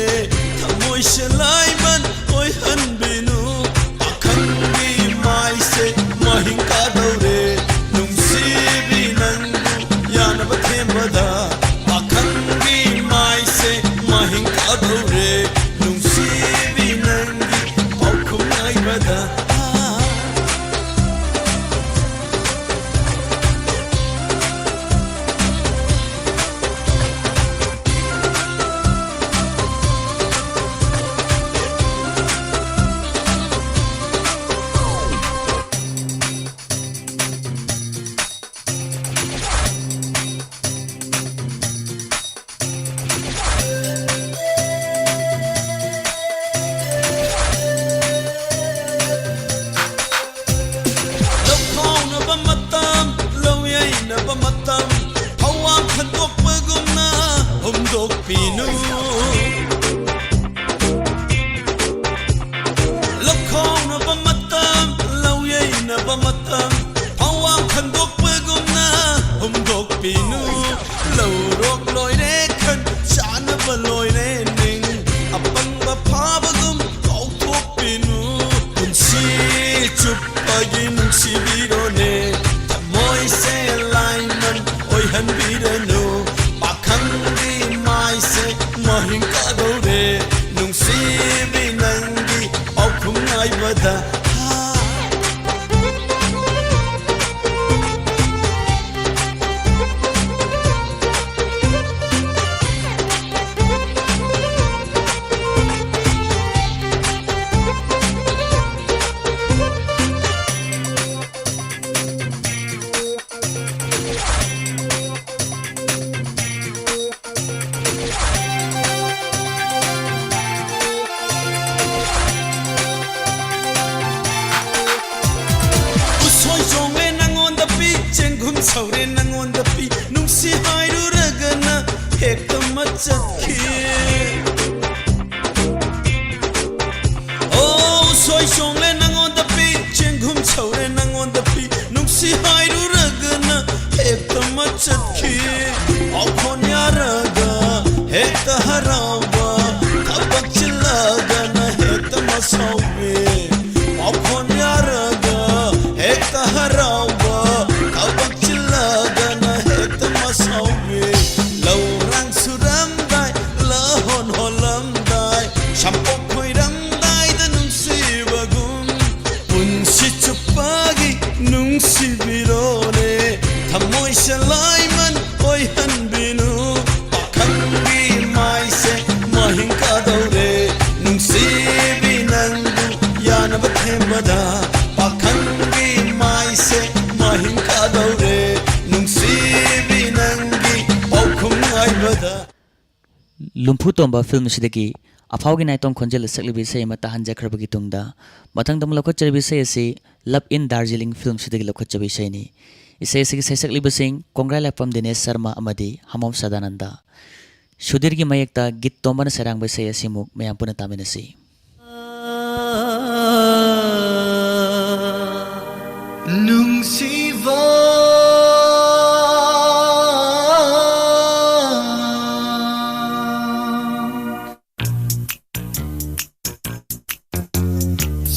ꯊꯃꯣꯏꯁꯦ ꯂꯥꯏꯃꯟ ꯑꯣꯏꯍꯟꯕꯤꯅꯨ꯫ ꯄꯥꯈꯪꯒꯤ ꯃꯥꯏꯁꯦ ꯃꯍꯤꯡ ꯀꯥꯗꯧꯔꯦ꯫ ꯅꯨꯡꯁꯤꯕꯤ ꯅꯪꯕꯨ ꯌꯥꯅꯕ ꯊꯦꯝꯕꯗ ꯄꯥꯈꯪꯒꯤ ꯃꯥꯏꯁꯦ ꯃꯍꯤꯡ ꯀꯥꯗꯧꯔꯦ꯫ ꯅꯨꯡꯁꯤꯕꯤ ꯅꯪꯒꯤ ꯄꯥꯎꯈꯨꯝ ꯉꯥꯏꯕꯗ꯫ ꯂꯧꯈꯥꯎꯅꯕ ꯃꯇꯝ, ꯂꯧ ꯌꯩꯅꯕ ꯃꯇꯝ, ꯊꯋꯥꯡ ꯈꯟꯗꯣꯛꯄꯒꯨꯝꯅ ꯍꯨꯝꯗꯣꯛꯄꯤꯅꯨ꯫ ꯂꯧꯈꯥꯎꯅꯕ ꯃꯇꯝ, ꯂꯧ ꯌꯩꯅꯕ ꯃꯇꯝ, ꯊꯋꯥꯡ ꯈꯟꯗꯣꯛꯄꯒꯨꯝꯅ ꯍꯨꯝꯗꯣꯛꯄꯤꯅꯨ꯫ ꯂꯧꯔꯣꯛ ꯂꯣꯏꯔꯦ ꯈꯟ, ꯆꯥꯅꯕ ꯂꯣꯏꯔꯦ ꯅꯤꯡ, ꯑꯄꯪꯕ ꯐꯥꯕꯒꯨꯝ ꯀꯥꯎꯊꯣꯛꯄꯤꯅꯨ꯫ ꯄꯨꯟꯁꯤ ꯆꯨꯞꯄꯒꯤ ꯅꯨꯡꯁꯤꯕꯤꯔꯣꯅꯦ꯫ ꯊꯃꯣꯏꯁꯦ ꯂꯥꯏꯃꯟ ꯑꯣꯏꯍꯟꯕꯤꯔꯅꯨ꯫ ꯄꯥꯈꯪꯒꯤ ꯃꯥꯏꯁꯦ ꯃꯍꯤꯡ ꯀꯥꯗꯧꯔꯦ꯫ ꯅꯨꯡꯁꯤꯕꯤ ꯅꯪꯒꯤ ꯄꯥꯎꯈꯨꯝ ꯉꯥꯏꯕꯗ꯫ ꯅꯨꯡꯁꯤꯕꯤꯔꯣꯅꯦ, ꯊꯃꯣꯏ ꯁꯦꯂꯥꯏꯃꯟ ꯑꯣꯏꯍꯟꯕꯤꯅꯨ꯫ ꯄꯥꯈꯪꯒꯤ ꯃꯥꯏꯁꯦ ꯃꯍꯤꯡ ꯀꯥꯗꯧꯔꯦ, ꯅꯨꯡꯁꯤꯕꯤ ꯅꯪꯕꯨ ꯌꯥꯅꯕ ꯊꯦꯝꯕꯗ꯫ ꯄꯥꯈꯪꯒꯤ ꯃꯥꯏꯁꯦ ꯃꯍꯤꯡ ꯀꯥꯗꯧꯔꯦ, ꯅꯨꯡꯁꯤꯕꯤ ꯅꯪꯒꯤ ꯄꯥꯎꯈꯨꯝ ꯉꯥꯏꯕꯗ꯫ ꯂꯨꯝꯐꯨ ꯇꯣꯝꯕ ꯐꯤꯂꯝ ꯑꯁꯤꯗꯒꯤ ꯑꯐꯥꯎꯒꯤ ꯅꯥꯏꯇꯣꯝ ꯈꯣꯟꯖꯦꯜꯗ ꯁꯛꯂꯤꯕ ꯏꯁꯩ ꯑꯃ ꯇꯥꯍꯟꯖꯈ꯭ꯔꯕꯒꯤ ꯇꯨꯡꯗ, ꯃꯊꯪꯗ ꯑꯃꯨꯛ ꯂꯧꯈꯠꯆꯔꯤꯕ ꯏꯁꯩ ꯑꯁꯤ Love in Darjeeling ꯐꯤꯂꯝ ꯑꯁꯤꯗꯒꯤ ꯂꯧꯈꯠꯆꯕ ꯏꯁꯩꯅꯤ꯫ ꯏꯁꯩ ꯑꯁꯤꯒꯤ ꯁꯩꯁꯛꯂꯤꯕꯁꯤꯡ ꯀꯣꯡꯒ꯭ꯔꯥꯏꯂꯥꯛꯄꯝ ꯗꯤꯅꯦꯁ ꯁꯔꯃ ꯑꯃꯗꯤ ꯍꯃꯣꯝ ꯁꯗꯥꯅꯟꯗ꯫ ꯁꯨꯙꯤꯔꯒꯤ ꯃꯌꯦꯛꯇ ꯒꯤꯠ ꯇꯣꯝꯕꯅ ꯁꯩꯔꯥꯡꯕ ꯏꯁꯩ ꯑꯁꯤꯃꯨꯛ ꯃꯌꯥꯝ ꯄꯨꯟꯅ ꯇꯥꯃꯤꯟꯅꯁꯤ꯫ ꯅꯨꯡꯁꯤꯕ꯫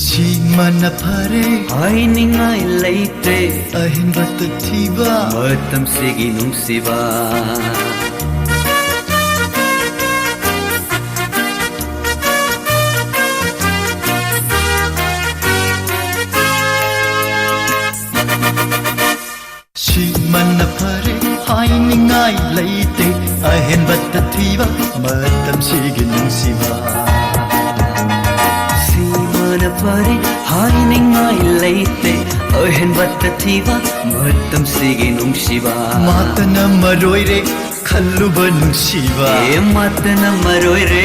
ꯁꯤꯃꯅ ꯐꯔꯦ꯫ ꯍꯥꯏꯅꯤꯡꯉꯥꯏ ꯂꯩꯇꯦ꯫ ꯑꯍꯦꯟꯕꯇ ꯊꯤꯕ꯫ ꯃꯇꯝꯁꯤꯒꯤ ꯅꯨꯡꯁꯤꯕ꯫ ꯁꯤꯃꯅ ꯐꯔꯦ, ꯍꯥꯏꯅꯤꯡꯉꯥꯏ ꯂꯩꯇꯦ꯫ ꯑꯍꯦꯟꯕꯇ ꯊꯤꯕ ꯃꯇꯝꯁꯤꯒꯤ ꯅꯨꯡꯁꯤꯕ꯫ ꯁꯤꯃꯅ ꯐꯔꯦ, ꯍꯥꯏꯅꯤꯡꯉꯥꯏ ꯂꯩꯇꯦ꯫ ꯑꯍꯦꯟꯕꯇ ꯊꯤꯕ ꯃꯇꯝꯁꯤꯒꯤ ꯅꯨꯡꯁꯤꯕ꯫ ꯃꯥꯇꯅ ꯃꯔꯣꯏꯔꯦ, ꯈꯜꯂꯨꯕ ꯅꯨꯡꯁꯤꯕ꯫ ꯑꯦ, ꯃꯥꯇꯅ ꯃꯔꯣꯏꯔꯦ,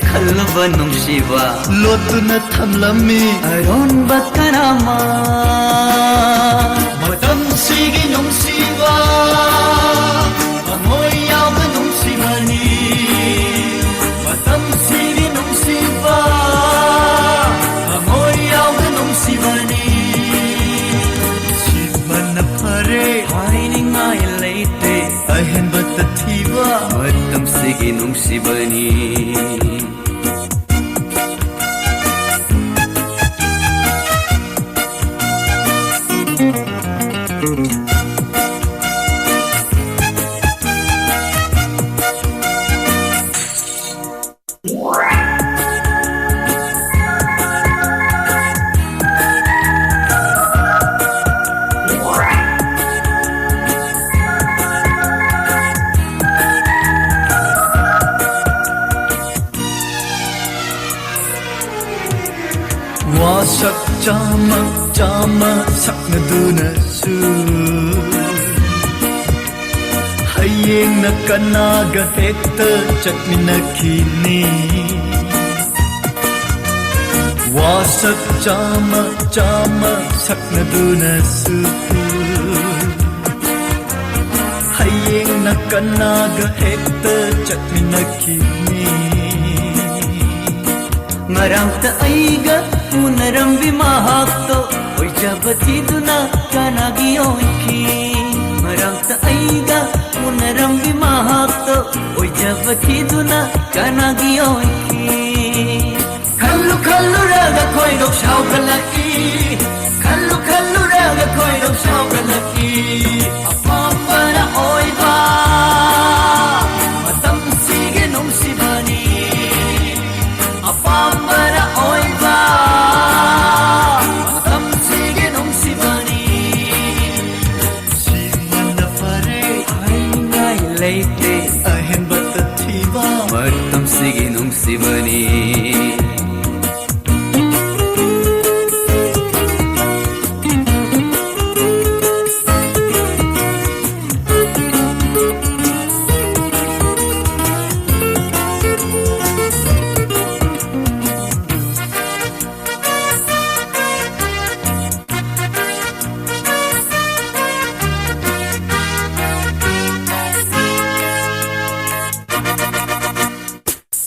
ꯈꯜꯂꯨꯕ ꯅꯨꯡꯁꯤꯕ꯫ ꯂꯣꯠꯇꯨꯅ ꯊꯝꯂꯝꯃꯤ ꯑꯔꯣꯟꯕ ꯀꯔꯥꯃ꯫ ꯃꯇꯝꯁꯤꯒꯤ ꯅꯨꯡꯁꯤꯕ, ꯊꯃꯣꯏ ꯌꯥꯎꯕ ꯅꯨꯡꯁꯤꯕꯅꯤ꯫ ꯃꯇꯝꯁꯤꯒꯤ ꯅꯨꯡꯁꯤꯕ, ꯊꯃꯣꯏ ꯌꯥꯎꯕ ꯅꯨꯡꯁꯤꯕꯅꯤ꯫ ꯁꯤꯃꯅ ꯐꯔꯦ, ꯍꯥꯏꯅꯤꯡꯉꯥꯏ ꯂꯩꯇꯦ꯫ ꯑꯍꯦꯟꯕꯇ ꯊꯤꯕ ꯃꯇꯝꯁꯤꯒꯤ ꯅꯨꯡꯁꯤꯕꯅꯤ꯫ ꯆꯥꯝꯃ ꯆꯥꯝꯃ ꯁꯛꯅꯗꯨꯅꯁꯨ ꯍꯌꯦꯡꯅ ꯀꯅꯥꯒ ꯍꯦꯛꯇ ꯆꯠꯃꯤꯟꯅꯈꯤꯅꯤ꯫ ꯋꯥꯁꯛ ꯆꯥꯝꯃ ꯆꯥꯝꯃ ꯁꯛꯅꯗꯨꯅꯁꯨ ꯍꯌꯦꯡꯅ ꯀꯅꯥꯒ ꯍꯦꯛꯇ ꯆꯠꯃꯤꯟꯅꯈꯤꯅꯤ꯫ ꯉꯔꯥꯡꯇ ꯑꯩꯒ ꯎꯅꯔꯝꯕꯤ ꯃꯍꯥꯛꯇꯣ ꯑꯣꯏꯖꯕ ꯊꯤꯗꯨꯅ ꯀꯅꯥꯒꯤ ꯑꯣꯏꯈꯤ? ꯉꯔꯥꯡꯇ ꯑꯩꯒ ꯎꯅꯔꯝꯕꯤ ꯃꯍꯥꯛꯇꯣ ꯑꯣꯏꯖꯕ ꯊꯤꯗꯨꯅ ꯀꯅꯥꯒꯤ ꯑꯣꯏꯈꯤ? ꯈꯜꯂꯨ ꯈꯜꯂꯨꯔꯒ ꯈꯣꯏꯗꯧ ꯁꯥꯎꯒꯠꯂꯛꯏ꯫ ꯈꯜꯂꯨ ꯈꯜꯂꯨꯔꯒ ꯈꯣꯏꯗꯧ ꯁꯥꯎꯒꯠꯂꯛꯏ꯫ ꯑꯄꯥꯝꯕꯅ ꯑꯣꯏꯕ ꯃꯇꯝꯁꯤꯒꯤ ꯅꯨꯡꯁꯤꯕꯅꯤ꯫ ꯑꯄꯥꯝꯕꯅ ꯑꯣꯏꯕ ꯃꯇꯝꯁꯤꯒꯤ ꯅꯨꯡꯁꯤꯕꯅꯤ꯫ ꯁꯤꯃꯅ ꯐꯔꯦ ꯍꯥꯏꯅꯤꯡꯉꯥꯏ ꯂꯩꯇꯦ꯫ ꯑꯍꯦꯟꯕꯇ ꯊꯤꯕ ꯃꯇꯝꯁꯤꯒꯤ ꯅꯨꯡꯁꯤꯕꯅꯤ꯫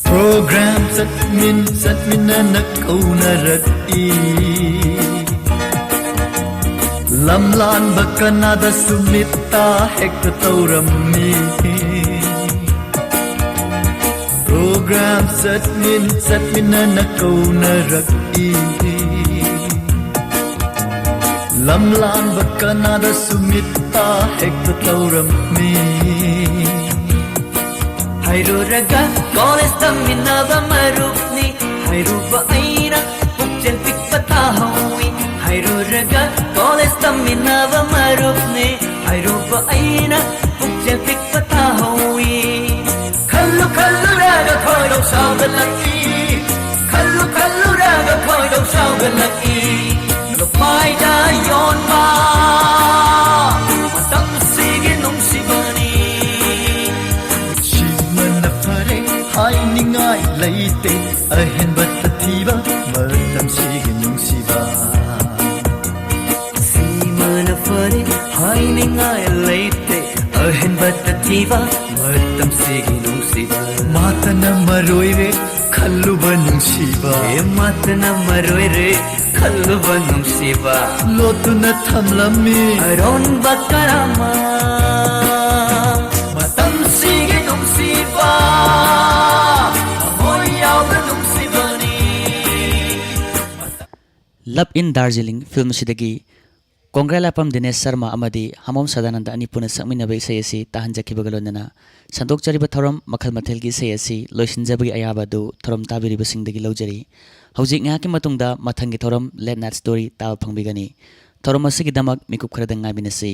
Program ꯆꯠꯃꯤꯟ ꯆꯠꯃꯤꯟꯅꯅ ꯀꯧꯅꯔꯛꯏ꯫ ꯂꯝꯂꯥꯟꯕ ꯀꯅꯥꯗꯁꯨ ꯃꯤꯠꯇ ꯍꯦꯛꯇ ꯇꯧꯔꯝꯃꯤ꯫ Program ꯆꯠꯃꯤꯟ ꯆꯠꯃꯤꯟꯅꯅ ꯀꯧꯅꯔꯛꯏ꯫ ꯂꯝꯂꯥꯟꯕ ꯀꯅꯥꯗꯁꯨ ꯃꯤꯠꯇ ꯍꯦꯛꯇ ꯇꯧꯔꯝꯃꯤ꯫ ꯍꯥꯏꯔꯨꯔꯒ college ꯇꯝꯃꯤꯟꯅꯕ ꯃꯔꯨꯞꯅꯤ꯫ ꯍꯥꯏꯔꯨꯕ ꯑꯩꯅ ꯄꯨꯛꯆꯦꯜ ꯄꯤꯛꯄ ꯇꯥꯍꯧꯏ꯫ ꯍꯥꯏꯔꯨꯔꯒ college ꯇꯝꯃꯤꯟꯅꯕ ꯃꯔꯨꯞꯅꯤ꯫ ꯍꯥꯏꯔꯨꯕ ꯑꯩꯅ ꯄꯨꯛꯆꯦꯜ ꯄꯤꯛꯄ ꯇꯥꯍꯧꯏ꯫ ꯈꯜꯂꯨ ꯈꯜꯂꯨꯔꯒ ꯈꯣꯏꯗꯧ ꯁꯥꯎꯒꯠꯂꯛꯏ꯫ ꯈꯜꯂꯨ ꯈꯜꯂꯨꯔꯒ ꯈꯣꯏꯗꯧ ꯁꯥꯎꯒꯠꯂꯛꯏ꯫ ꯑꯍꯦꯟꯕ ꯊꯤꯕ ꯃꯇꯝꯁꯤꯒꯤ ꯅꯨꯡꯁꯤꯕ꯫ ꯁꯤꯃꯅ ꯐꯔꯦ, ꯍꯥꯏꯅꯤꯡꯉꯥꯏ ꯂꯩꯇꯦ꯫ ꯑꯍꯦꯟꯕ ꯊꯤꯕ ꯃꯇꯝꯁꯤꯒꯤ ꯅꯨꯡꯁꯤꯕ꯫ ꯃꯥꯇꯅ ꯃꯔꯣꯏꯔꯦ ꯈꯜꯂꯨꯕ ꯅꯨꯡꯁꯤꯕ꯫ ꯑꯦ, ꯃꯥꯇꯅ ꯃꯔꯣꯏꯔꯦ ꯈꯜꯂꯨꯕ ꯅꯨꯡꯁꯤꯕ꯫ ꯂꯣꯠꯇꯨꯅ ꯊꯝꯂꯝꯃꯤ ꯑꯔꯣꯟꯕ ꯀꯔꯥꯃ꯫ ꯃꯇꯝꯁꯤꯒꯤ ꯅꯨꯡꯁꯤꯕ, ꯊꯃꯣꯏ ꯌꯥꯎꯕ ꯅꯨꯡꯁꯤꯕꯅꯤ꯫ Love in Darjeeling film ꯑꯁꯤꯗꯒꯤ ꯀꯣꯡꯒ꯭ꯔꯦꯂꯥꯄꯝ ꯗꯤꯅꯦꯁ ꯁꯔꯃ ꯑꯃꯗꯤ ꯍꯃꯣꯝ ꯁꯗꯥꯅꯟꯗ ꯑꯅꯤ ꯄꯨꯟꯅ ꯁꯛꯃꯤꯟꯅꯕ ꯏꯁꯩ ꯑꯁꯤ ꯇꯥꯍꯟꯖꯈꯤꯕꯒ ꯂꯣꯏꯅꯅ ꯁꯟꯗꯣꯛꯆꯔꯤꯕ ꯊꯧꯔꯝ ꯃꯈꯜ ꯃꯊꯦꯜꯒꯤ ꯏꯁꯩ ꯑꯁꯤ ꯂꯣꯏꯁꯤꯟꯖꯕꯒꯤ ꯑꯌꯥꯕ ꯑꯗꯨ ꯊꯧꯔꯝ ꯇꯥꯕꯤꯔꯤꯕꯁꯤꯡꯗꯒꯤ ꯂꯧꯖꯔꯤ꯫ ꯍꯧꯖꯤꯛ ꯉꯥꯏꯍꯥꯛꯀꯤ ꯃꯇꯨꯡꯗ ꯃꯊꯪꯒꯤ ꯊꯧꯔꯝ Late Night Story ꯇꯥꯕ ꯐꯪꯕꯤꯒꯅꯤ꯫ ꯊꯧꯔꯝ ꯑꯁꯤꯒꯤꯗꯃꯛ ꯃꯤꯀꯨꯞ ꯈꯔꯗꯪ ꯉꯥꯏꯃꯤꯟꯅꯁꯤ꯫